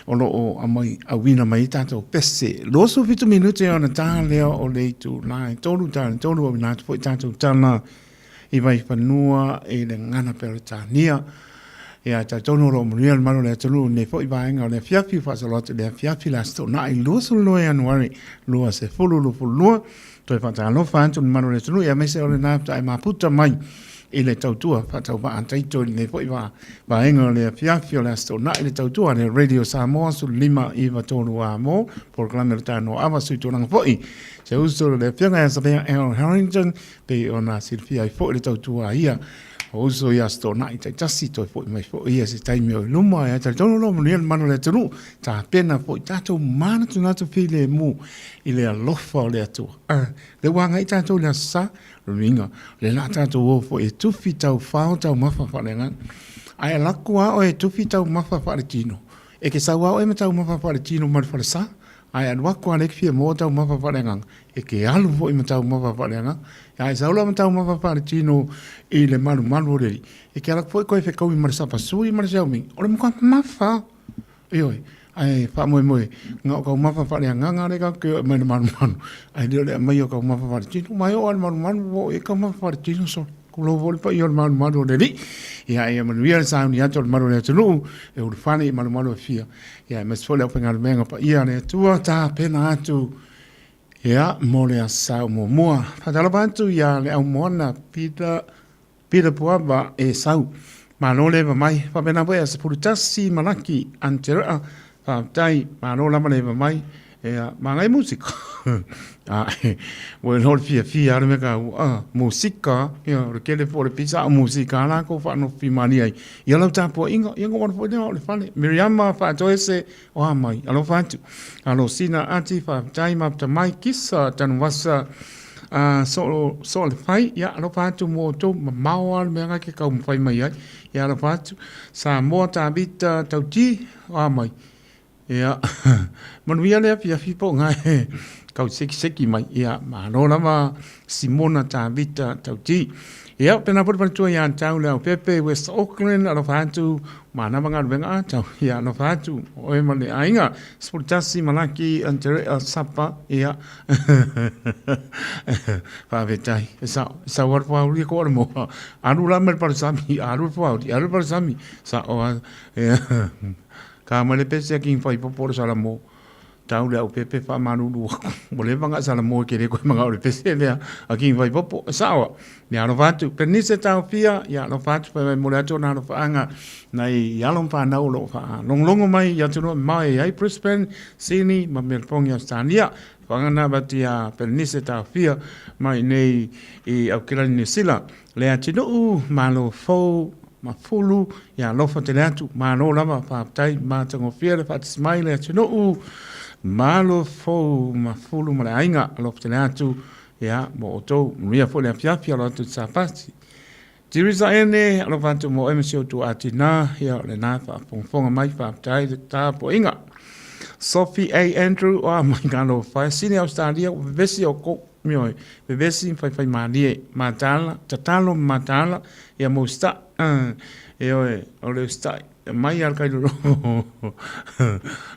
o lo o amai auina mai tātou pese. 27 minute ona tā lea o le itu la e tolu tā le tolu au ina atu foi tātou tala i Vaifanua i le ngana pea o le tānia. Ia, tau tonu o lo o manuia le malo le atunuu nei foi vaega o le afiafi, faasolo atu i le afiafi le Aso Toonai 22 Ianuari 2022. Toe faatalofa atu le mamalu o le atunuu, aemaise o lena faatoa e maputa mai i le tautua faatauvaa taito i lenei foi vaega o le afiafi o le Aso Toonai le tautua a le Radio Samoa 1593 A mo polokalame o le Talanoa Ava sui tulaga foi se uso le afioga ia Savea L Harrington pei ona silafia ai foi le tautua a ia o uso i Aso Toonai taitasi toe foi mai foi ia se taimi o i luma e talitonu lo manuia le mamalu o le atunuu tapena foi tatou manatunatu filemu i le alofa o le Atua. Le ua agai tatou i le Aso Sa, o le uiga, o le la tatou o foi e tufi taufao taumafa faaleagaga. Ae alu atu lava oe e tufi taumafa faaletino, e ke sau lava oe ma taumafa faaletino mai le falesa, ae alu atu lava lea e te fia maua taumafa faaleagaga, e ke alu foi ma taumafa faaleagaga. Ae sau loa ma taumafa faaletino i le malumalu o le alii, e ke alu atu foi koe fekaui ma le sapasui ma le siauming, o le matua mafa. Ioe, ae faamoemoe, na o taumafa faaleagaga lea tatou te o e aumai i le malumalu, ae le o le aumaia o taumafa faaletino. Ma e oo lava i le malumalu ua oo i ai taumafa faaletino sole. Tulou foi le paia o le malumalu o le Alii. Ia, ia manuia le sauni atu o le malu o le atunuu, e ulufale i malumalu e fia. Ia, aemaise foi le aufaigaluega paia a le Atua, tapena atu, ia, mo le Aso Sa muamua. Faatalofa atu ia le aumoana Peter Peter Puava e sau. Malo le eva mai. Faapena foi a 11 Malaki Anteraa. Faafetai, malo lava le eva mai. Ea, magai musika. A, ua iloa le fiafia le mea ka a, musika, ia, o le kele foi o le pisa o musika la ko whaanofi mani ai. Ia lau tapuaiga, ia ngo foi lea o le fale. Miriama Faatoese o a mai, alofa atu. Alo sina ati, faafetai, mafuta mai, kisa, tanuvasa, a so so le fai ia alofa atu mo outou mamao lava le mea ke taumafai mai ai ia alofa atu Samoa Tavita Tauti o a mai ia manuia le afiafi po o gae tau sekiseki mai ia malo lava Simona Tavita Tauti ia pena foi le faletua ia tau le Aupepe West Auckland alofa atu manava galuega a tau ia alofa atu oe ma le aiga 11 Malaki Anterea Sapa ia Faafetai. E sao, e sau alu whauri e koa moa. Alu la mai le palasami, alu le whauri, alu le palasami. Sao a, e, ka mai le pese a king whai popo le sala mo. Tau le au pepe wha malulu aku. Mo le vanga sala mo ke le koe manga o le pese lea a king whai popo. E sao a, me alo whatu. Penise tau fia, ia alo whatu, whai mai mo le atu na alo whaanga. Nei i alo whanau lo wha. Longlongo mai i atu mai ai Brisbane, Sydney, ma Melbourne, Australia. Whangana wati a Bernice Tawhia mai nei i Aukilani Niu Sila. Le atunuu, malo fou, ma fulu, ia alofa tele atu, malo lava, faafetai, matagofie le faatasi mai le atunuu, malo fou, ma fulu ma le aiga, alofa tele atu, ia, mo outou, manuia foi le afiafi, alo atu i Sapati. Teresa Ene, alofa atu mo oe ma si outou atina, ia o lena faafogafoga mai, faafetai le tapuaiga. Sophie A. Andrew, o a mai ka lo whai, sini Australia, ua vevesi o kou, mioe, vevesi whaiwhai mālie, mātāla, tatalo mātāla, ia mo sta, e oe, o le sta, mai al kai lolo,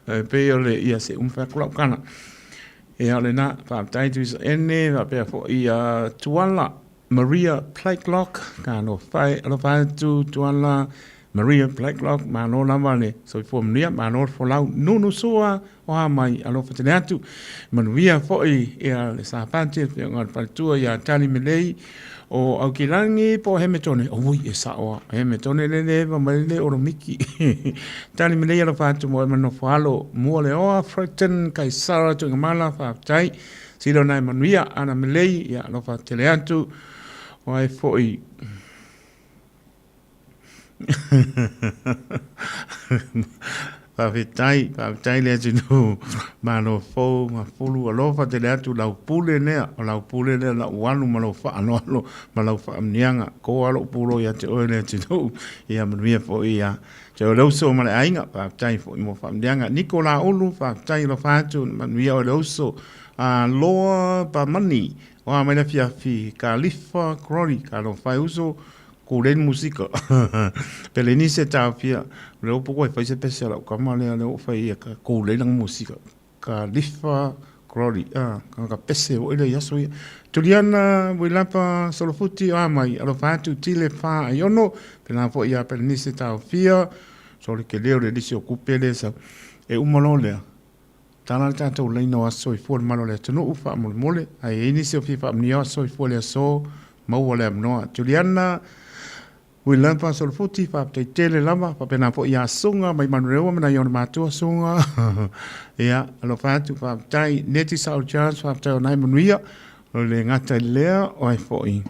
e pei o le, ia se umwhai aku lau kana. Ia o lena, faafetai Teresa Ene, faapea foi ia Tuala, Maria Blacklock, ka alofa e, alofa atu Tuala Maria Blacklock, malo lava le soifua manuia, malo le folau nunu sua o a mai, alofa tele atu. Manuia foi ia le Sapati, le Afioga i le Faletua ia Tali Melei o Aukilani po o Hemetone, oi e sao a, Hemetone le le eva mai le Oromiki. Tali Melei alofa atu mo e manofo alo, mua le oa, Fredericton, Kaisara, Tuigamala, faafetai. Sila nai manuia ana melei ia alofa tele atu o ai foi Faafetai, faafetai le atunuu. Malo fou ma fulu alofa tele atu lau pule lea, o lau pule lea lau alu ma lou faaloalo ma lau faamuniaga. Ko lava lou pulo ia te oe le atunuu. Ia manuia foi ia te oe le uso ma le aiga. Faafetai foi mo faamuniaga. Niko Laulu, faafetai alofa atu, manuia oe le uso. Loa Pamani, o a mai le afiafi, Kalifa Crowley, talofa e uso. Kulei le musika. Pelenise taofia, o le upu koe fai se pese a lau kama lea, lea ua fai ia ka kulei lana musika. Kalifa Crowley, ah, ka pese foi lea i aso ia. Juliana Wilapa Solofuti, o a mai, alofa atu Tile Fa Aiono, pena foi ia Pelenise taofia, sole ke leo le lisi o kupe lea sa. E uma loa lea, tala le tatou laina o aso soifua i le malu o le atunuu faamolemole, a i ai nisi o fia faamanuia o aso soifua i le aso, maua le avanoa. Juliana Wilapa Solofuti, faafetai tele lava, faapena foi ia Suga mai Manurewa ma nai ona matua Suga. Ia, alofa atu, faafetai. Neti Saul Charles, faafetai o nai manuia. O le gata i lea, o ai foi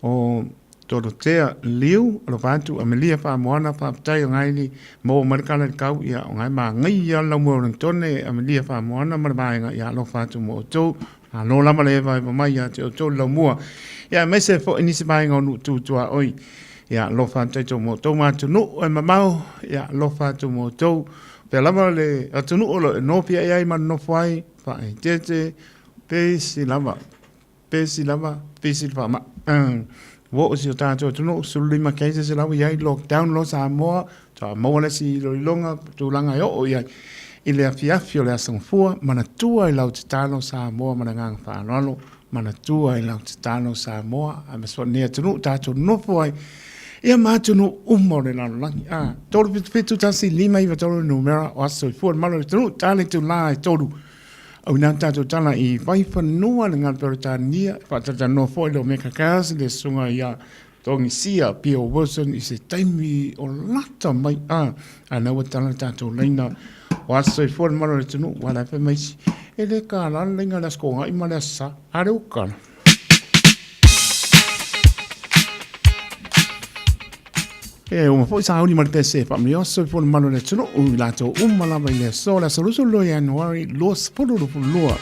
o Dorotea Liu, alofa atu, Amelia Faamoana, faafetai o ngai ni maua mai le kala i le kau, ia, o ngai māngai a lau moe o Langtone, Amelia Faamoana ma le vaega, ia, alofa atu mo outou. Malo lava le evaeva mai ia te outou le laumua. Ia, aemaise foi nisi vaega o nuu tu tuaoi. Ia, alofa atu tatou mo outou ma atunuu e mamao. Ia, alofa atu mo outou. Pea lava le atunuu o lo e nofiai ai ma nonofo ai, faaeteete, pesi lava, pesi lava, pesi le faamai. Ua oo si o tatou atunuu, 15 cases la ua i ai, lockdown loa Samoa, faatoa maua le isi iloiloga, tulaga e oo i ai. I le afiafi o le Aso Gafua, manatua i lau tatalo Samoa ma le agaga faaaloalo, manatua i lau tatalo Samoa, aemaise foi lenei atunuu tatou nonofo ai, ia ma atunuu uma o le lalolagi. A, 377 1 5 9 3 le numera o Aso Soifua le Malu o le Atunuu, ta le itula e 3. Auina tatou tala i Vaifanua le Galu Peretania, e faatalatalanoa foi le Omega Cars le susuga ia Togisia P.O. Wilson i se taimi o lata mai a a na ua tala le tatou laina o aso soifua le malu o le atunuu ua la fai mai isi e le kala le laina le aso Kogai ma le aso Sa a le ua kala. E uma foi sauni ma le pese faamanuia aso soifua le mamalu o le atunuu i latou uma lava i le aso le aso 22 Ianuari 2022.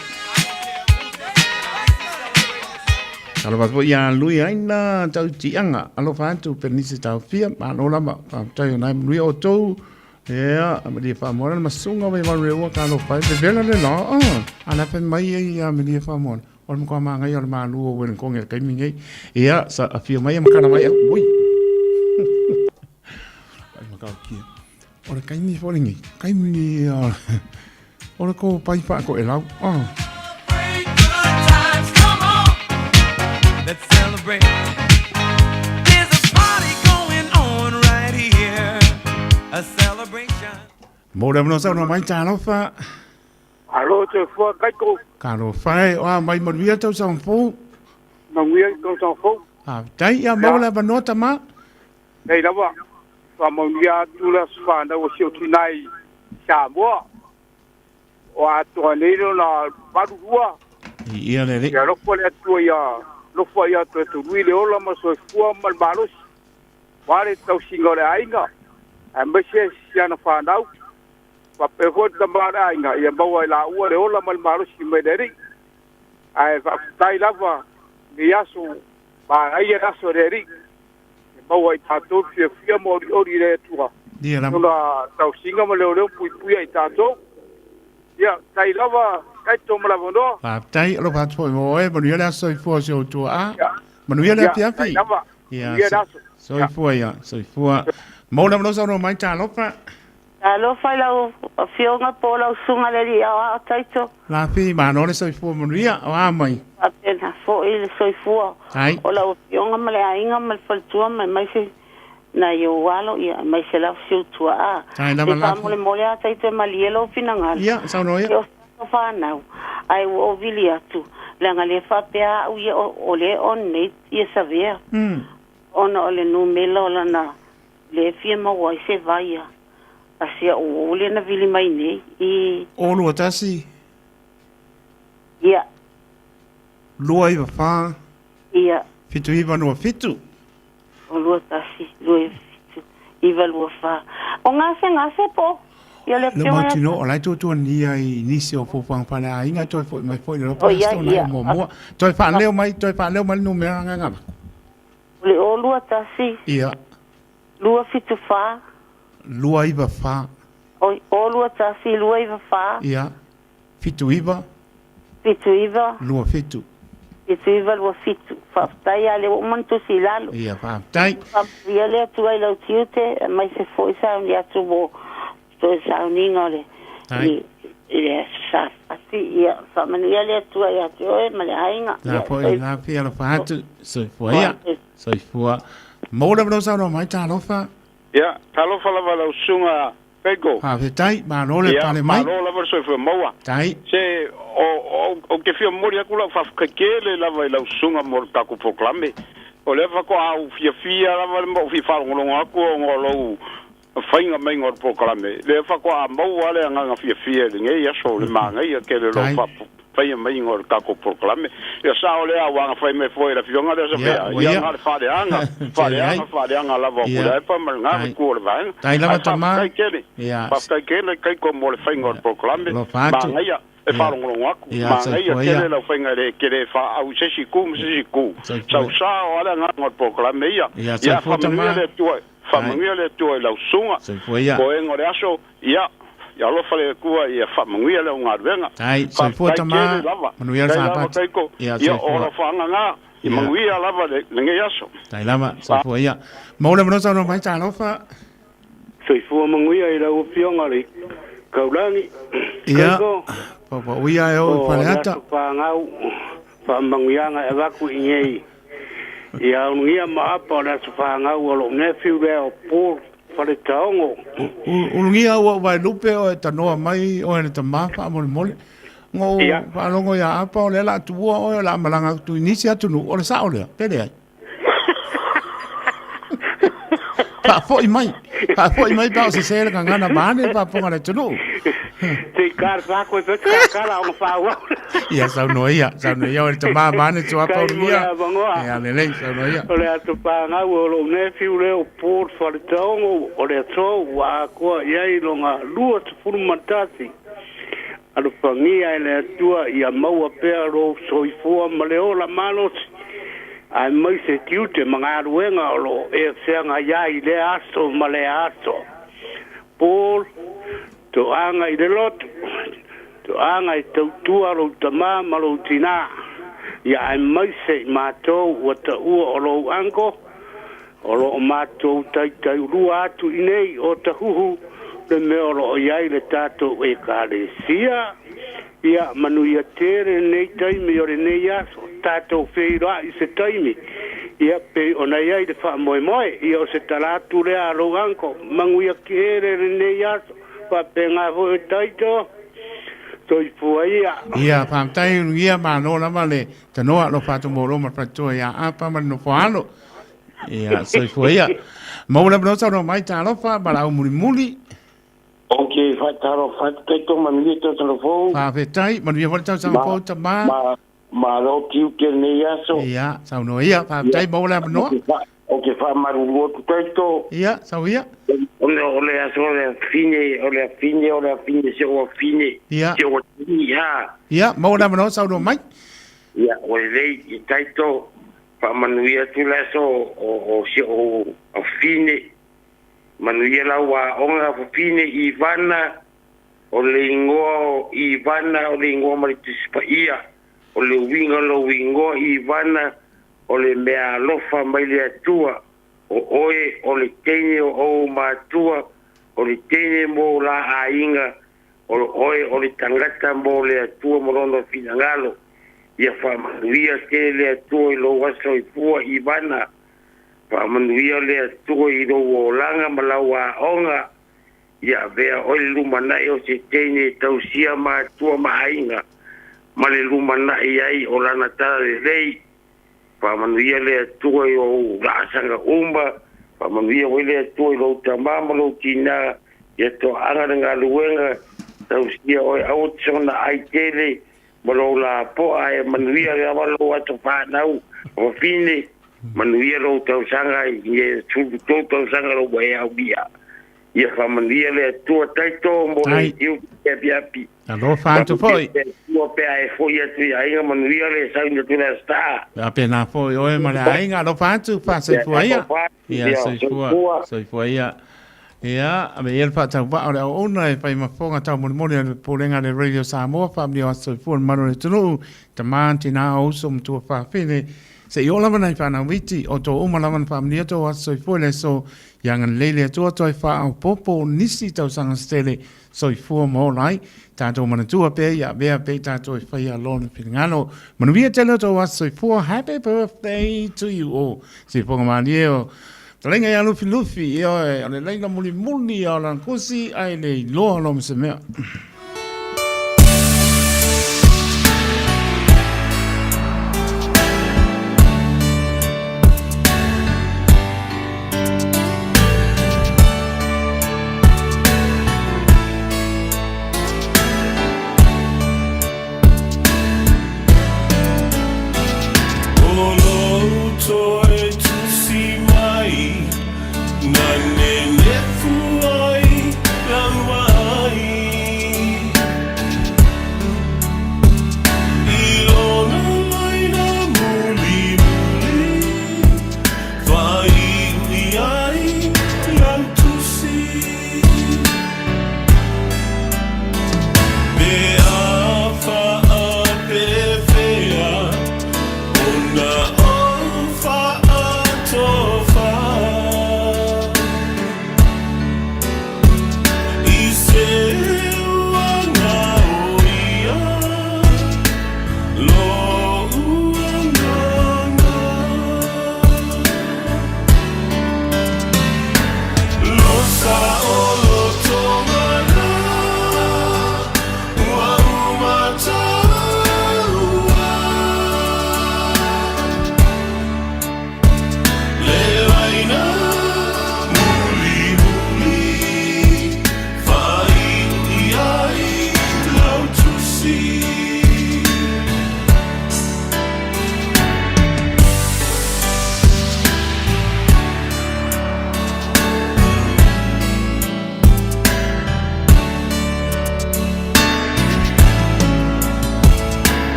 Alofa atu foi ia Lui Aina Tautiaga, alofa atu Penise Taofia, malo lava, faafetai o nai manuia outou. Ia, Maria Faamoana, masuga mai valu le ua ka alofa ai, vevela le la, ah, ala fai mai ai ia Maria Faamoana. O le matua māngai o le malu o Wellington i le taimi nei. Ia, sa afio mai e makana mai au. Ui. Ai makau kia. O le taimi foi lenei. Taimi o le ko pai wha ko e lau. Oh. Let's celebrate. There's a party going on right here. A celebration. Mō le avanoa saunoa mai talofa. Alo te fua kaiko. Kalo whae, o a mai manuia tausaga fou. Manuia tausaga fou. Faafetai, ia maua le avanoa tama. Nei lava, faamanuia atu le aso fanau o si ou tina i Samoa. O atoa nei lona 82. Ia le alii. Ia alofa le Atua ia alofa ia toe tului le ola ma soifua ma le malosi. Aua le tausiga o le aiga, aemaise si ana fanau. Faapea foi le tama o le aiga, ia maua e laua le ola ma le malosi mai le Alii. Ae faafetai lava i lenei aso, manaia le aso o le Alii, e maua ai tatou le fiafia ma olioli i le Atua, Ia lava. Lona tausiga ma leoleo puipuia i tatou. Ia, tai lava, Kaito ma le avanoa. Faafetai, alofa atu foi mo oe, manuia le aso soifua o si ou tuaa. Manuia le Ia, afiafi. tai lava. Ia, Manuia le aso. Soifua ia, soifua. Mo le avanoa saunoa mai, talofa. Talofa i lau Afioga po o lau Susuga i le Alii Aoao Taito. Lafi, malo le soifua manuia, o a mai? Faapena foi le soifua Ai. o lau Afioga ma le aiga ma le faletua ma aemaise nai ou alo, ia, aemaise lava si ou tuaa. Ai lava Se Lafi. faamolemole lava Taito e malie lou finagalo. Ia, saunoa ia. E oso atu fanau, ae ua ou vili atu, leaga le faapea au ia o lea e on nei ia Savea, ona o le numera o lana Lea fia maua ai se vai a si au uo lea na vili mai nei i. O 21. Ia. 294. Ia. 7927. O 21, 27, 924. O gasegase po o. Ia le Le afioga ia mautinoa o la e tuatuania i nisi o fuafuaga faaleaiga toe fo'i mai foi i le O lopa ia aso na ia e muamua. Toe faaleo mai, toe faaleo mai le numera gagana. O le 021 Ia, 274 294. Oi, 021 294 Ia, 79 79 27. 79 27. Faafetai a le ua uma ona tusi i lalo. Ia, faafetai. Faamanuia le Atua i lau tiute, mai se fo'i sauni atu mo toe sauniga o le Tai. i le aso Sapati. Ia, faamanuia le Atua ia te oe ma le aiga. La Ia, foi toi- la fia alofa atu. Soifua ia. Soifua. Maua le avanoa saunoa mai talofa. Ia, talofa lava lau susuga Peko. Faafetai, malo le Ia, pale mai. malo lava le soifua maua. Tai. Se, o ke fia momoli aku lau faafetai tele lava i lau susuga mo le tatou polokalame. O lea faatoa ou fiafia lava le ma ou fia faalogologo atu ona o lou faiga maiga o le polokalame. Lea faatoa maua le agaga fiafia i lenei aso le manaia tele o lou Tai. faafaia maiga o le tatou polokalame. Ia sao lea ua agafai mai foi i le afioga lea Ia, Safea. ua Ia ia. na le faaleaga, faaleaga, faaleaga lava o Ia. Puleaepa ma lena Tai. itu o le vaega. Tai lava Ae tama. faafetai tele. Ia. Faafetai tele Kaiko mo le faiga o le polokalame. Alofa atu. Manaia e Ia. faalogologo atu. Ia, Manaia soifua tele ia. lau faiga le tele faaau i se isi itu ma se isi itu. Soifua. Sausao lava le agaga o le polokalame ia. Ia, Ia, soifua faamanuia tama. le Atua. Faamanuia le Atua i lau susuga. Soifua ia. Koega o le aso, ia, ia alofa le Atua ia faamanuia lau galuega. Tai, soifua Faafetai tama. tele lava. Manuia le Tai lava, Sapati. Kaiko. Ia, Ia, o soifua. alofaga gā. Ia Ia. manuia lava lenei aso. Tai lava, soifua ia. Maua le avanoa saunoa mai talofa. Soifua manuia i lau afioga le kaulagi. Ia. Kaiko. Paupauia e o i O le Faleata. aso pagau faamanuiaga e avaku i nei. Ia aunugia ma apa o le aso fagau o lou nephew lea o Paul Faletaogo. Ulugia ua vai lupe o e tanoa mai o e le tamā faamolemole. Ngo Ia. faalogo ia apa o lea la atua oe o le a malaga atu i nisi atunuu o le sao lea, pe leai. Faafo'i mai, faafo'i mai pa o sesē le gagana vaane le faafofoga a le atunuu. Te i kare whako e pete kakala o ngawhau. Ia saunoa ia, saunoa ia o le tamā vaane tuapa Kai mo le ulugia. avanoa. Ia lelei, saunoa ia. O le aso pagau o lou nephew lea o Paul Faletaogo o le aso ua akoa i ai loga 21. Alofagia e le Atua ia maua pea lou soifua ma le ola malosi. Ae mai se tiute ma galuega o loo e feagai ai i lea aso ma lea aso. Paul, toaga i le lotu, toaga i tautua lou tamā ma lou tinā. Ia ae mai se i matou ua taua o lou uncle, o loo matou taitaiulua atu i nei o Tahuhu le mea o loo iai le tatou ekalesia. Ia manuia tele lenei taimi o lenei aso, tatou feiloai se taimi. Ia pei ona iai le faamoemoe, ia o se tala atu lea a lou uncle, manuia tele lenei aso, faapega foi o taito, soifua ia. Ia, faafetai ulugia malo lava le tanoa alofa atu mo ma le faletua ia Apa ma le nofoalo. Ia, soifua ia. Maua le avanoa saunoa mai talofa ma lau mulimuli. Ok, faatalofa atu taito manuia tausaga fou. Faafetai, manuia foi le tausaga fou tamā. Ma malo tiute lenei aso. Ia, saunoa ia, faafetai maua le avanoa. O ke faamalulu atu taito. Ia, sau ia. Ona o le aso o le afine, o le afine, o le afine, se o afine. Ia. Se o tini, ha. Ia, maua le avanoa saunoa mai. Ia, o lelei i taito faamanuia atu le aso o se o afine. Manuia lau aoga fafine Ivana, o le igoa o Ivana, o le igoa ma le Tusi Paia. O le uiga o lou igoa Ivana, o le mea alofa mai le Atua. O oe o le teine o ou matua, o le teine mo la aiga, o oe o le tagata mo le Atua mo lona finagalo. Ia faamanuia tele le Atua i lou aso soifua Ivana. Faamanuia le Atua i lou olaga ma lau aoga. Ia avea oe le lumanai o se teine e tausia matua ma aiga ma le lumanai ai o lana tala lelei. Faamanuia le Atua i ou laasaga uma. Faamanuia foi le Atua i lou tamā ma lou tinā. Ia toaaga le galuega tausia oe aua te soona ai tele ma lou lapoa ae manuia lava lou aso fanau fafine. Manuia lou tausaga i e 13 tausaga lou ua e aulia. Ia faamanuia le Atua Taito mo le tiu apiapi. Alofa atu foi. Atua pe a e foi atu i aiga manuia le sauni atu le Aso Sa. A pēnā foi oe ma le aiga, alofa atu, faasoifua ia. Ia, soifua, soifua ia. Ia, ave ia le faatauvaa o le auauna e fai ma fofoga taumolimoli a le Pulega a le Radio Samoa, faamanuia o aso soifua i le mamalu o le atunuu, tama, tinā, o uso, matua, fafine, se i oo lava nai fanau iti, o outou uma lava na faamanuia outou aso soifua i le aso Ia agalelei le Atua toe faaopoopo nisi tausaga se tele soifua ma ola ai. Tatou manatua pea ia avea pea i tatou e faia Lona finagalo. Manuia tele o tou aso soifua. Happy birthday to you all. Sifoga malie o Fetalaiga ia Lufilufi, ioe, o le laina mulimuli ia o lana kusi, ae le iloa loa ma se mea.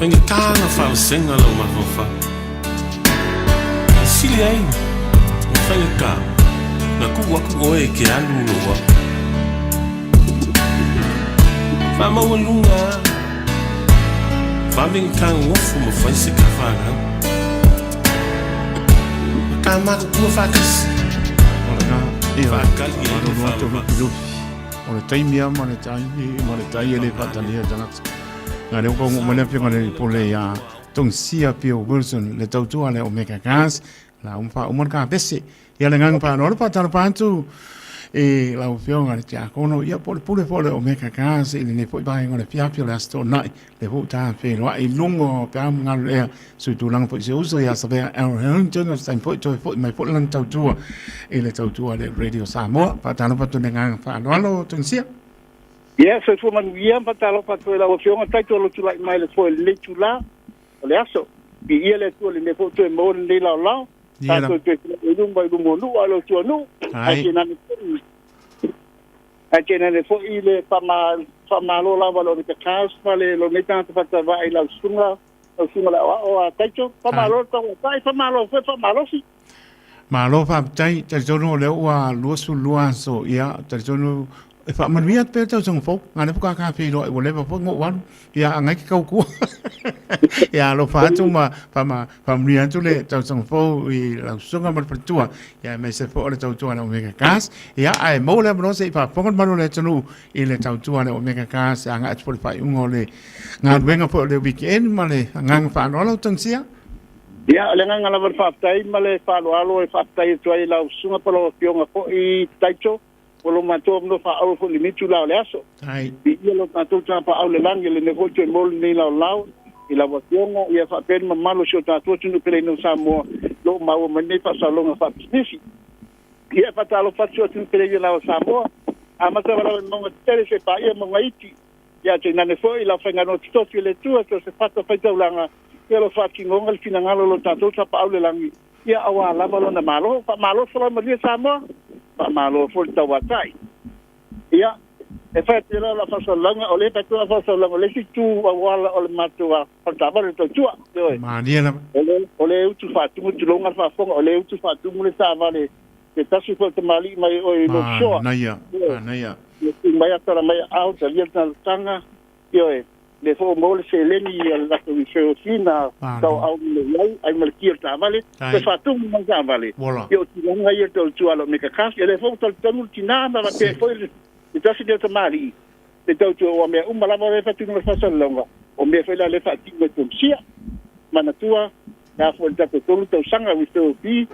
Faigata na faavasega lou mafaufau. E sili ai ona faigata na tuu atu oe e te alu lou au. Faamaualuga a, vave na tagofo ma fai se tafanau. Ma ta matutua faatasi. O lena, ia, Faatali ai le malolo atu faavavau. Lufilufi. O le taimi lava ma le taimi ma le tai e le faatalia e tagata. Na lea ua taunuu mai le afioga i le Pule ia Togisia Pio Wilson, le tautua a le Omega Gas, la uma faauma le kapese. Ia le agaga faaaloalo faatalofa atu i lau Afioga i le Tiakono, ia po o le pule foi o le Omega Cars i lenei foi vaega o le afiafi o le Aso Toonai, lea foi ua ta feiloai i luga o peau ma galulea sui tulaga foi si uso ia Savea Al Harrington, o se taimi foi toe foi mai foi lana tautua i le tautua a le Radio Samoa. Faatalofa atu i le agaga faaaloalo Tungisia. Ia, soifua manuia ma faatalofa atu i lau Afioga Taito o lo o tulai mai le foe i lenei itula o le aso. Viia le Atua i lenei foi ua toe maua lenei laolao. Tatou toe tulai i luma i luma o nuu a o le atunuu. Ae tainane foi, ae tainane foi le faamalo lava i le Cars ma le lou nei tagata faatauvaai i lau susuga, lau susuga i le aoao a Taito. Faamalo le tauatai, faamalo foi le faamalosi. Malo faafetai, talitonu o lea ua 22 aso, ia talitonu e faamanuia atu pea le tausaga fou. A lea faatoa ta feiloai ua leva foi ona ou alu, ia agai ke tautua. Ia alofa atu ma faamanuia atu le tausaga fou i lau susuga ma le faletua, ia aemaise foi o le tautua a le Omega Gas. Ia ae maua le avanoa se i faafofoga le mamalu o le atunuu i le tautua a le Omega Gas e agai atu foi i le faaiuga o le galuega foi o le weekend ma le agaga faaaloalo Tausia. Ia, o le agaga lava o le faafetai ma le faaaloalo e faafetai atu ai i lau susuga po o lau Afioga foi Taito, o lo matou avanoa faaauau foi i lenei itula o le aso. Viia lo tatou tapaau i le lagi, lenei foi toe mo lenei laolao i lau Afioga, ia faapea le mamalu o si o tatou atunuu peleina o Samoa, lo o maua mai nei faasaologa faapisinisi. Ia, e faatalofa atu si o atunuu peleina o Samoa, amata lava i mauga tetele se paia mauga iti. Ia tainane foi lau faiganoa totofi e le Atua, so o se fata faitaulaga, ia lo faatinoga le finagalo o lo tatou Tapaau i le lagi, ia auā lava lona Malo. Faamalo folau manuia Samoa, faamalo foi le tauatai. Ia, e fai atu ai loa lau faasalalauga, o lea e fai atu lau faasalalauga, o le isi itu auala o le matou faletaavale o le tautua. Ioe. Malie lava. O le utu faatumu, tulouna le faafofoga, o le utu faatumu le taavale se tasi foi o tamalii mai oe i North Shore. Manaia, manaia. Ia tu mai atala mai aao talia le talosaga, ioe, le foi ua maua le seleni ia le latou referral fee na tauaau mai ai, ai ma le ki o le taavale, toe faatumu mai le taavale. Ia o tulaga ia tautua a le Omega Cars. Ia lea foi ua talitonu le tina ma faapea foi le tasi lea o tamalii, le tautua ua mea uma lava lea e faatino le faasalalauga, o mea foi la lea e faatino e Tomusia. Manatua, le a foi le tatou 3 tausaga referral fee,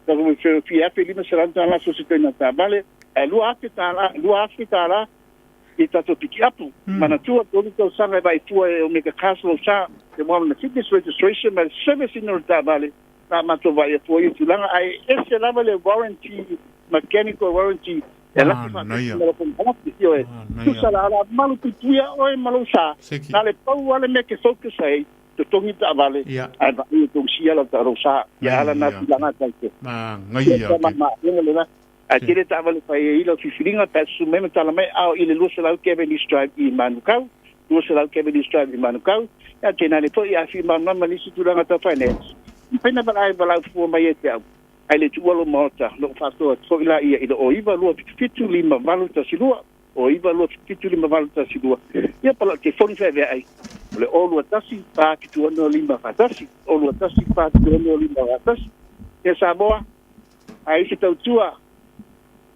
$1,500 so o se ituaiga taavale, ae $2,000 i tatou pikiapu. Manatua, 3 tausaga e vaai fua e Omega Cars lou sa, le warrant of fitness, registration ma le service ina o le taavale, sa matou vaai fua i ia tulaga, ae ese lava le warranty, mechanical warranty, e laki faatasi ma lau konekarate. Ioe, tusa la, o le a malupuipuia oe ma lou sa, na o le pau lava le mea e te focus ai, totogi taavale ae vaai e tou sia lau taavale sa ia ala na tulaga tai te manaia ma ma le la ae tele taavale fai ai lau filifiliga pe susu mai ma tala mai ao i le 200 Cavendish Drive i Manukau 200 Cavendish Drive i Manukau ia tēnā le foi a fi ma nisi tulaga tau finance pena valaai valau fua mai e te au ai le tuua lo maota lo faasoa foi la ia i le o 9 2 7 7 5 8 1 2 o 9 2 7 5 8 1 2. Ia pa lau telefoni feaveai ai, o le 0 2 1 4 7 6 5 4 1, 0 2 1 4 7 6 5 4 1. Ia Samoa, a i se tautua,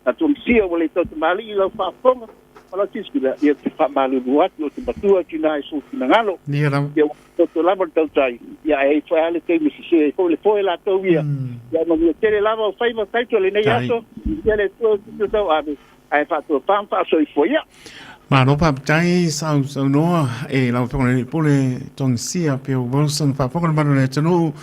na tuamisia ua le tautamalii lau faafofoga, ma lau silasila, ia te faamalulu atu o te matua atu i sou finagalo. Ia lava. Ia ua toto lava le tautai, ia ae ai foi lava le taimi sese ai foi le foe latou ia. Ia manuia tele lava o faiva taito lenei aso, ia le Atua o tupe tauave. Ae faatopa ma faasoifua ia. Malo faafetai sausaunoa e lau Afioga i le Pule Togisia Bill Wilson, faafofoga le mamalu o le atunuu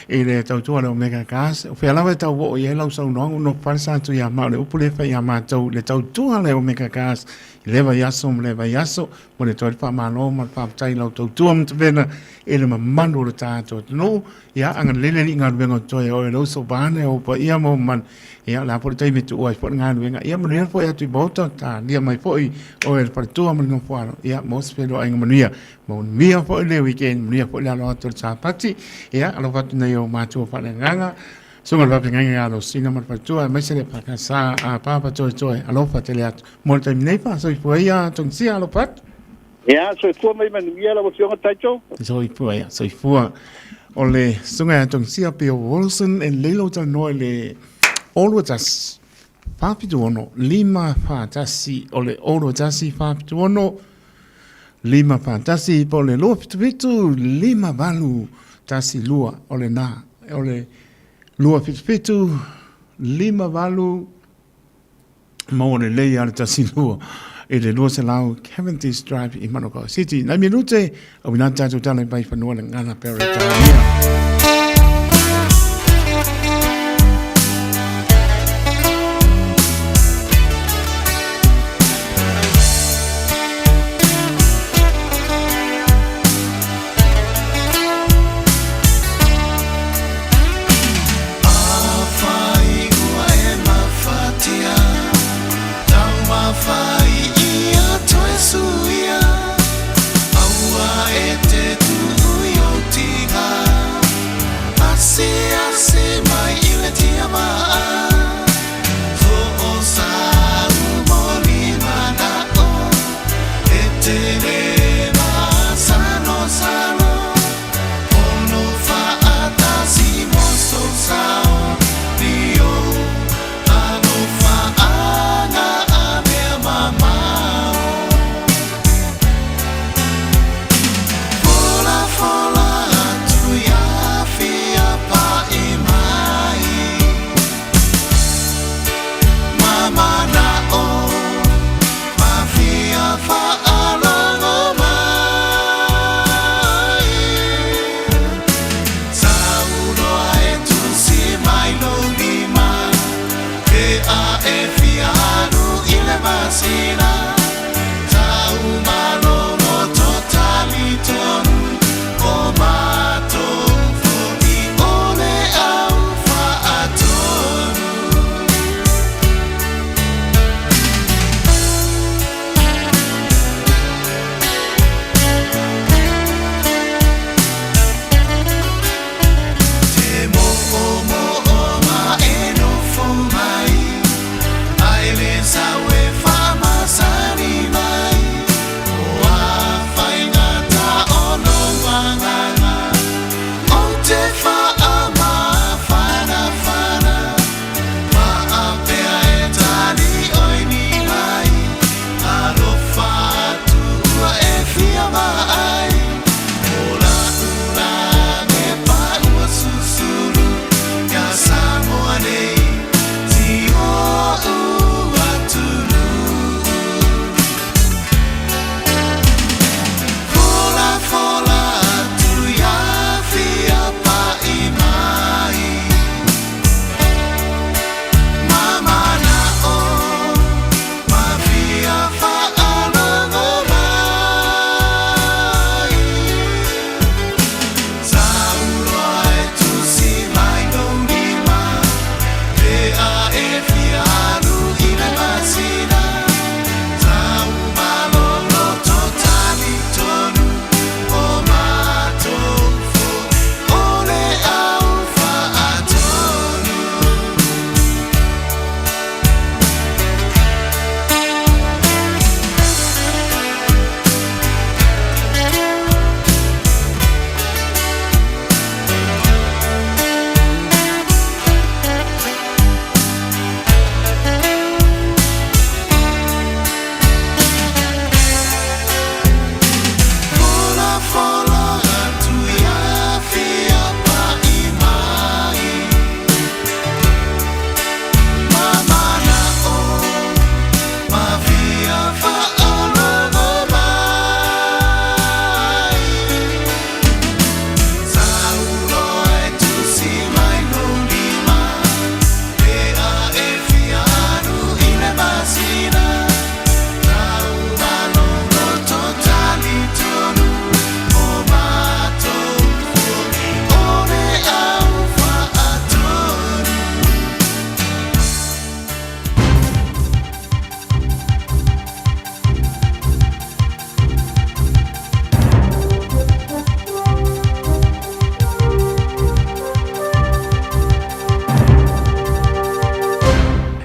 i le tautua le Omega Gas. O fea lava e tau oo i ai lau saunoaga ua nofo falesa atu ia ma o le upu lea e fai ia matou le tautua le Omega Gas i lea vaiaso ma lea vaiaso. Mo le toe faamalo ma le faafetai i lau tautua matavena i le mamalu o le tatou atunuu. Ia, agalelei le Alii i galuega o totoe o oe lou sovaane o ou paia ma ou mamalu. Ia, o le a foi le taimi e tuua ai foi le galuega. Ia, manuia le foi atu i Maota, talia mai foi oe le faletua ma le nofoalo. Ia, maua se feiloaiga manuia. Manuia foi le weekend, manuia foi le alo atu o le Sapati. Ia, alofa atu nei ou matua faaleagaga. Susuga i le Faafeagaiga ia Losina ma le faletua, aemaise le EFKS a Papa Toetoe. Alofa tele atu. Mo le taimi nei, faasoifua ia Togisia, alofa atu. Ia, soifua mai manuia lau Afioga Taito. Soifua ia, soifua. O le susuga ia Togisia Bill Wilson e lelei lou talanoa i le 021 476 541 o le 021 476 541 po o le 277 58 12 o lena o le 277 58 Maua lelei a le tasi lua i le 200 Cavendish Drive i Manukau City. Nai minute, au ina tātou tala i pai whanua le ngana Peretania.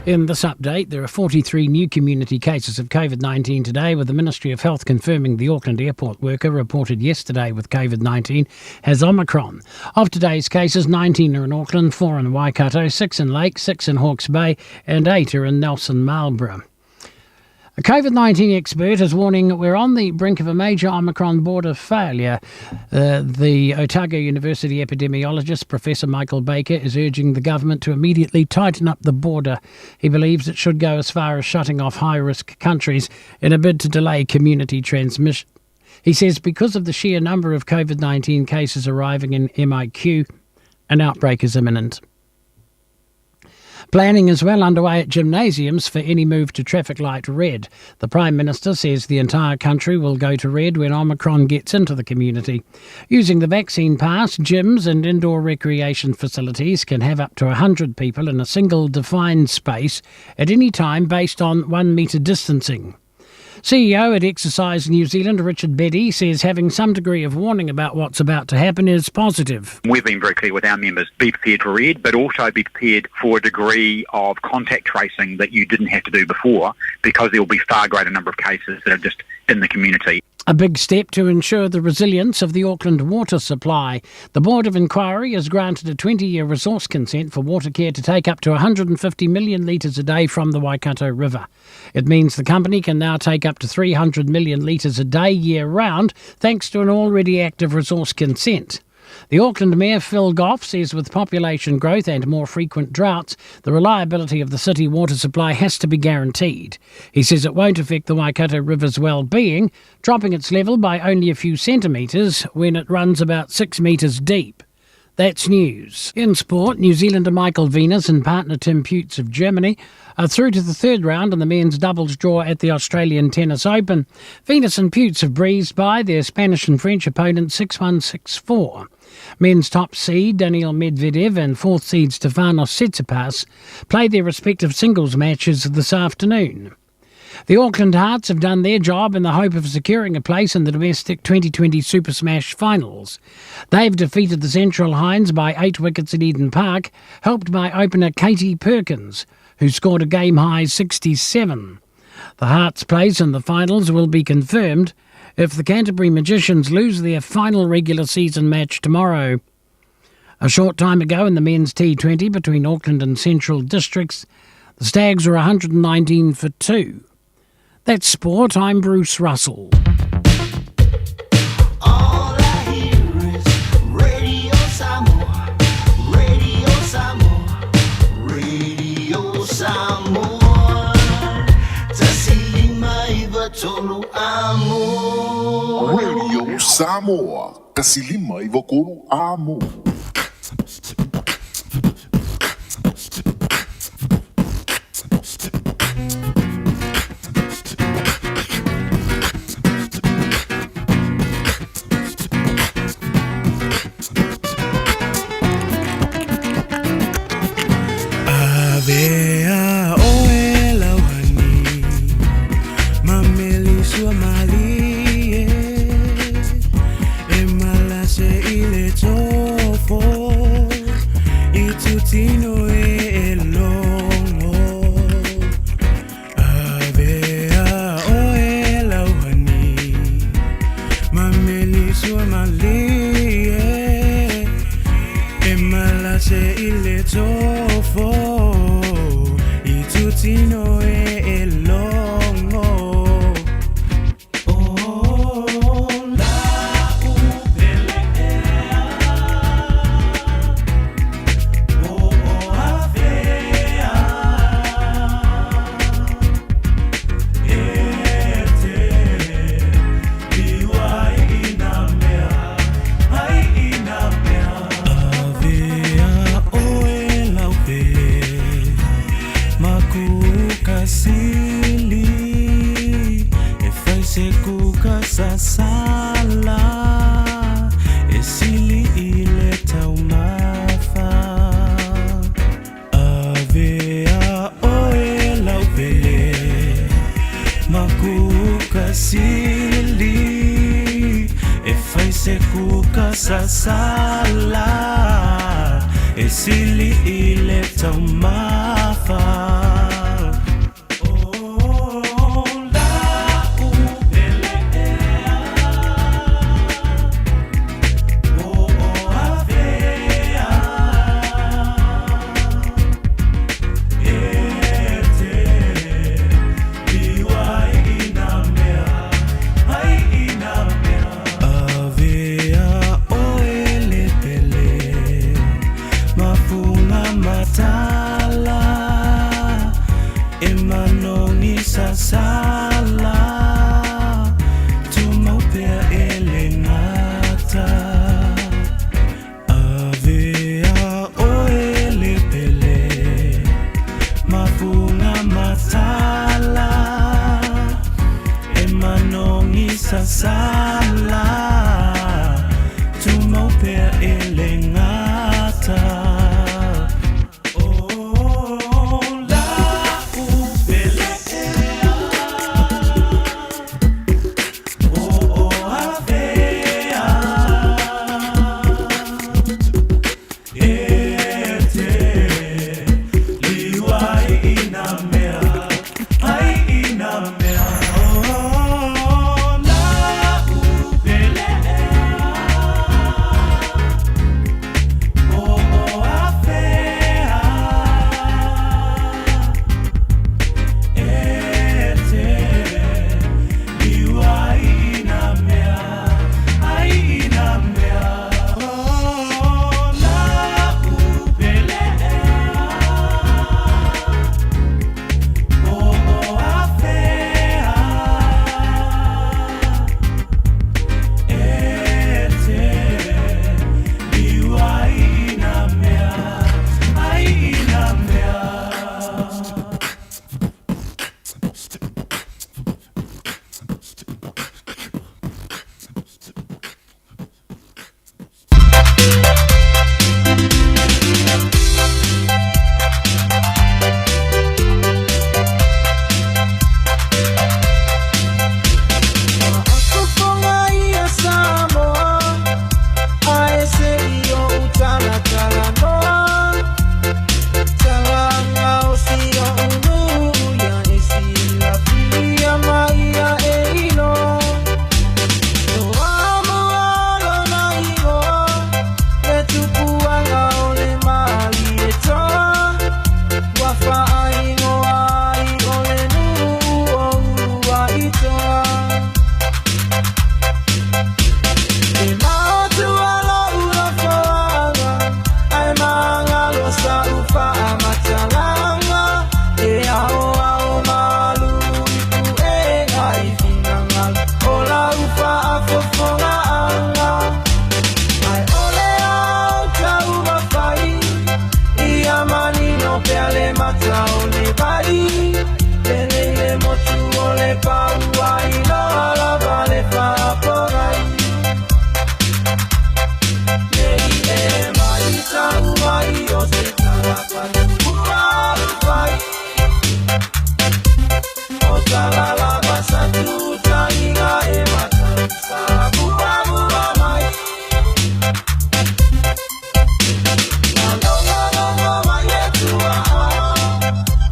In this update, there are 43 new community cases of COVID 19 today, with the Ministry of Health confirming the Auckland airport worker reported yesterday with COVID 19 has Omicron. Of today's cases, 19 are in Auckland, 4 in Waikato, 6 in Lake, 6 in Hawke's Bay, and 8 are in Nelson Marlborough. A COVID 19 expert is warning we're on the brink of a major Omicron border failure. The Otago University epidemiologist, Professor Michael Baker, is urging the government to immediately tighten up the border. He believes it should go as far as shutting off high risk countries in a bid to delay community transmission. He says because of the sheer number of COVID 19 cases arriving in MIQ, an outbreak is imminent. Planning is well underway at gymnasiums for any move to traffic light red. The Prime Minister says the entire country will go to red when Omicron gets into the community. Using the vaccine pass, gyms and indoor recreation facilities can have up to 100 people in a single defined space at any time based on 1 metre distancing. CEO at Exercise New Zealand, Richard Beddy, says having some degree of warning about what's about to happen is positive. We've been very clear with our members, be prepared for red, but also be prepared for a degree of contact tracing that you didn't have to do before, because there will be far greater number of cases that are just in the community. A big step to ensure the resilience of the Auckland water supply. The Board of Inquiry has granted a 20-year resource consent for Watercare to take up to 150 million litres a day from the Waikato River. It means the company can now take up to 300 million litres a day year-round, thanks to an already active resource consent. The Auckland Mayor, Phil Goff, says with population growth and more frequent droughts, the reliability of the city water supply has to be guaranteed. He says it won't affect the Waikato River's well-being, dropping its level by only a few centimetres when it runs about 6 metres deep. That's news. In sport, New Zealander Michael Venus and partner Tim Putz of Germany are through to the third round in the men's doubles draw at the Australian Tennis Open. Venus and Putz have breezed by their Spanish and French opponents 6-1, 6-4. Men's top seed Daniil Medvedev and fourth seed Stefanos Tsitsipas play their respective singles matches this afternoon. The Auckland Hearts have done their job in the hope of securing a place in the domestic 2020 Super Smash finals. They've defeated the Central Hinds by 8 wickets at Eden Park, helped by opener Katie Perkins, who scored a game-high 67. The Hearts' place in the finals will be confirmed if the Canterbury Magicians lose their final regular season match tomorrow. A short time ago in the men's T20 between Auckland and Central Districts, the Stags were 119 for 2. That's sport. I'm Bruce Russell. All I hear is Radio Samoa, Radio Samoa, Radio Samoa. Tasilima iva tolu amo. Radio Samoa, Tasilima iva kolu amo. Avea oe lauani, mameli sua malie, e malase i le tofo, i tutino e longo. Avea oe lauani, mameli sua malie, e malase i le tofo, tutino e longo. Oh, la upelea, oh, afea, ete, iwa ina mea, ai ina mea. Avea oe laupele, makukasili, e fai se kukasasala, e sili i le taumafa. Avea oe laupele, makukasili, e fai se kukasasala, e sili i le taumafa. Oh, la upelea, oh, afea, ete, iwa sasala Tumau pea e le gata Avea oe le pele Mafuga matala E manogi sasala Tumau pea e le gata Oh, la'u pele O o avea E te liu ai i nā mea Ai i nā mea Oh, la'u pele O o avea E te liu ai i nā mea Ai i nā mea Oh, la'u pele O o avea E te liu ai i nā mea Ai i nā mea. Fofoga ia Samoa, ae se i ou talatalanoa. Talaga o si o'u nuu ia e silafia ma ia e iloa. Toamua lona igoa, le tupuaga o le Malietoa. Ua faaigoa ai o le nuu o Uluaitoa. E maotua lo'u lofoaga, ae magalo sa'u fa'amatalaga. E aoao malu i puega i finagalo o lau fa'afofoga'aga. Ae o le ao taumafai, ia manino pea le mata o le vai. Penei le motu o le paua i loa lava le fa'apogai. Nei e mai tau mai o se tagata ua ufai. O talalava sa tutaiga e matau sa muamua mai. Lalogologo mai e tua'a,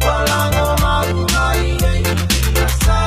ua lago mau mai e i sa.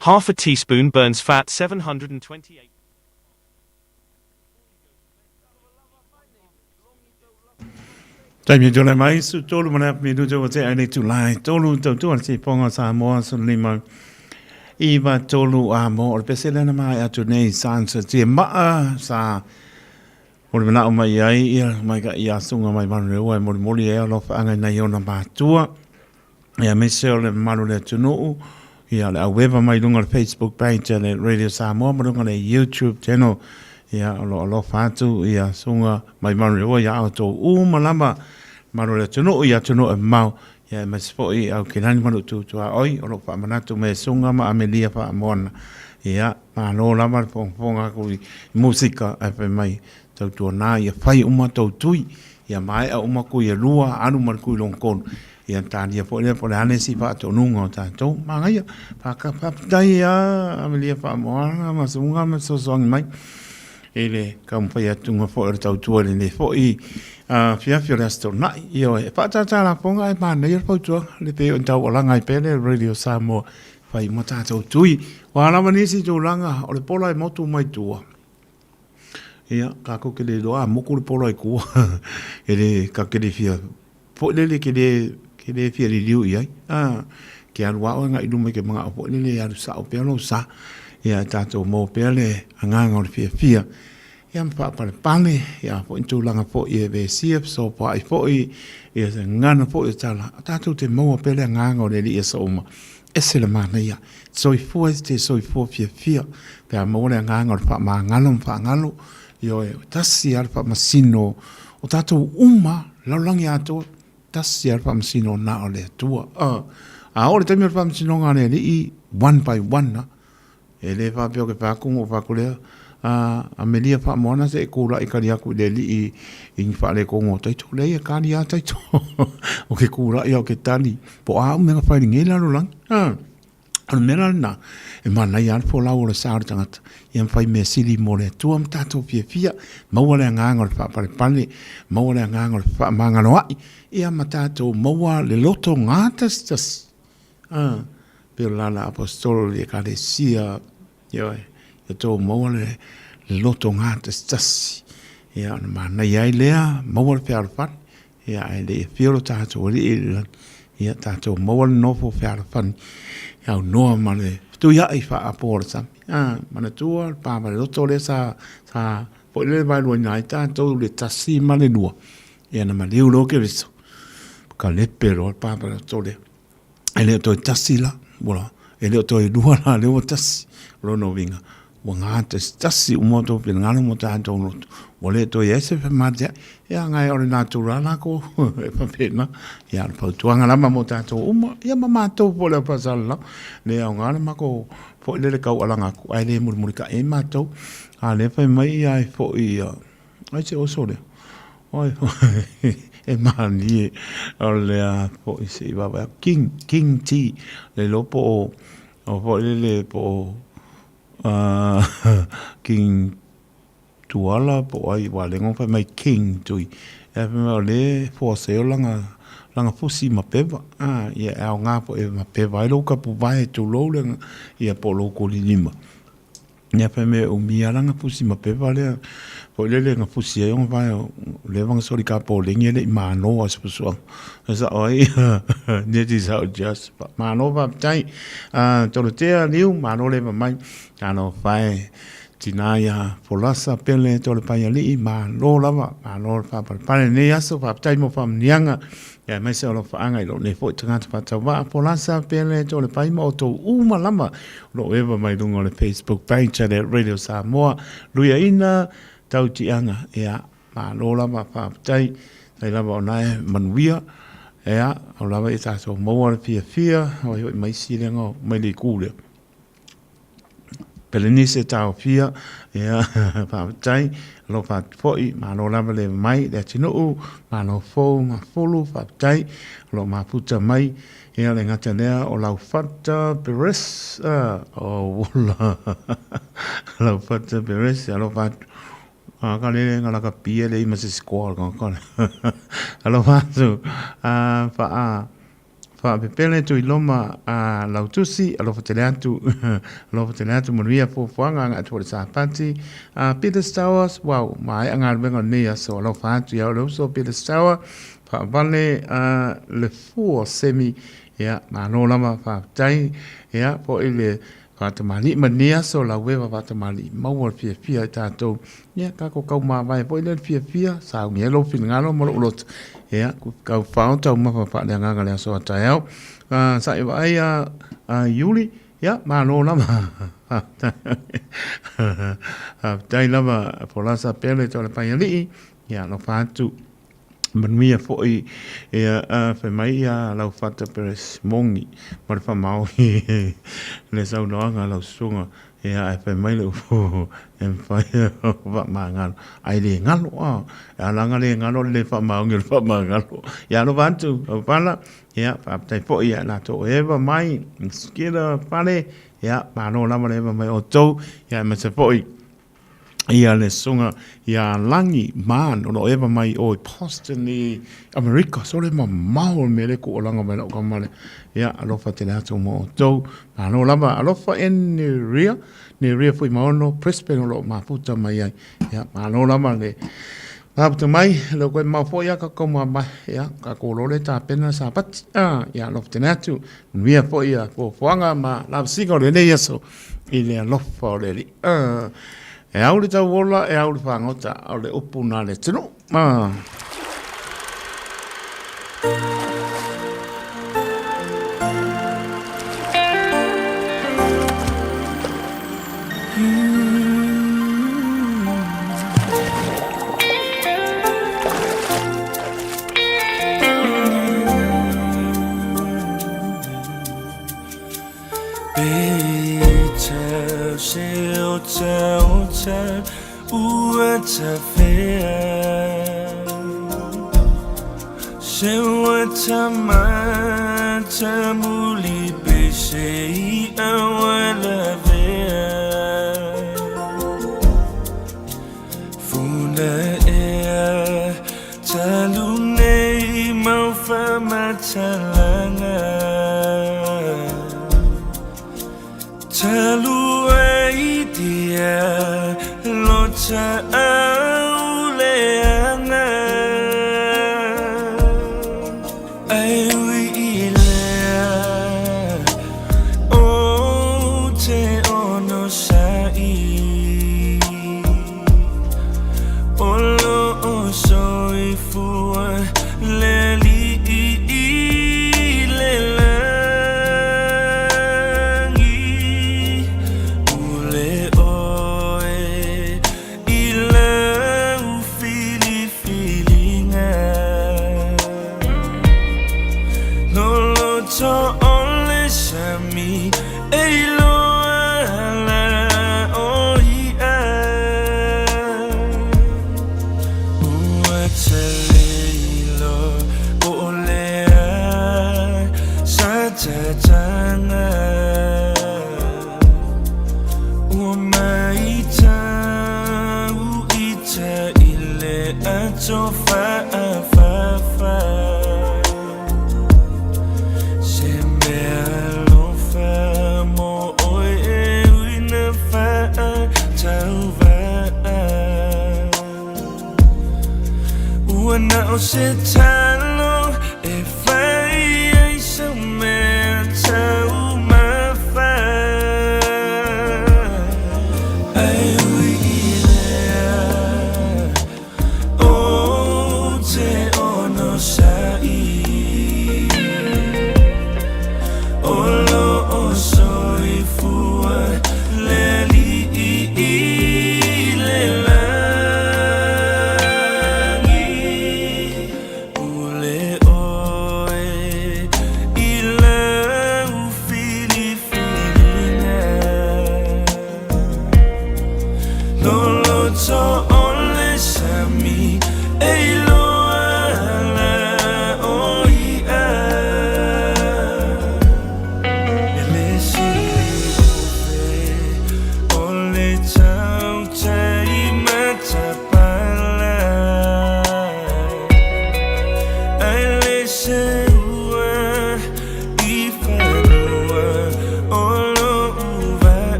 Half a teaspoon burns fat 728. Taimi tole mai, su tolu ma le api minuta ua tea i le itula e tolu tautua le tipoga o Samoa 15 iva tolu a mo o le pese lea na maea atu nei Sansa tia maa sa o le manao mai ai ia mai ka ia sunga mai manureua e molimoli ai alofa anga i ona matua ia aemaise o le mamalu o le atunuu, ia le aueva mai luga o le Facebook page a le Radio Samoa ma luga o le YouTube channel, ia o lo o alofa atu ia susuga mai Manurewa ia outou uma lava mamalu o le atunuu i atunuu e mamao, ia aemaise foi i Aukilani ma Lututuaoi o lo o faamanatu mai e Susuga ma Amelia Faamoana. Ia, malo lava le fogafoga atu i musika ae fai mai tautuana ia fai uma tou tui, ia maea uma kui e lua, alu ma le kui lona tolu. Ia talia foi lea po o le a le isi faatonuga o tatou. Manaia, faafetai lava Amelia Faamoana ma Suga ma fesoasoani mai i le taumafai atuga foi o le tautua i lenei foi afiafi o le Aso Toonai. Ioe, e faatātā lafoga ae manaia le fautuaga, le pei ona taualaga ai pea le Radio Samoa, fai uma tatou tui. O a lava nisi tulaga, o le pola e motu mai tua. Ia, tatou te le iloa a motu le pola i tua, e le, tatou te le fia foi lele ke le, ke le fia liliu i ai. A, ke alu lava oe agai i luma i ke manao foi lele e alu sao pea lou sa. Ia, e tatou maua pea le agaga o le fiafia, ia ma faapalepale, ia a foi ni tulaga foi e vesia, fesopoai foi, ia se gagana foi o tala, a tatou te maua pea le agaga o le Alii i aso uma. Ese le manaia. Soifua te soifua fiafia pe a maua le agaga o le faamagalo ma faagalo, ioe, tasi lava le faamasino o tatou uma, lalolagi atoa, tasi lava le faamasino na o le Atua. A oo i le taimi o le faamasinoga a le Alii, one by one lava. E le faapea o ke fai atu ona ou fai atu lea, Amelia Faamoana se i kulaʻi kali atu i le alii i ni faaletonu o taito. Leai e kali lava taito. O ke kulaʻi a o ke tali. Po o a au mea na fai i lenei lalolagi. O le mea la lena, e manaia lava le folau o le sa o le tagata, ia ma fai mea sili mo le Atua ma tatou fiafia, maua le agaga o le faapalepale, maua le agaga o le fefaamagaloaʻi, ia ma tatou maua le loto gatasitasi. A, pei o le lala aposetolo i le Ekalesia, ioe, ia outou maua le loto gatasitasi, ia ona manaia ai lea, maua le fealofani, ia ae le i afio lo tatou Alii i le lagi, ia tatou maua le nofo fealofani e aunoa ma le fetuiai faa-apo o le sami. A, manatua le pa valeloto lea sa, sa foi lele vaeluaina ai tatou i le 1 ma le 2, ia na maliu loa Keriso, kalepe loa le pa valeloto lea. E le o toe tasi la, ua, e le o toe lua la, lea ua tasi. O lona uiga, ua gatasitasi uma o outou finagalo ma o tatou loto, ua le toe i ai se femateai. Ia, agai o le natura lava lakou e faapena. Ia, o le fautuaga lava mo tatou uma, ia ma matou foi o le au faasalalau. E le aoga le matou foi lele taualaga atu, ae le mulimulitai ai matou. A o lea e fai mai ai foi Ai se oso lea. Oi, e malie o le a foi se i vaavaai atu. King, King T. Le iloa po o, o foi lele po o King Tuala po o ai, aua o lea na fai mai King Tui. Ae fai mai o lea e force lana, lana fusi ma pewa. Ia e aoga foi e mapeva ai lou tapuvae tulou le, ia po o lou kolilima. Ia fai mai e umi lava lana fusi ma pepa lea foi lele na fusi ai ona vae o leva na soli kapoleni e le i malo a se fusuaga. E sao ai nia ti sao Jasper. Malo faafetai. Tolotea Liu, malo leva mai. Talofa e tina ia Folasa Pele Tolepaialii, malo lava, malo le faapalepale i lenei aso, faafetai mo faamanuiaga. Ia aemaise o alofaaga i lou nei foi tagata faatauvaa, Folasa Pele Tolepai ma outou uma lava o lo o eva mai luga o le Facebook page a le Radio Samoa. Luiaina tautiaga, ia, malo lava, faafetai, tai lava o na e manuia, ia, o lava ia tatou maua le fiafia, o ai foi ma isi lea mai le itu lea. Pelenise Taofia, ia, faafetai, alofa atu foi, malo lava le mai le atunuu, malo fou ma fulu, faafetai, o lo o mafuta mai, ia le gata lea o Laufata Perez, o ola, Laufata Perez, alofa atu, ka lele nga laka pia le ima se sikoa, alofa atu, faa, Faapepele Tuiloma a Lautusi, alofa tele atu, alofa tele atu, manuia fuafuaga agai atu foi i le Sapati. Peter Stowers, wow, maea galuega o lenei aso, alofa atu ia oe le uso Peter Stower, faavale le fua semi, ia, malo lava, faafetai, ia, foi le faatamalii ma lenei aso, laueva faatamalii, maua le fiafia i tatou, ia, tatou tau mavae foi lea le fiafia, sauni ai lou finagalo ma lou loto, ia, tau fao taumafa faaleagaga i le aso a taeao. Sa'i vaai a Iuli, ia, malo lava. Faafetai lava Folasa Pele Toalepai-alii, ia, alofa atu. Manuia foi ia fai mai ia lau fata Peres Mongi ma le faamaoni le saunoaga a lau susuga ia ae fai mai le upu e mafai ona faamagalo ae le galo a e ala ona le galo le le faamaoni o le faamagalo ia alofa atu lau pala ia faafetai foi ia latou o Eva mai Skila Fale ia malo lava le eva mai outou ia aemaise foi ia le susuga ia Lagi Man o lo o eva mai o i Boston i Amerika. So le mamao le mea le kuolaga mai lau tama le. Ia alofa tele atu mo outou. Malo lava alofa e Neria, Neria Fuimaono, Brisbane o lo o mafuta mai ai. Ia malo lava le mafuta mai, le koe mau foi ia ka kauma mai. Ia ka kolo le tapena Sapati. Ah, ia alofa tele atu. Manuia foi ia fuafuaga ma lavasiga o lenei aso i le alofa o le Alii. E au le tauola, e au le fagota, o le upu na le atunuu.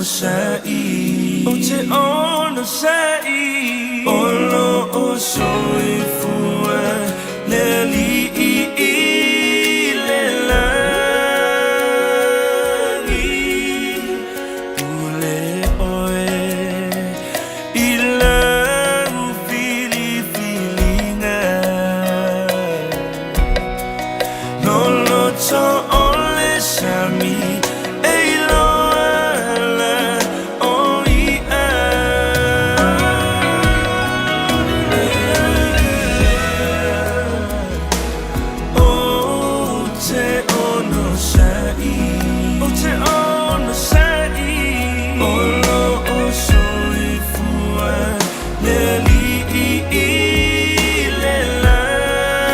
Onosa'i Ou te onosa'i O lo'o soifua le Alii i le lagi. Pule oe i lau filifiliga. Loloto o le sami e iloa ala o i'a. Ou te onosa'i, ou te onosa'i, o lo'o soifua le Alii i le lagi.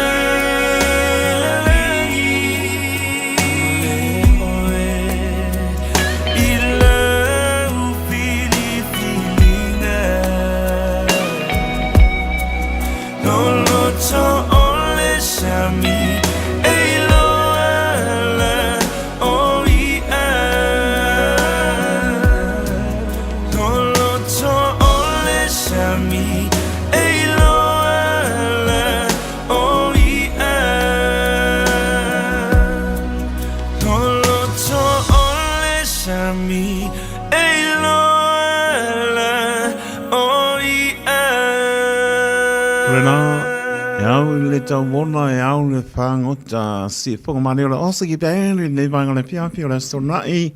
Pule oe i lau filifiliga. Loloto o le sami e iloa ala o i'a. Loloto o le sami e iloa ala o i'a. Loloto o le sami e iloa ala o i'a. Lena, e au i le tauona, e au i le fagota, siufofoga mani o le Osiki Band i lenei vaega o le afiafi o le Aso Toonai.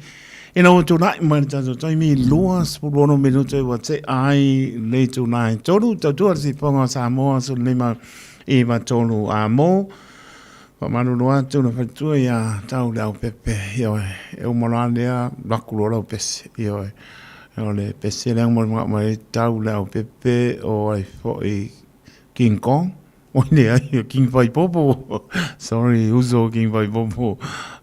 Ina ua tulai mai le tatou taimi, 26 minute ua tea ai le itula e tolu, tautua le siufofoga o Samoa, 15 i 3 a mo. Faamalulu atu le faletua ia tau le aupepe, ioe, e uma loa lea, laku loa lau pese, ioe. O le pese lea mo le manao mai ai tau le aupepe o ai foi King Kong. Oi leai, o King Faipopo. Sorry, uso King Faipopo.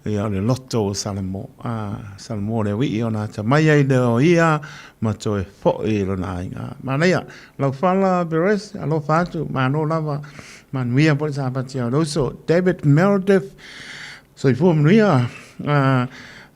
Ia, o le loto o Salamo. Ah, Salamo le uii ona atamai ai lea o ia ma toe foi i lona aiga. Manaia, lau fala Perez, alofa atu, malo lava. Manuia foi le sapati a le uso David Meredith. Soifua manuia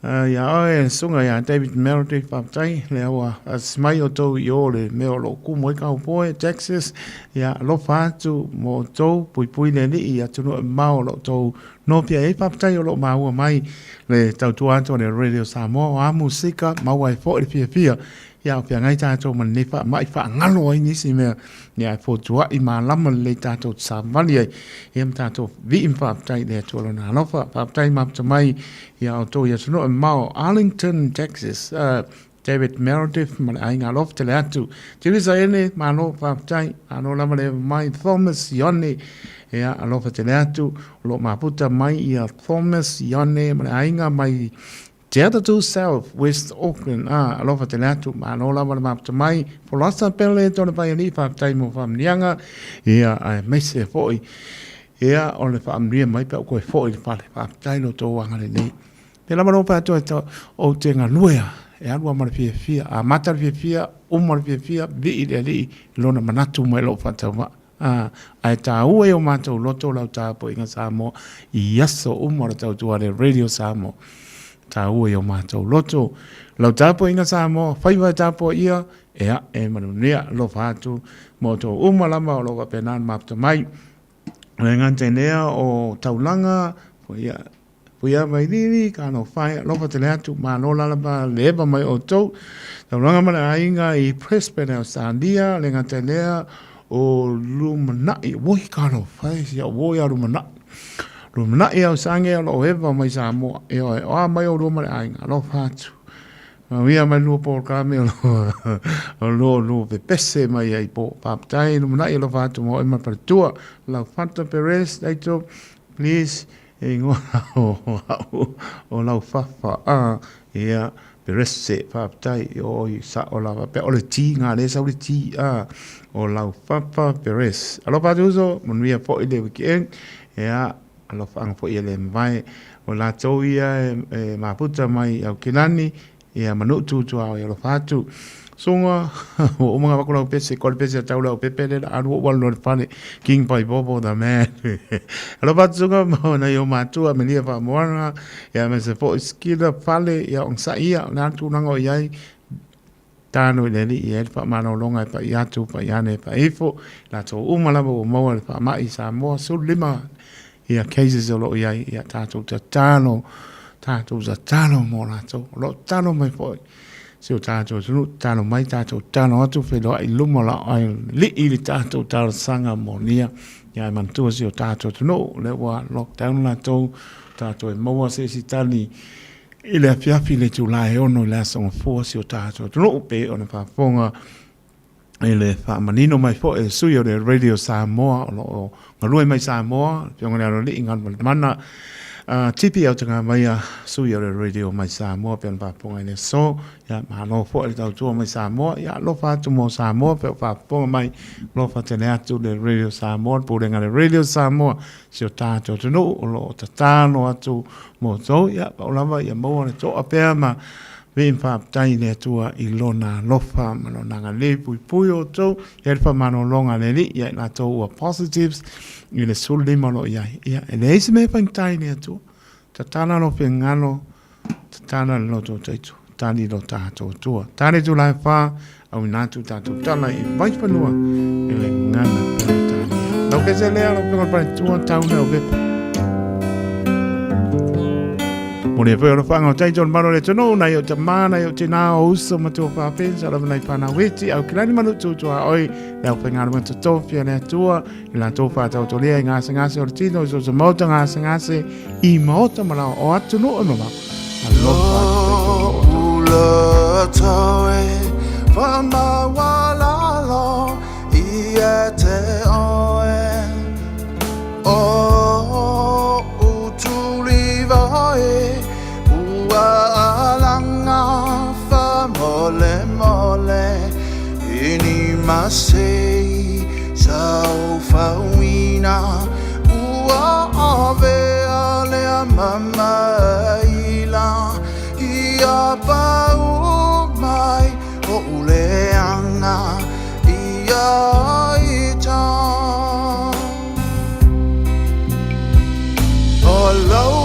ia oe susuga ia David Meredith, faafetai lea ua faasisi mai outou i o le mea o lo o kumu ai Kaupoe, Texas. Ia alofa atu mo outou, puipui le Alii i atunuu e mamao o lo o outou nofia ai. Faafetai o lo o maua mai le tautua atu a le Radio Samoa, o a musika, maua ai foi le fiafia Ia, o feagai tatou ma lenei faamai, faagalo ai nisi mea, ia, e fotuai malama lelei tatou te savali ai, ia ma tatou vii ma faafetai i le Atua Lona alofa. Faafetai mafuta mai ia outou i atunuu e mamao, Arlington, Texas, David Meredith ma le aiga alofa tele atu. Teresa Ene, malo faafetai, malo lava le eva mai. Thomas Ione, ia, alofa tele atu, o lo o mafuta mai ia Thomas Ione ma le aiga mai Te Atatū South, West Auckland, ā, alofa tele atu, malo lava le mafuta mai, Folasa Pele, tōna whaialii, faafetai mo faamanuiaga, ia, aemaise foi, ia, o le faamanuia mai pe a ou koe foi i le fale, faafetai lo tou agalelei. Pea lava lou fai atu ai, ou te galue e alu lava ma le fiafia, amata le fiafia, uma le fiafia, vii le Alii i lona manatu mai lou faatauvaa. Ā, ae tāua i o mātou loto lau tapuaiga Samoa i aso uma o le tautua a le Radio Samoa. Tāua i o mātou loto lau tapuaiga Samoa, faiva e tapuaia, e ae ma le manuia, alofa atu mo outou uma lava o lo o faapena ona mafuta mai. Le gata i lea o taulaga, ia, Puia Vailili, ka no whai, alofa tele atu, malo lalapa le eva mai outou. Taulaga ma le aiga i Brisbane, Australia, le gata i lea o Lumanai, oi ka no whai, sia oi a Lumanai. Lumanai au sange o loo eva mai Samoa, e oe, o a mai o lua ma le aiga, alofa atu. Mauia mai lua polokalame o lo o lua pepese mai ai po. Faafetai Lumanai alofa atu mo oe ma le faletua. Lau Fata Perez, Taito, please. E ingoa o au o Laufafa a ia Perese faafetai oi sao lava pea o le T nga le sau le T a o Laufafa Perez alofa atu uso manuia foi le weekend ia alofa foi e le mavae o latou ia e mafuta mai i Aukilani Ia ma Nuutu tuaoi alofa atu. Sunga, ua uma nga vaku lau pese, ko le pese a tau lau pepe le la alu ou alu le fale, King Pai Bobo the man. Alofa atu sunga mo nai o matua me lia whaamoana, ia me se fo skila fale, ia ong sa ia, le atu nanga o iai, Tatalo i le Alii e i ai le faamalologa e pai atu, pai ane, pai ifo, latou uma lava ua maua le faamai i Samoa, 15 ia cases o lo o i ai, ia tatou tatalo, tatou tatalo mo latou. O lo o tatalo mai foi si o tatou atunuu, tatalo mai, tatou tatalo atu, feiloai i luma o lau Alii i le tatou talosaga molia. Ia e manatua si o tatou atunuu, o lea ua lockdown latou, tatou e maua se isi tali i le afiafi i le itula e 6 i le aso Gafua si o tatou atunuu, pei ona faafofoga i le faamanino mai foi e le sui o le Radio Samoa o lo o galue mai Samoa, le Afioga i le Aloalii Galumalemana Tipi Autagamaia, sui o le Radio mai Samoa pei ona faafofoga i le aso. Ia, malo foi le tautua mai Samoa. Ia, alofa atu mo Samoa pei o faafofoga mai, alofa tele atu le Radio Samoa, le Pulega a le Radio Samoa, si o tatou atunuu o lo o tatalo atu mo outou. Ia, pau lava ia maua le toa pea ma vii ma faafetai i le Atua i Lona alofa ma Lona agalelei puipui o outou. Ia le faamalologa a le Alii ia i latou ua positives i le 15 o lo o i ai. Ia, e leai se mea e faigata i le Atua. Tatala lou finagalo, tatala le loto o taitu, tali lo tatou Atua. Tali atu la e whā, auina atu tatou tala i Vaifanua i le ngana Peretania. Lau kese lea, lau pinga pare tua, tau leo vepa. Mo le foi o le whanga o taito o le maro le tonu, nai o te mana, i o te nā o uso ma tō whāwhensa, lava nei whānau weti, au kilani manu tūtua oi, le au whainga runga tōtōwhia le atua, i la tō whātautolia i ngasengase o le tino, i so se maota ngasengase, i maota ma lao o atu no e mamao. Alofa atu taito o Whamawalalo i e te oe O utuli vai ua alanga whamole mole Ini masei sau fauina ua ave a lea mamaila Ia pau mai o uleanga ia ita O lau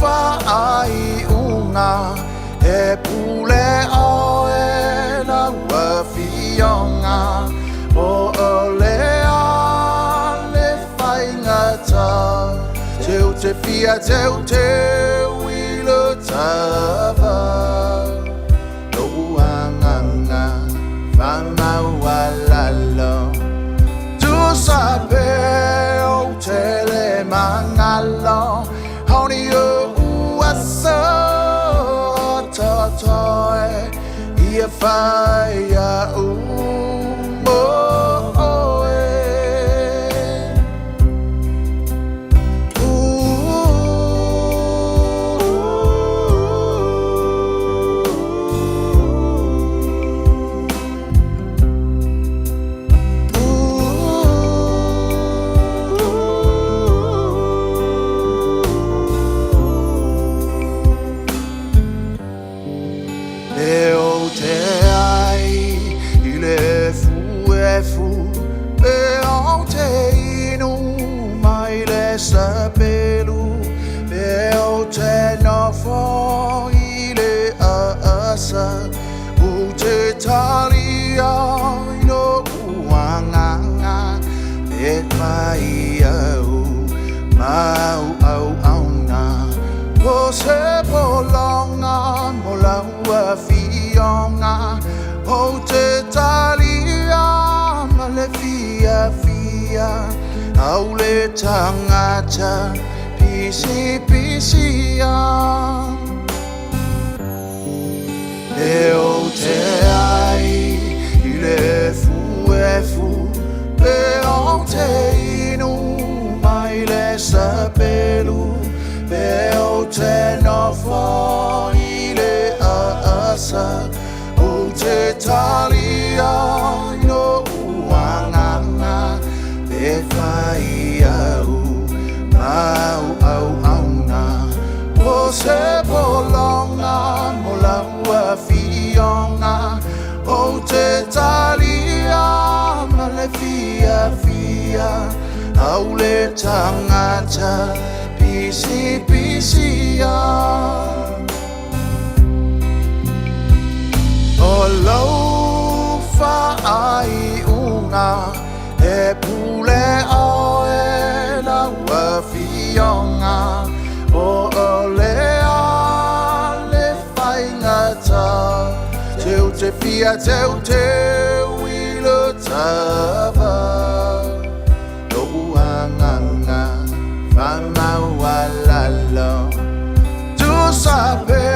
whaai unga e pule oe lau fionga O o le a le whaingata Teu te fia teu teu i le tava Lo uanganga whamaualalo Tu sape o tele mangalo Honi o uaso totoe Ia whaia u mo oe. E o te ai i le fu e fu E o te inu mai le sapelu E o te nofo i le asa U te tali ai no uanganga E mai au mau au auna O se polonga mo laua fionga O te talia ma le fia fia Au le tangata pisi pisi a E o te ai i le fu e fu E o te inu mai le sapelu E o te nofo i le asa O te talia i no uanganga E whai au mau au auna O se polonga mo laua fionga O te talia ma le fia fia Au le tangata pisi pisi a O lau Ia teu teu i le tava Lo uanganga Whamaualalo Tu sape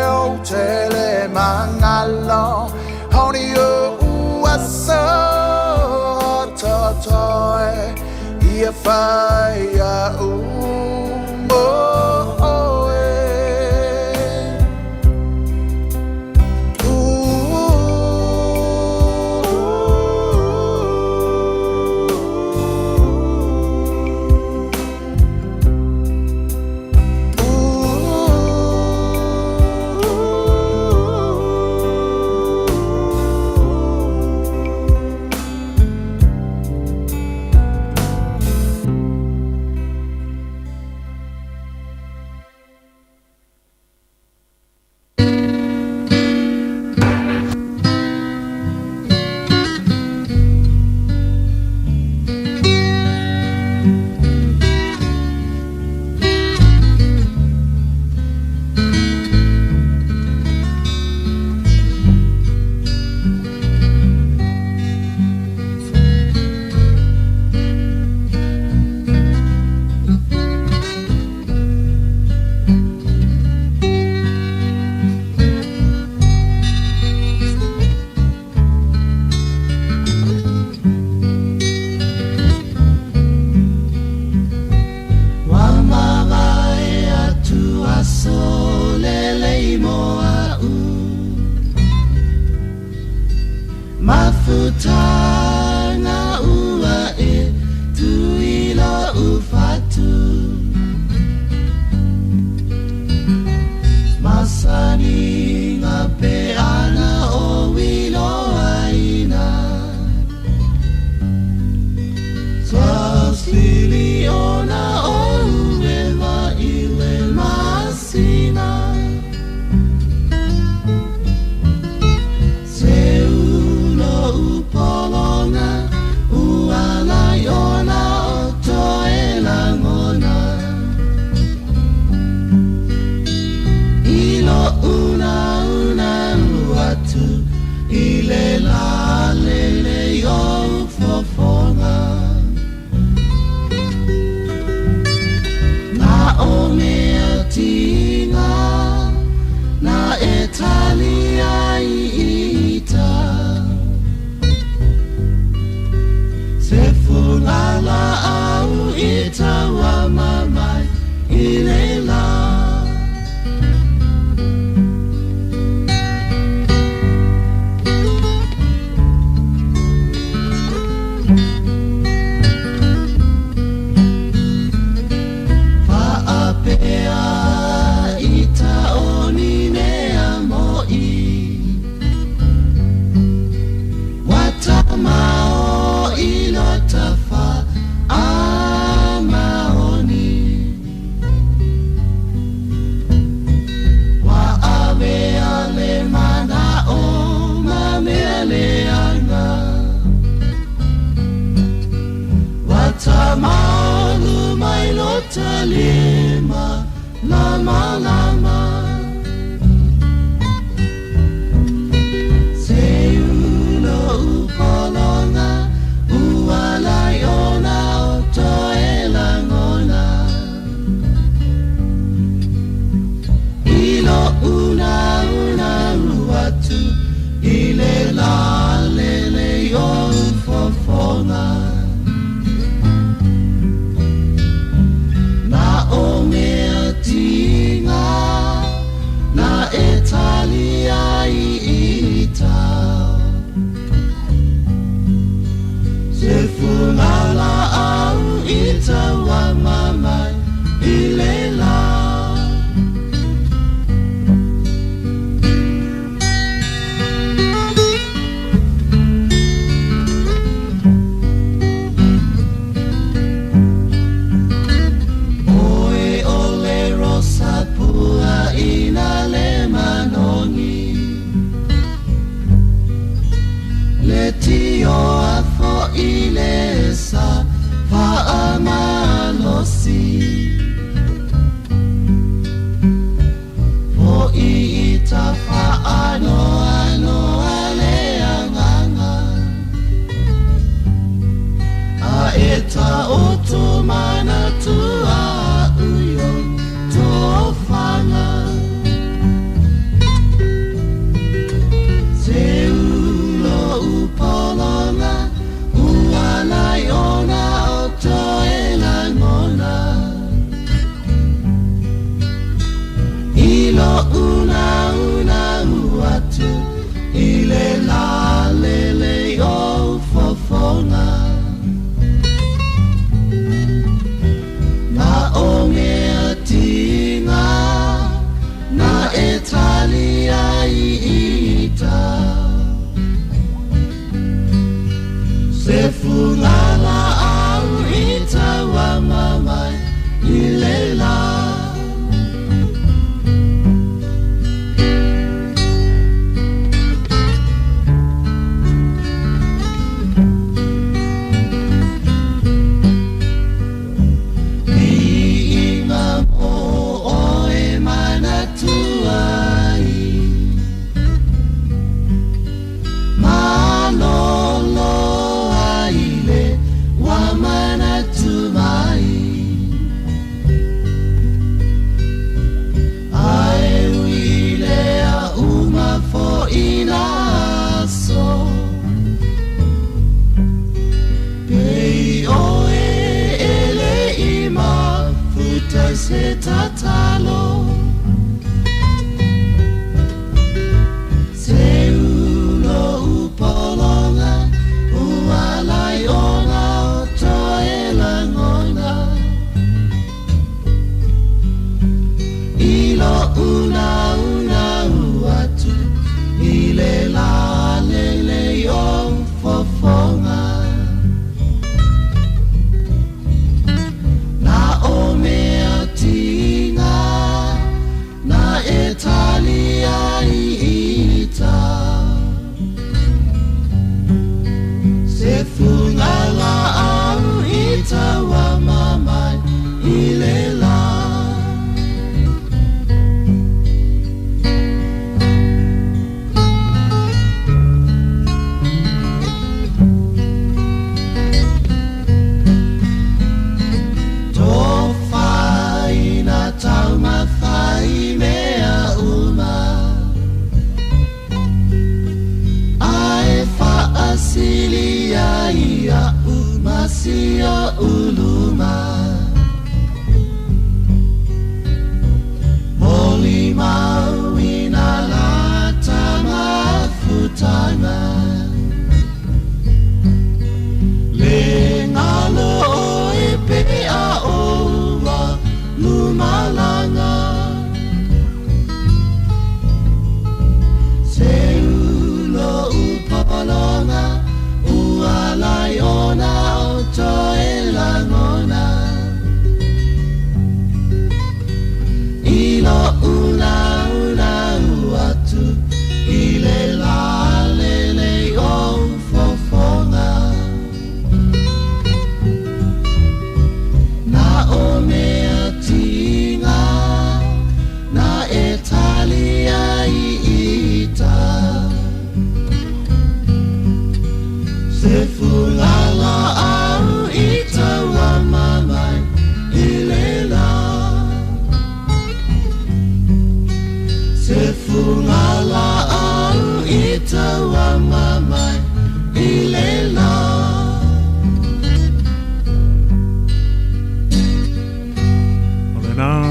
o tele mangalo Honi o uaso Totoe Ia whaia umo oe. Wa mavae atu aso le lei mo a'u Mafutaga ua e tui lo'u fatu Masaniga pe ana o wiloaina Sasili ona o uewa i le masina Se ulo upolonga Ualai ona o toe langona I lo una una atu I le la le le o fofonga Na o mea tinga Na e talia i ita Se fungala au i taua mamai i le la. Faapea i ta oni mea mo'i Watamao i lo tafa a maoni Wa avea le mana o ma mea leaga Watamalu mai lo talima lama lama Se ulo upolonga Ualai ona o toe langona I lo una una uatu I le la le le o fofonga Na o mea tinga Na e talia i ita Se fungala au i taua mamai i le la. Oe o le rosa pua ina le manongi Le tio a fo i le sa faamalosi Fo i ita faanoanoa le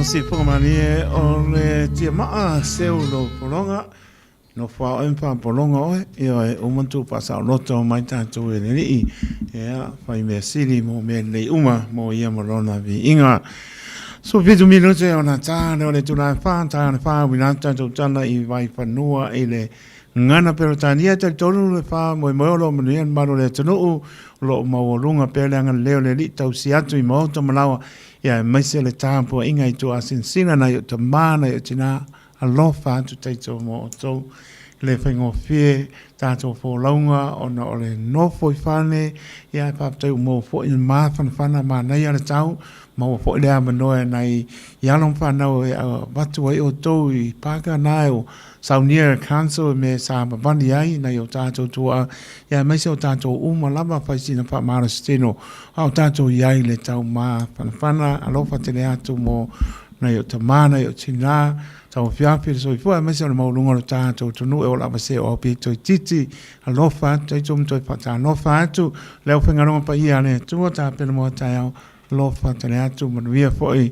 Sifoga malie o le tiamaa seu lo pologa. Nofo lava oe ma faapologa oe, ioe, uma ona tuupaasaoloto mai tatou e le Alii, ia, fai mea sili mo mea lelei uma mo ia ma Lona viiga. 17 minute ona ta lea o le itula e fa, ta le fa uila atu tatou tala i Vaifanua i le Gagana Peretania, e talitonu le faamoemoe o lo o manuia le mamalu o le atunuu, o lo o maualuga pea le agalelei o le Alii tausi atu i maota ma laoa, ia aemaise le tapuaiga i tuasinasina nai o tama nai o tina. Alofa atu tatou mo outou. E le faigofie tatou folauga ona o le nofo i fale, ia ae faafetai ua maua foi le mafanafana manaia le tau, maua foi le avanoa e nai i alo ma fanau e avatu ai outou i paka na e saunia e le council i mea sa vavali ai nai o tatou tuaa, ia aemaise o tatou uma lava fai sina faamalositino a o tatou i ai i le tau mafanafana. Alofa tele atu mo nai o tama, nai o tina, tauafiafi le soifua aemaise o le maualuga o le tatou atunuu e ola avase o au pito itiiti. Alofa atu taito ma toe faatalofa atu le aufaigaluega paia a le Atua tapena mo a taeao. Alofa tele atu, manuia foi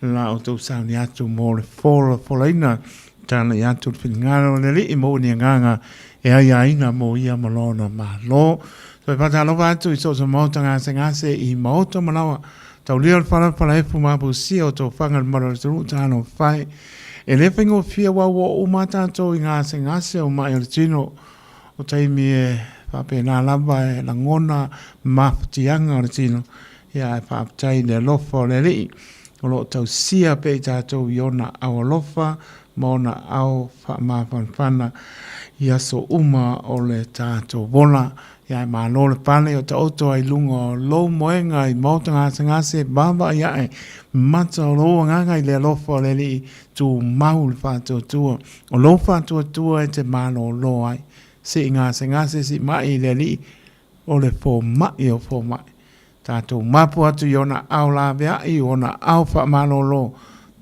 la outou sauni atu mo le folafolaina talai atu le finagalo o le Alii maua ni agaga e aiaina mo ia ma lona Malo. Toe faatalofa atu i so o se maota gasegase i maota ma laoa Taulia o le fala falaefu ma apusia o tofaga le mamalu o le atunuu talofa e. E le faigofie aua ua oo uma tatou i gasegase o mai o le tino. O taimi e faapena lava e lagona mafatiaga o le tino. Ia ae faafetai i le alofa o le Alii o lo o tausia pea i tatou i ona ao alofa ma ona ao faamafanafana i aso uma o le tatou ola. Ia e malo le pale o taoto ai luga o lou moega i maota gasegase vaavaai ae mata o lou agaga i le alofa o le Alii tumau le faatuatua o lou faatuatua e te malolo ai sii gasegase sii mai i le Alii o le fomai o fomai tatou mapu atu i ona ao laveai ona ao faamalolo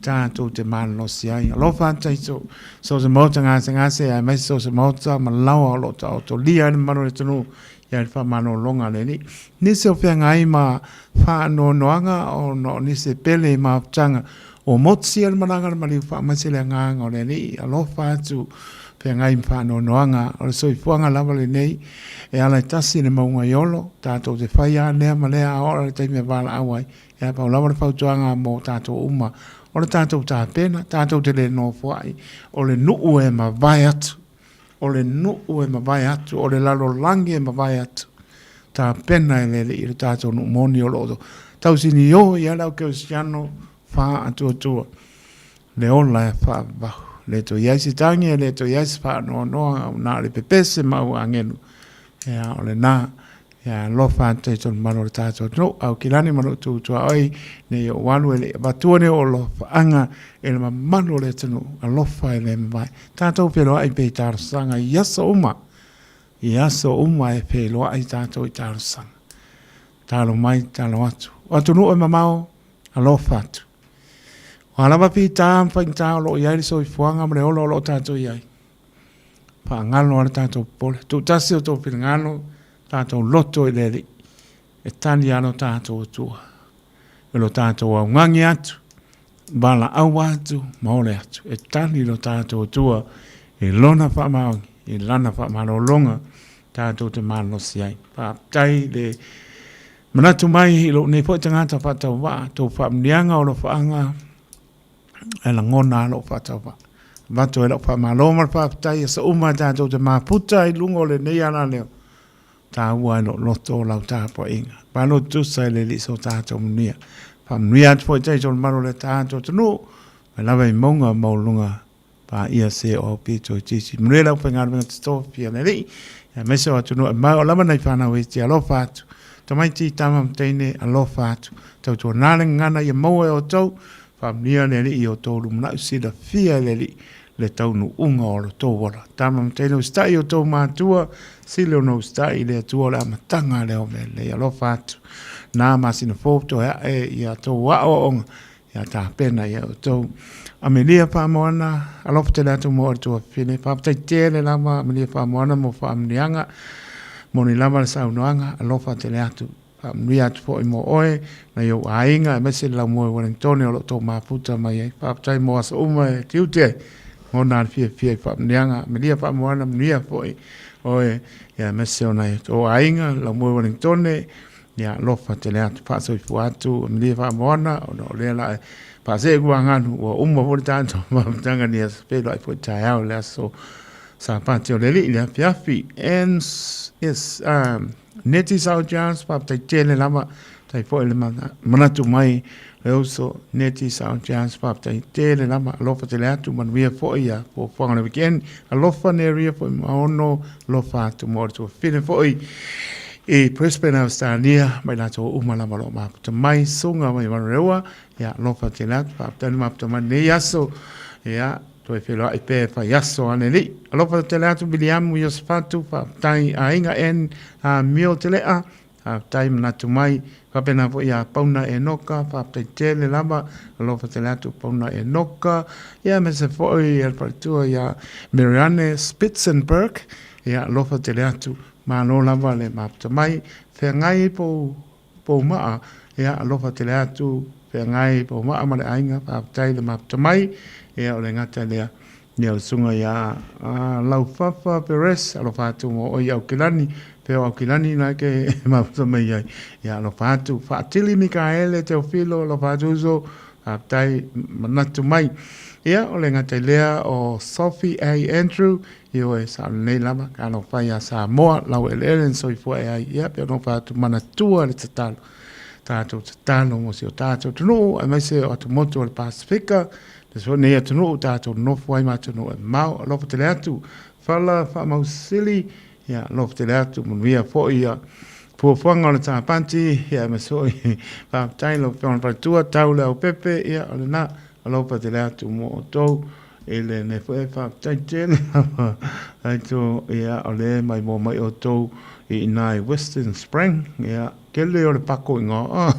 tatou te malolosi ai. Alofa atu taito, so o se maota gasegase aemaise so o se maota ma laoa o lo o taotolia ai le mamalu o le atunuu ia le faamalologa a le Alii. Nisi o feagai ma faanoanoaga ona o nisi e pele i mafutaga ua motusia le malaga a le maliu faamaise le agaga o le Alii. Alofa atu feagai ma faanoanoaga o le soifuaga lava lenei e ala e tasi le mauga i olo, tatou te fai lava lea ma lea a oo i le taimi e valaau ai. Ia pau lava le fautuaga mo tatou uma, o le tatou tapena, tatou te le nofoai, o le nuu e mavae atu, o le nuu e mavae atu, o le lalolagi e mavae atu, tapena e le Alii le tatou nuu moni o lo o tausinio i ai le au kerisiano faatuatua, le ola e faavavahu. Le toe i ai se tagi, e le toe i ai se faanoanoa, na o le pepese ma au agelu. Ia, o lena. Ia alofa atu i tonu malo o le tatou atunuu, au kilani ma lou tu tuaoi, nei ou alu e le i avatua ni ou alofaaga i le mamalu o le atunuu, alofa e le mavae. Tatou feiloai pea i talosaga i aso uma, i aso uma e feiloai tatou i talosaga. Talo mai, talo atu. O atunuu e mamao, alofa atu. O a lava fita ma faigata o lo o i ai le soifuaga ma le ola o lo o tatou i ai, Faagalo lava le tatou popole. Tuutasi o outou finagalo, tatou loto i le Alii, e tali lava lo tatou Atua i lo tatou augani atu, valaau atu ma ole atu. E tali lo tatou Atua i Lona faamaoni, i Lana faamalologa tatou te malolosi ai. Faafetai le manatu mai i lou nei foi tagata faatauvaa, tou faamanuiaga o alofaaga, e lagona lava lou faatauvaa. Avatu ai lau faamalo ma le faafetai i aso uma tatou te mafuta i luga o lenei alaleo, taua ai lou loto o lau tapuaiga. Malo tusa i le Alii so tatou manuia. Faamanuia atu foi taito le malu o le tatou atunuu, mai lava i mauga maualuluga paia se o au pito itiiti. Manuia le aufaigaluega totofi a le Alii, aemaise o atunuu e mau o lava nai fanau iti alofa atu. Tamaiti, tama ma teine, alofa atu. Tautuana le gagana ia maua e outou, faamanuia le Alii i outou lumanai silafia e le Alii le taunuuga o lo outou ola. Tama ma teine usitai i outou matua, sili ona usitai i le Atua o le amataga lea o mea lelei. Alofa atu. Na masina fou toe ae ia outou aoaoga, ia tapena ia outou. Amelia Faamoana, alofa tele atu mo le tuafafine. Faafetai tele lava Amelia Faamoana mo faamanuiaga. Moni lava le saunoaga, alofa tele atu. Faamanuia atu foi mo oe, nai ou aiga, aemaise le laumoe Wellingtone o lo o tou mafuta mai ai. Faafetai mo aso uma e tiute ai, lagona lava le fiafia i faamanuiaga. Amelia Faamoana, manuia foi oe, ia aemaise o nai o tou aiga, le laumoe Wellingtone, ia alofa tele atu, faasoifua atu, Amelia Faamoana, ona o lea la e faasee kuaganu, ua uma foi le tatou mafutaga i le aso feiloai foi taeao i le aso Sapati o le Alii i le afiafi. And yes, Neti Sao Jones, faafetai tele lava, faafetai foi le manatu mai le uso Neti Sao Jones, faafetai tele lava, alofa tele atu, manuia foi ia fuafuaga o le weekend, alofa Neria foi Maono, alofa atu mo le tuafafine foi i Brisbane, Australia, ma i latou uma lava o lo o mafuta mai, suga mai Manurewa, ia alofa tele atu, faafetai le mafuta mai lenei aso, ia Toe feiloai pea e fai aso a le Alii. Alofa tele atu Viliamu Iosefatu, faafetai Aiga N a Mio Telea, faafetai manatu mai, faapena foi ia Pauna Enoka, faafetai tele lava, alofa tele atu Pauna Enoka, ia aemaise foi ia le faletua ia Marianne Spitzenberg, ia alofa tele atu, malo lava le mafuta mai, feagai pou Poumaa, ia alofa tele atu, feagai Poumaa ma le aiga, faafetai le mafuta mai, ia o le gata lea, ia o le susuga ia Laufafa Perez, alofa atu mo oe i Aukilani, pea o Aukilani na ke mafuta mai ai, ia alofa atu, Faatili Mikaele Teofilo, alofa atu uso, faafetai manatu mai. Ia o le gata lea o Sophie A. Andrew, Ioe, sao lelei lava, ka alofa iā Samoa, lau eleele na soifua e ai, ia, pei ona ou fai atu, manatua le tatalo, tatou tatalo mo si o tatou atunuu, aemaise o atumotu o le Pasefika, aemaise foi lenei atunuu tatou nonofo ai ma atunuu e mamao, alofa tele atu, fala faamausili, ia, alofa tele atu, manuia foi ia fuafuaga o le Tapati, ia, aemaise foi, faafetai lau Afioga i le Faletua, tau le aupepe, ia, o lena, alofa tele atu mo outou. I lenei foi e faafetai tele lava aito ia o lea e maimoa mai outou i ina i Western Spring ia kele o le pako i ngā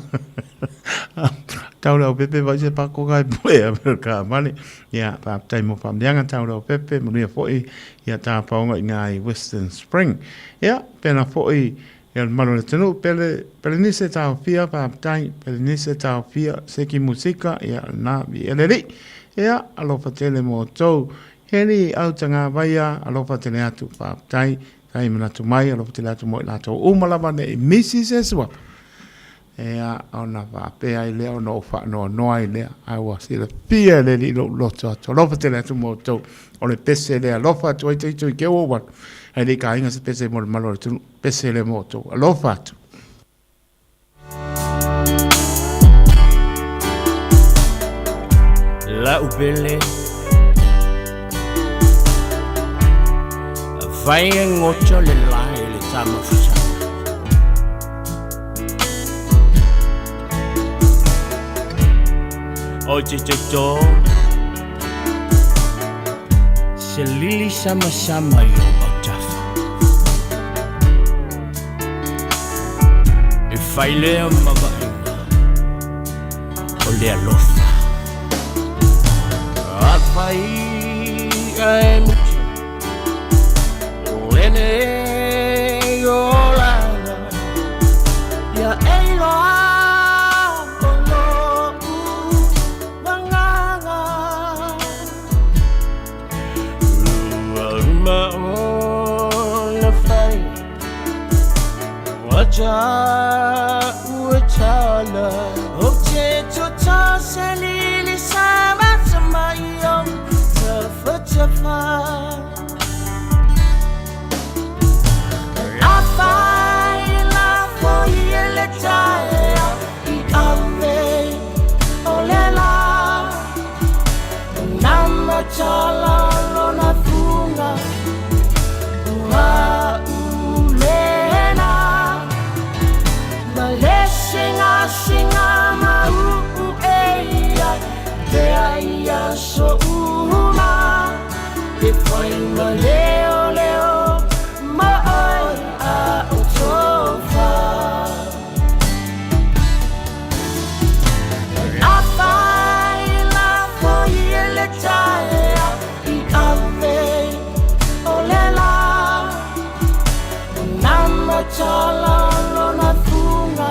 tau le aupepe vai se pako kai pue a me ka male ia faafetai mo faamnianga tau le aupepe manuia foi ia tāpaonga i ngā i Western Spring ia pena foi ia le malu o le atunuu pele Pelenise taofia faafetai Pelenise taofia seki musika ia lena viia le Alii ia alofa tele mo outou Heli Autagavaia alofa tele atu faafetai tai manatu mai alofa tele atu mo i latou uma lava nei misi se suafa ia ona faapea ai lea ona ou faanoanoa ai lea ae ua silafia e le Alii lou loto atu alofa tele atu mo outou o le pese lea alofa atu ai taito i ke ua atu ae le i ka aiga se pese mo le malu o le atunuu Pese le mo outou. Alofa atu. La'u pele Fai e goto le lae le tamafusaga O te toto Se lili samasama i ou autafa E fai lea ma vaaiga o le alofa Afai ae mutu Lenei olaga Ia e iloa o lo'u agaga Ua uma ona fai Ua ta'u e tala Ou te toto se lili sama i ou tafatafa Afai lafo i le taeao i ave o le la Nama tala lona fuga ua ulena Ma le singasinga mauu e ia te ai aso uma E fai ma leoleo ma oe a o tofa Afai lafo i le taeao i ave o le la Nama tala lona fuga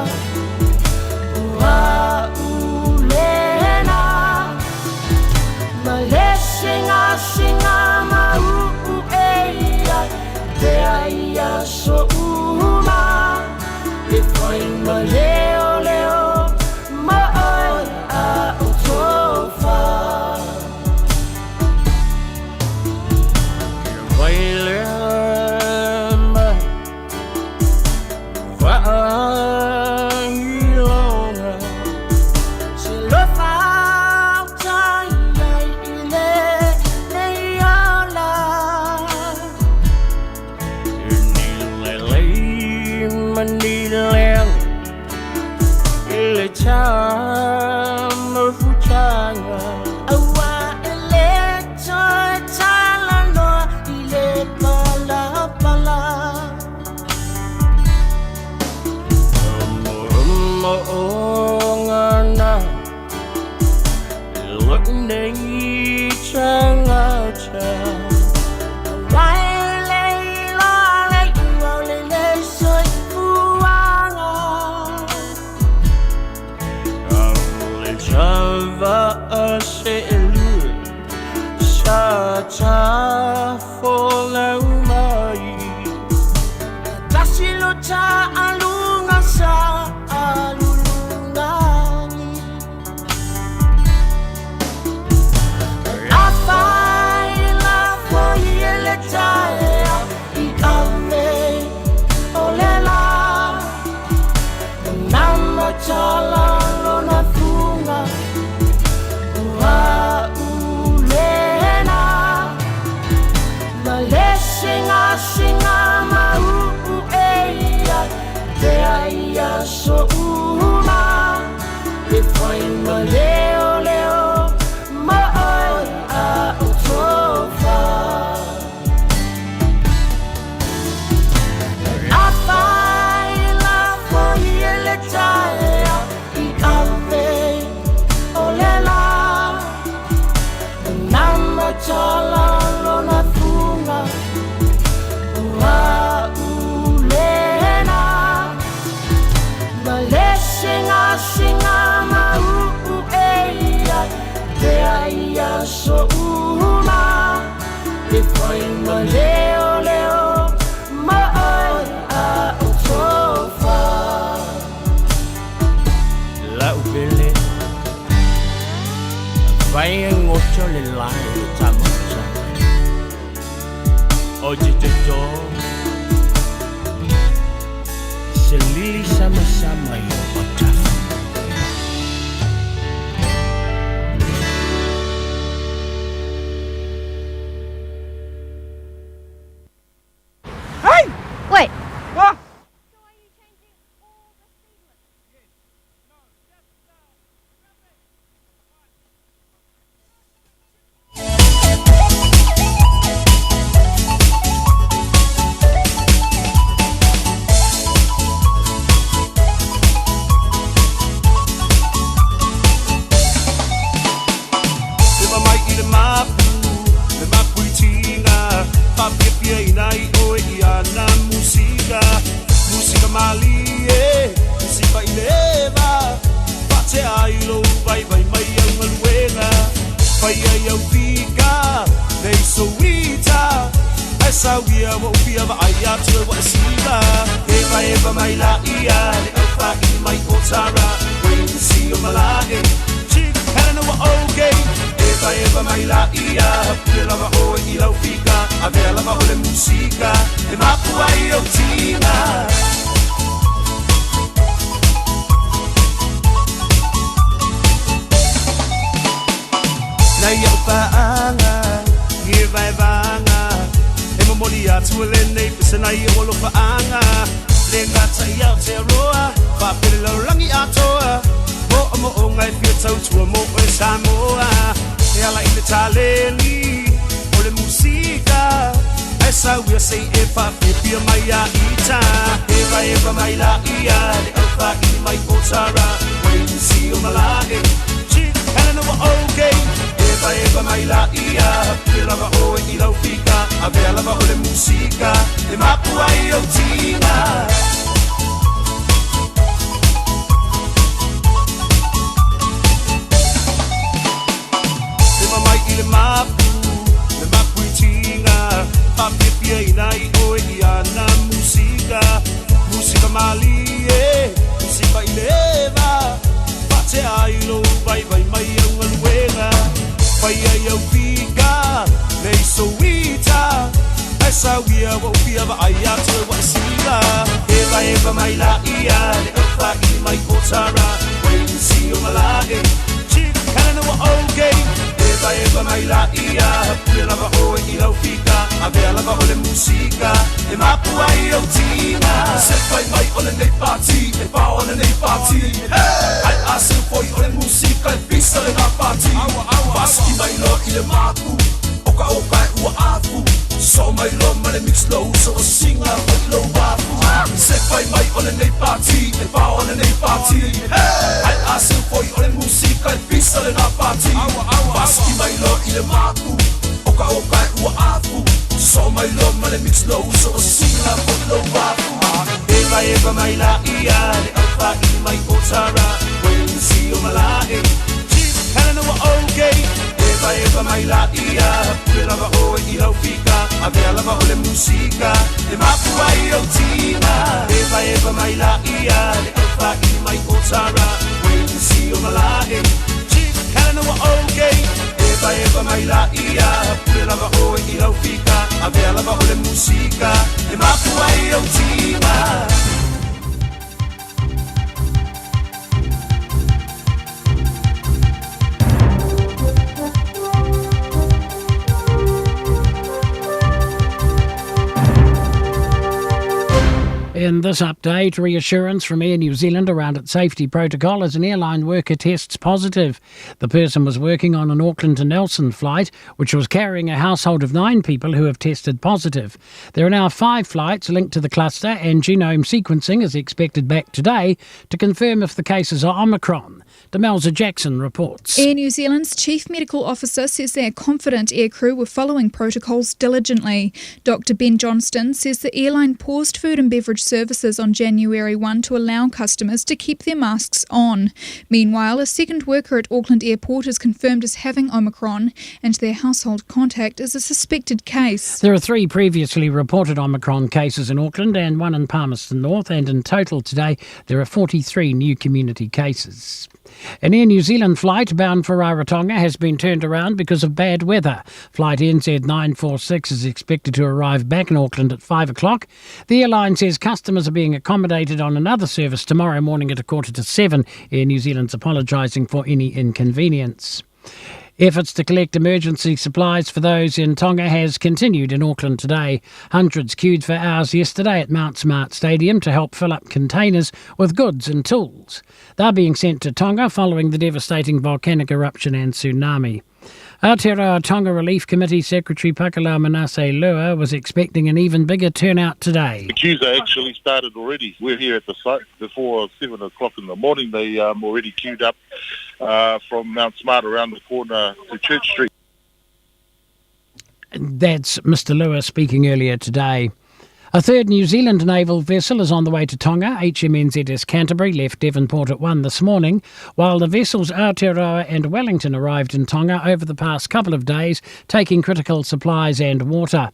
lenei tagata. Wai le iloa le iua o le le soifuaga. Le tava se elua sa tafolau mai. Tasi lo ta'aluga sa alulugagi. Afai lafo i e le taea i ave o le la. Namatala lona fuga o a'ulena. Ma le sigasigā mauu e ia te ai aso uma. E fai ma leoleo ma oe a o tofa. Afai lafo i e le taea i ave o le la. Namatala lona fuga o a'ulena. Ma le sigasigā mauu e ia te ai aso uma. E fai ma leoleo ma oe a o tofa. Lau pele Vai e ngoto le lai le tamasaga. O te toto Se lili sama sama i o matafa. Hey! Wait. Ah! Eva mai i le mapu, le mapu i tinga. Papiapia ina i oe i ana musika. Musika mali e, musika i le eva. Patea i lo vai vai mai au ngaluega. Pai ai au pika, nei souita. Ai sauia wa upia wa ai atu e wa siva. Eva eva mai la ia, le au whai mai o tara. Wait to see o malae, Chief Helena wa okay. Eva eva mai la ia, pule lava oe i lau fika. Avea lava o le musika, e mapu ai o tina. Nei au whaanga, ngi vai vanga. E momoli atu e le nei pese nei o alo whaanga. Le ngata i au te roa, whapele lau rangi atoa. Mo o mo o ngai whia tautua mo o e Samoa. E ala i le taleni, o le musika. Ai sauia sei e whawhipia mai a ita. Eva eva mai la ia, le au whai mai o tara. Wait to see o malae, Chief Helena wa okay. Eva eva mai la ia, pule lava oe i lau fika. Avea lava o le musika, e mapu ai o tina. Eva mai i le mapu i tinga. Papiapia ina i oe i ana musika. Musika mali e, musika i le eva. Patea i lo vai vai mai au ngaluega. Pai ai au pika, nei souita. Ai sauia wa upia wa ai atu e wa siva. Eva eva mai la ia, le au whai mai o tara. Wait to see o malae, Chief Helena wa okay. Eva eva mai la ia, pule lava oe i lau fika. Avea lava o le musika, e mapu ai o tina. Se fai mai o le nei party, e pa o le nei party. Ai a se foi o le musika, e pisa le na party. Paski mai lo i le mapu, o ka o kai ua afu. So mai lo ma le mix lo, so o singa o i lo wafu. Se fai mai o le nei party, e pa o le nei party. Ai a se foi o le musika, musika e pisa le nā pāti Pasiki mai loa i le mapu O ka oka e ua afu So mai loa ma le mix lo uso O sisina po lo wafu Eva eva mai la ia Le alfa i mai o tara When si o malae Chief Helena wa okay Eva eva mai la ia Pule lava oe i lau fika Avea lava o le musika E mapu ai o tina Eva eva mai la ia Le alfa i mai o tara When si o malae Chief Helena wa okay Eva eva mai la ia Pule lava oe i lau fika Avea lava o le musika E mapu ai o tina. In this update, reassurance from Air New Zealand around its safety protocol as an airline worker tests positive. The person was working on an Auckland to Nelson flight, which was carrying a household of 9 people who have tested positive. There are now 5 flights linked to the cluster, and genome sequencing is expected back today to confirm if the cases are Omicron. Demelza Jackson reports. Air New Zealand's Chief Medical Officer says they are confident aircrew were following protocols diligently. Dr Ben Johnston says the airline paused food and beverage services on January 1 to allow customers to keep their masks on. Meanwhile, a second worker at Auckland Airport is confirmed as having Omicron, and their household contact is a suspected case. There are 3 previously reported Omicron cases in Auckland and 1 in Palmerston North, and in total today there are 43 new community cases. An Air New Zealand flight bound for Rarotonga has been turned around because of bad weather. Flight NZ946 is expected to arrive back in Auckland at 5 o'clock. The airline says customers are being accommodated on another service tomorrow morning at 6:45. Air New Zealand's apologising for any inconvenience. Efforts to collect emergency supplies for those in Tonga has continued in Auckland today. Hundreds queued for hours yesterday at Mount Smart Stadium to help fill up containers with goods and tools. They're being sent to Tonga following the devastating volcanic eruption and tsunami. Aotearoa Tonga Relief Committee Secretary Pakalau Manase Lua was expecting an even bigger turnout today. The queues are actually started already. We're here at the site before 7 o'clock in the morning. They already queued up from Mount Smart around the corner to Church Street. That's Mr Lua speaking earlier today. A third New Zealand naval vessel is on the way to Tonga. HMNZS Canterbury left Devonport at 1 this morning, while the vessels Aotearoa and Wellington arrived in Tonga over the past couple of days, taking critical supplies and water.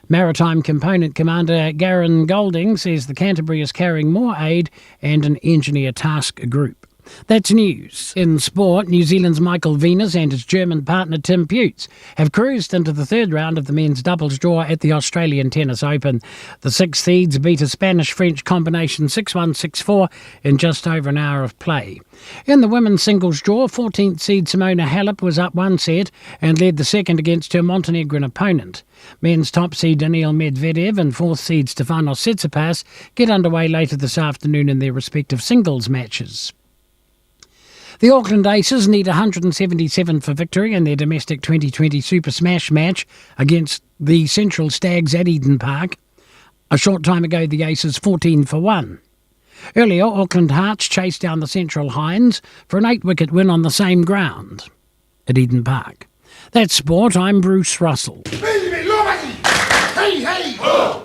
Maritime Component Commander Garen Golding says the Canterbury is carrying more aid and an engineer task group. That's news. In sport, New Zealand's Michael Venus and his German partner Tim Putz have cruised into the third round of the men's doubles draw at the Australian Tennis Open. The 6 seeds beat a Spanish-French combination 6-1, 6-4 in just over an hour of play. In the women's singles draw, 14th seed Simona Halep was up 1 set and led the second against her Montenegrin opponent. Men's top seed Daniil Medvedev and 4th seed Stefanos Tsitsipas get underway later this afternoon in their respective singles matches. The Auckland Aces need 177 for victory in their domestic 2020 Super Smash match against the Central Stags at Eden Park. A short time ago, the Aces 14 for 1. Earlier, Auckland Hearts chased down the Central Hinds for an 8-wicket win on the same ground at Eden Park. That's sport. I'm Bruce Russell. Hey, hey, ho!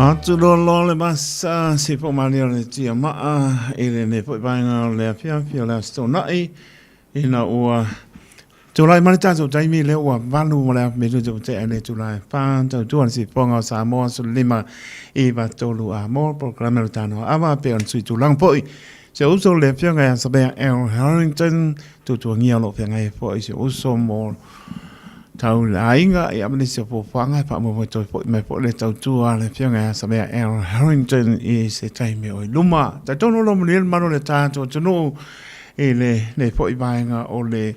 Atu loa loa le vasa se po malia o le tia maa i lenei foi vaega o le afiafi o le Aso Toonai ina ua tulai mai le tatou taimi lea ua 8:30 minute ua tea i le itula e 4 tautua le sifoga o Samoa 15 9 3 a mo polokalame o le Tanoa Ava pei ona sui tulaga foi si ou uso le afioga ia Sabea L. Harrington tuatuagia o lo o feagai ai foi si ou uso mo tau le aiga ia ma nisi o fuafuaga e faamoemoe toe foi mai foi le tautua a le afioga ia Sabea L. Harrington i se taimi o i luma. Talitonu o lo o manuia le mamalu o le tatou atunuu i lenei foi vaega o le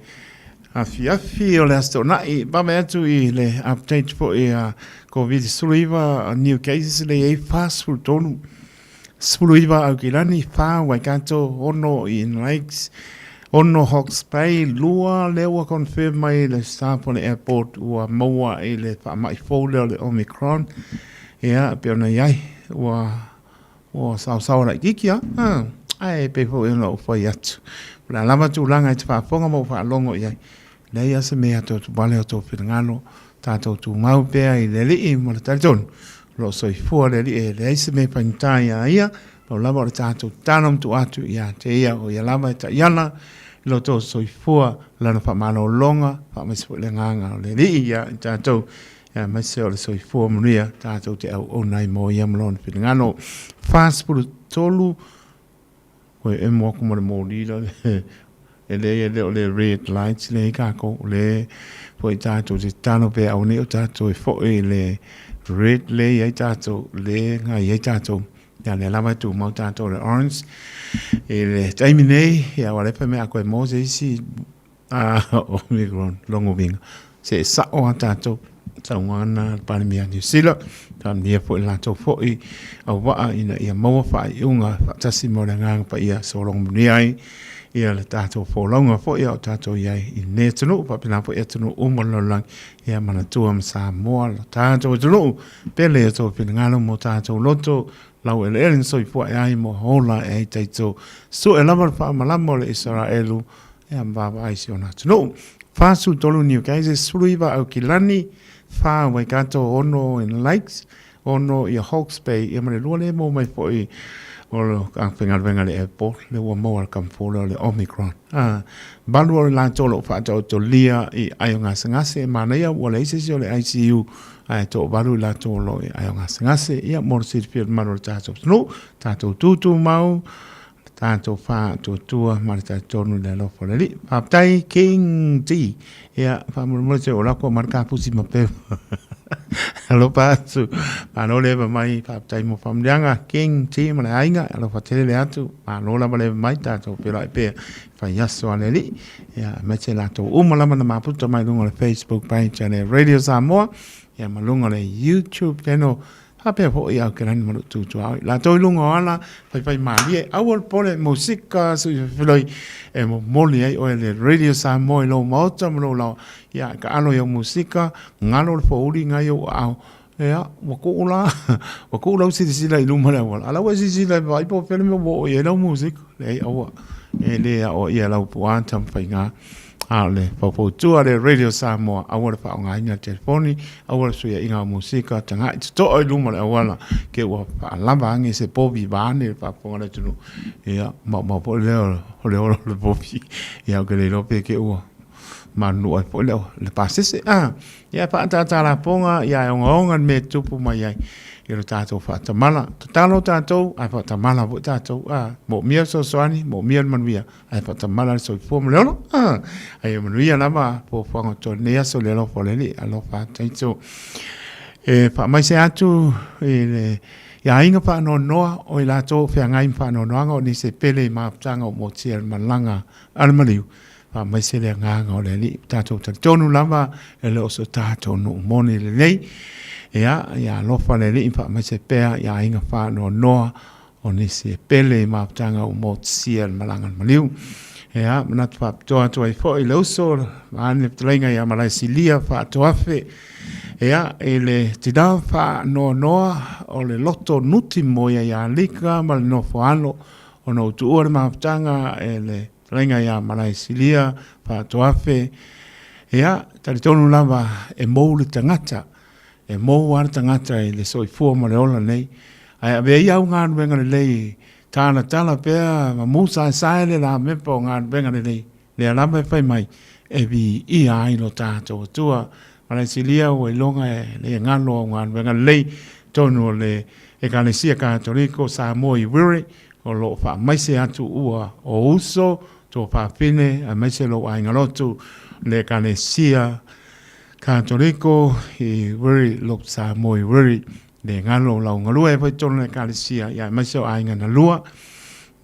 afiafi o le Aso Toonai. Vaavaai atu i le update foi a Covid-19 new cases lea e i ai 43 19 Aukilani, 4 Waikato, 6 i Lakes, 6 Hawke's Bay, 2 lea ua confirm mai le staff o le airport ua maua i le faamai fou lea o le Omicron. Ia, pei ona i ai, ua, ua saosaoa laitiiti lava. Ah, ae pei foi ona ou fai atu. O le a lava tulaga e te faafofoga ma ou faalogo i ai, leai lava se mea tou vale o tou finagalo, tatou tumau pea i le Alii ma le talitonu, o lo o soifua le Alii e leai se mea e faigata iā ia, pau lava o le tatou tatalo ma tuu atu ia te ia, o ia lava e taiala i lo outou soifua, lana faamalologa, faamaise foi le agaga o le Alii ia i tatou, aemaise o le soifua manuia tatou te auauna ai mo ia ma lona finagalo. 43 Koe emo aku ma le moli la e leai e le o le red lights lea i kākou o le foi tātou te tatalo pea aua nei o tātou e foi i le red lea i ai tātou le ngai ai tātou ia lea lava e tumau tātou le orange i le taimi nei ia ua le fai mai a koe mo se isi a Omicron longo vinga se e sa'o a tātou saunoaga a le Palemia Niu Sila, faamanuia foi i le latou foi auvaa ina ia maua faaiuga faatasi mo le Agaga Paia sologa manuia ai ia le tatou folauga foi a o tatou i ai i lenei atunuu faapena foi atunuu uma o le lalolagi ia manatua ma Samoa lo tatou atunuu pele o tou finagalo mo tatou loto lau eleele na soifua ae ai mo hola e ai taito sue lava le faamalama o le Isaraelu Ia ma vaavaai si ona atunuu. 43 new cases, 19 Aukilani, 4 Waikato, 6 in Lakes, 6 i Hawke's Bay, ia ma le lua lea e maua mai foi o le faigaluega i le airport, lea ua maua le kamupō lea o le Omicron. Ah, valu o i latou o lo o faataotolia i aai o gasegase, e manaia ua leai se isi o le ICU, ae toavalu i latou o lo o i aai o gasegase. Ia mo le silafia e le mamalu o le tatou atunuu, tatou tutumau, le tatou faatuatua ma le talitonu i le alofa o le Alii. Faafetai King T. Ia, faamolemole se o lako ma le kapusi ma pepa. Alofa atu. Malo le eva mai, faafetai mo faamanuiaga King T ma le aiga. Alofa tele le atu. Malo lava le eva mai, tatou feiloai pea fai aso a le Alii. Ia, aemaise latou uma lava na maputa mai luga o le Facebook page a le Radio Samoa, ia ma luga o le YouTube channel Faapea foi au ke lani ma lou tutua oi latou i luga o ala faifai malie aua le pole musika sui fefiloi e momoli ai oe le Radio Samoa i lou maota ma lou laoa ia ka alo i au musika galo le fouli ngai ou aao ia ua kuu la ua kuu lau silasila i luma le auala a la ua e silasila e vaai po o fea le mea ua oo i ai lau musika leai aua e le aoaia e lau puaa taumafaiga A o le faufautua a le Radio Samoa, aua le faaaogaina le telefoni, aua le suiaiga o musika, taga'i toto'a i luma o le auala, ke ua faalava age se povi vaeane le faafofoga a le atunuu. Ia, maumau foi lea o le ola o le povi. Ia, ou te le iloa pe te ua manunuu ai foi le pasese. A, ia, e faaataata lapoga, ia e ogaoga le mea e tupu mai ai i lo tatou faatamala. Tatalo tatou, ae faatamala foi tatou. A, moomia le fesoasoani, moomia le manuia, Ae faatamala le soifua ma le ola. Ae ia manuia lava fuafuaga o toa lenei aso i le alofa o le Alii. Alofa taito. E faamaise atu i le i aiga faanoanoa o i latou o feagai ma faanoanoaga o nisi e pele i mafutaga o motia i le malaga a le maliu. Faamaise le agaga o le Alii. Tatou talitonu lava e le o so tatou nuu moni lenei. Ia, ia alofa le Alii faamaise pea i aiga faanoanoa o nisi e pele i mafutaga ua motusia i le malaga a le maliu. Ia, manatu faapitoa atu ai foi i le uso, vaeane le fetalaiga ia Malaesilia Faatoafe, ia, i le tina faanoanoa o le loto nuti moe ia Lika ma le nofo alo, ona ua tuua le mafutaga e le fetalaiga ia Malaesilia Faatoafe. Ia, talitonu lava e mou le tagata. E mou lava le tagata i le soifua ma le ola nei, ae avea ia au galuega lelei talatala pea ma musaesae le lamepa o galuega lelei, lea lava e fai mai e viia ai lo tatou Atua. Malaesilia ua iloga e le galo au galuega lelei tonu o le Ekalesia Katoliko Samoa i Wiri o lo o faamaise atu ua o uso, tuafafine aemaise lou aiga lotu le Ekalesia Katoliko i Wiri Lok Samoa i Wiri le galo o lau galue foi tonu le Ekalesia ia aemaise o aiga na lua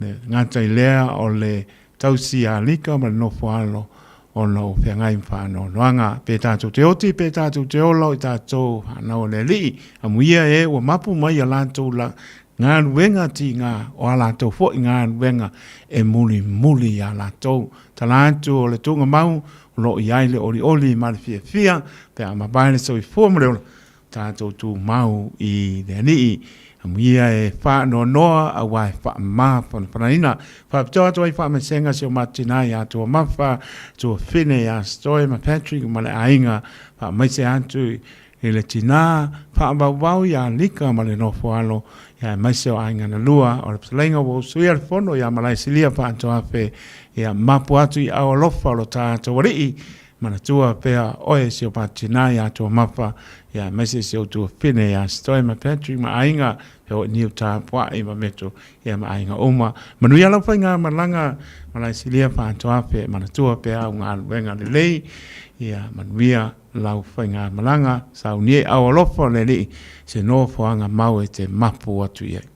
le gata i lea o le tausi alika ma le nofo alo ona o feagai ma faanoanoaga. Pe tatou te oti, pe tatou te ola o i tatou whanau o le alii, amuia e ua mapu mai a latou la galuega tiga o a latou foi galuega e mulimuli iā latou. Tala atu o le tuugamau o lo o i ai le olioli ma le fiafia pe a mavae le soifua ma le ola, tatou tumau i le Alii. Amuia e faanoanoa aua e faamafanafanaina. Faapitoa atu ai faamaisega si o matou tina ia Tuamafa, Tuafine ia Stoy ma Patrick ma le aiga. Faamaise atu i le tina faavauvau ia Lika ma le nofoalo, ia aemaise o aiga na lua o le fetalaiga ua usuia le fono ia Malaesilia Faatoafe, ia mapu atu i ao alofa o lo tatou Alii. Manatua pea oe si o matou tina ia Tuamafa, ia aemaise si ou tuafine ia Stoy ma Patrick ma aiga, he oi niu tapuai ma meto, ia ma aiga uma. Manuia lau faigamalaga, Malaesilia Faatoafe, manatua pea au galuega lelei, ia manuia lau faigamalaga, saunia i au alofa o le Alii, se nofoaga mau e te mapu atu i ai.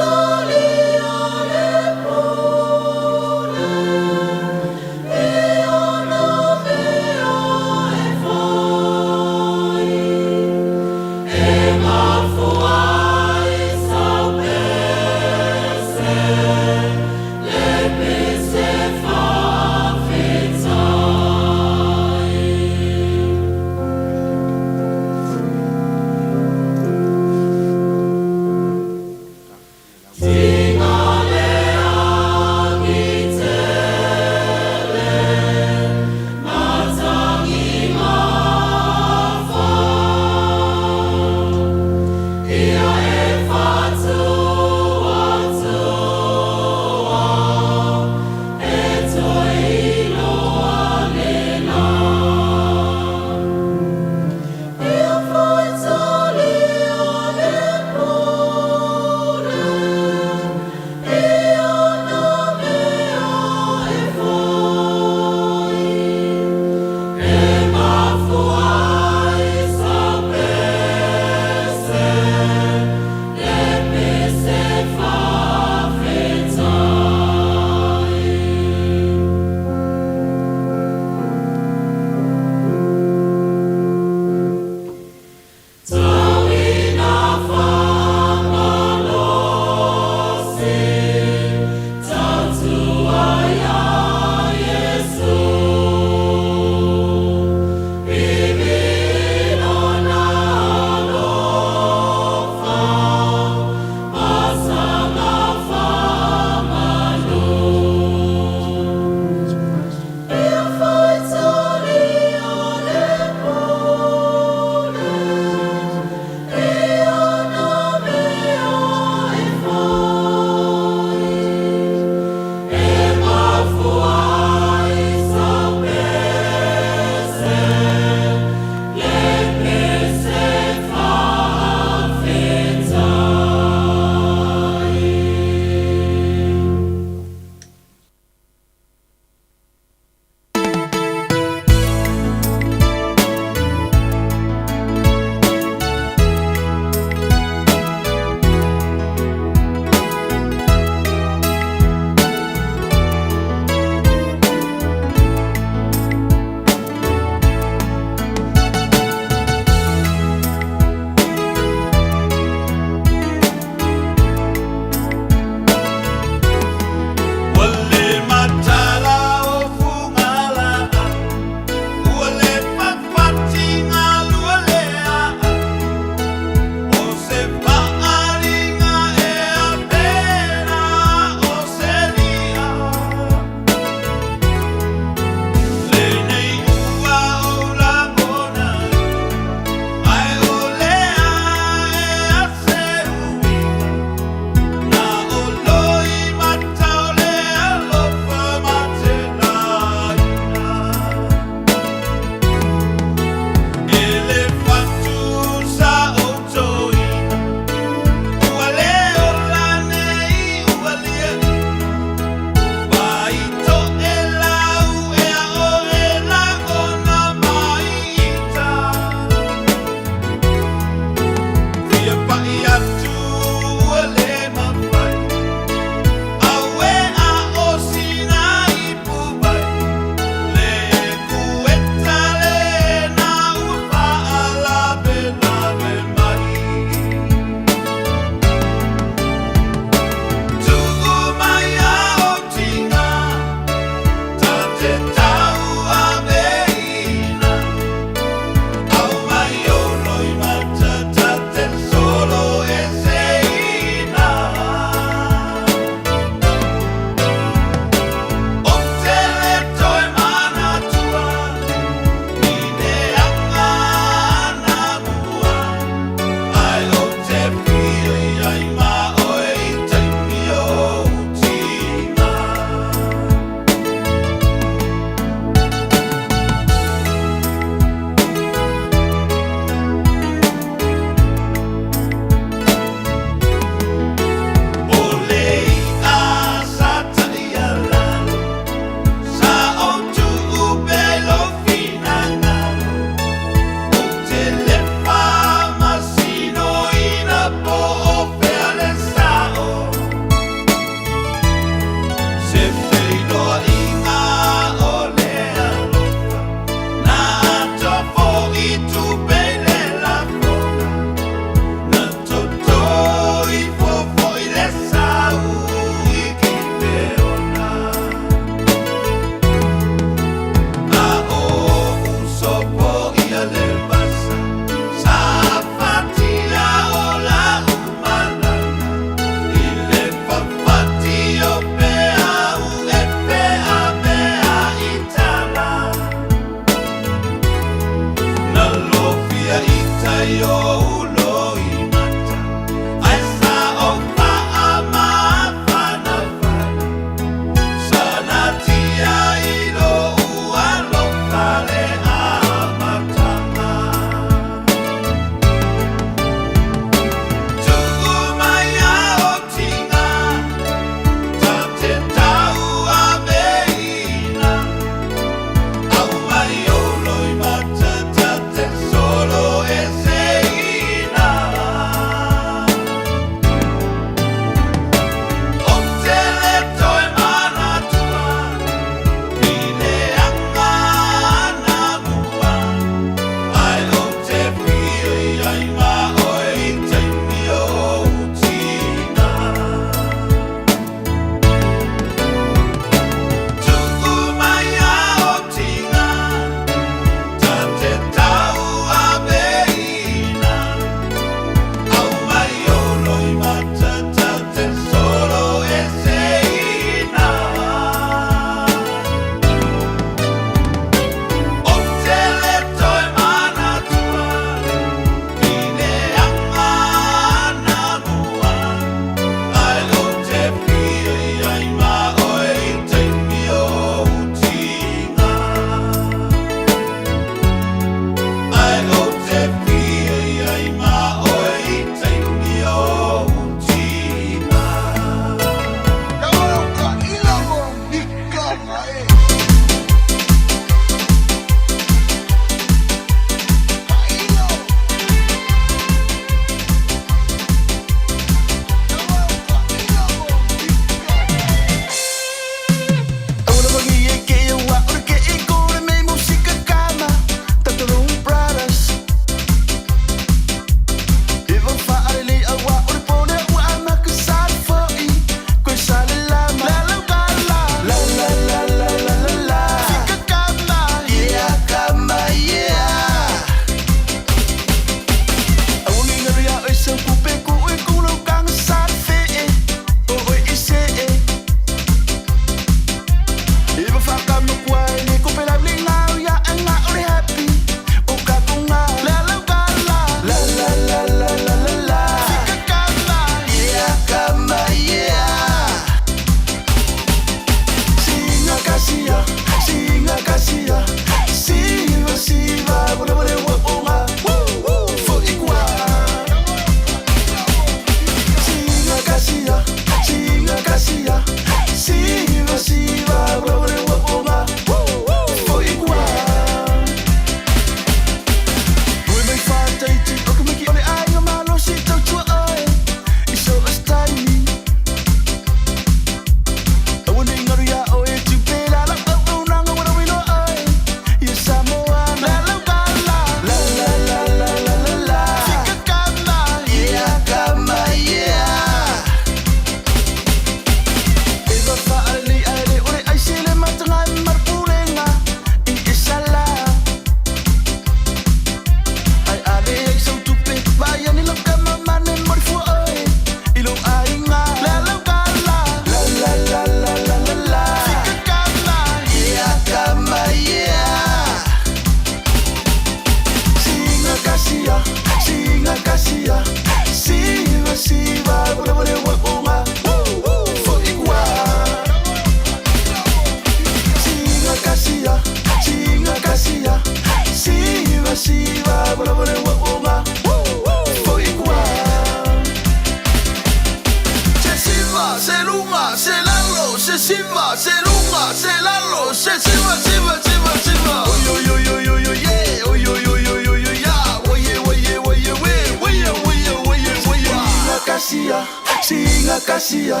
siva, se lunga, se lalo, se siva, siva, siva, siva. Oi, oi, oi, oi, oi, oi, yeah. Oi, oi, oi, oi, oi, oi, yeah. Oi, yeah, oi, yeah, oi, yeah, oi, yeah, oi, yeah, oi, yeah, oi, yeah. Singa kasia, singa kasia,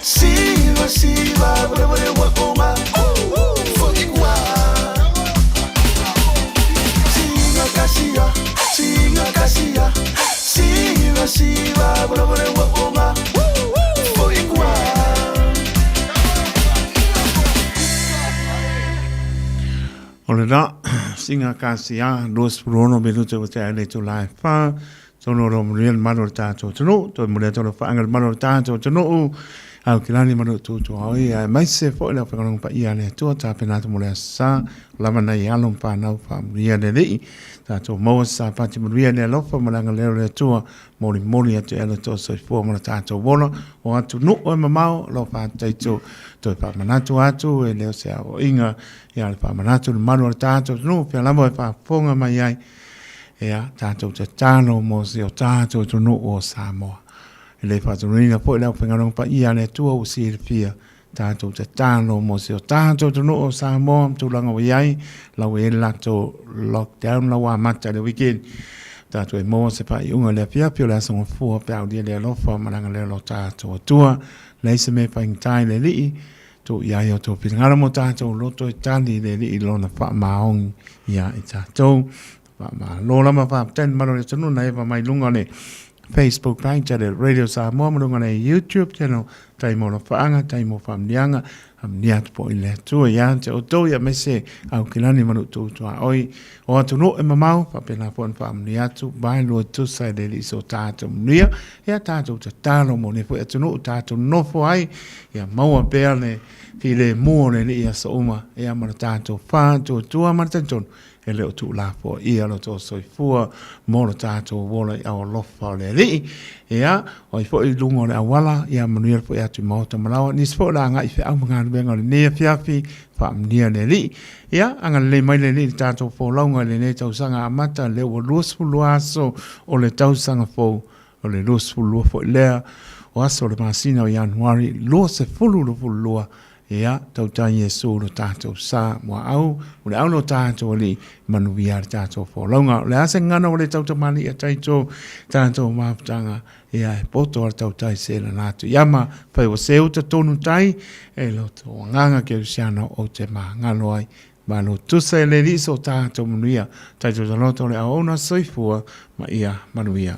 siva, siva, bole, bole, wa, onga. Foi wa. Singa kasia, singa kasia, siva, siva, bole, bole, wa, onga. Foi wa. O le la, singa kasia, 26 minute o te ai le itula e whā, tono ro manuia le malu o le tātou atunuu, toe momoli atu lau whaanga le malu o le tātou atunuu, au ki lani ma lou tutua oi, aemaise foi le aufaigaluega paia a le Atua, tapena atu mo le aso sa, lava nai alo ma whanau whaamuria le alii, tātou maua se sapati manuia le alofa ma le agalelei o le Atua, molimoli atu e ala toa soifua ma le tātou ola, o atunuu e mamao, lau whātaito, toe whaamanatu atu e le o se aoaiga, ia le faamanatu le malu o le tātou atunuu, pea lava e faafofoga mai ai, ia tātou tatalo mo si o tātou atunuu o Samoa. E le faatunuina foi le aufaigaluega paia a le Atua ua silafia tātou tatalo mo si o tātou atunuu o Samoa ma tulaga ua i ai, lau e i ai le latou lockdown lau amata i le weekend. Tātou e maua se faaiuga i le afiafi o le aso Gafua pe a aulia le alofa ma le agalelei o lo tātou Atua. Leai se mea e faigata i le Alii, Tuu i a ia outou finagalo mo tātou loto e tali i le Alii lona faamaoni iā i tātou. Faamalo lava, faafetai le mamalu o le atunuu na eva mai luga o le Facebook page a le Radio Samoa ma luga o le YouTube channel. Tai mo lofaaga, tai mo faamanuiaga, faamanuia atu foi le Atua ia te outou aemaise Aukilani ma lou tuaoi o atunuu e mamao, faapena foi ona faamanuia atu vaelua tusa i le Alii so tātou manuia. Ia tātou tatalo mo nei foi atunuu tātou nofo ai, ia maua pea le filemu o le Alii i aso uma, ia ma le tātou faatuatua ma le talitonu e le o tuulafoaia lo tou soifua mo lo tātou ola i au alofa o le Alii. Ia, o ai foi i luga o le auala, ia manuia le foi atu i maota ma laoa. Nisi foi o le a agai i feau ma galuega o lenei afiafi, faamanuia le Alii. Ia, agalelei mai le Alii i le tātou folauga i lenei tausaga amata, lea ua 22 aso o le tausaga fou, o le 22 foi lea o aso o le masina o Ianuari 2022, ia, tautai Iesu lo tātou sa muaau, o le au lo tātou Alii, manuia le tātou folauga. O le a se gagana ua le tautamalii a taito, tātou mafutaga, ia, e poto a le tautai se lana atu i ama, whai ua se uta tonu tai, e loto agaga kerisiano o te māngalo ai. Malo tusa e le Alii so tātou manuia, taito taloto o le auauna soifua ma ia manuia.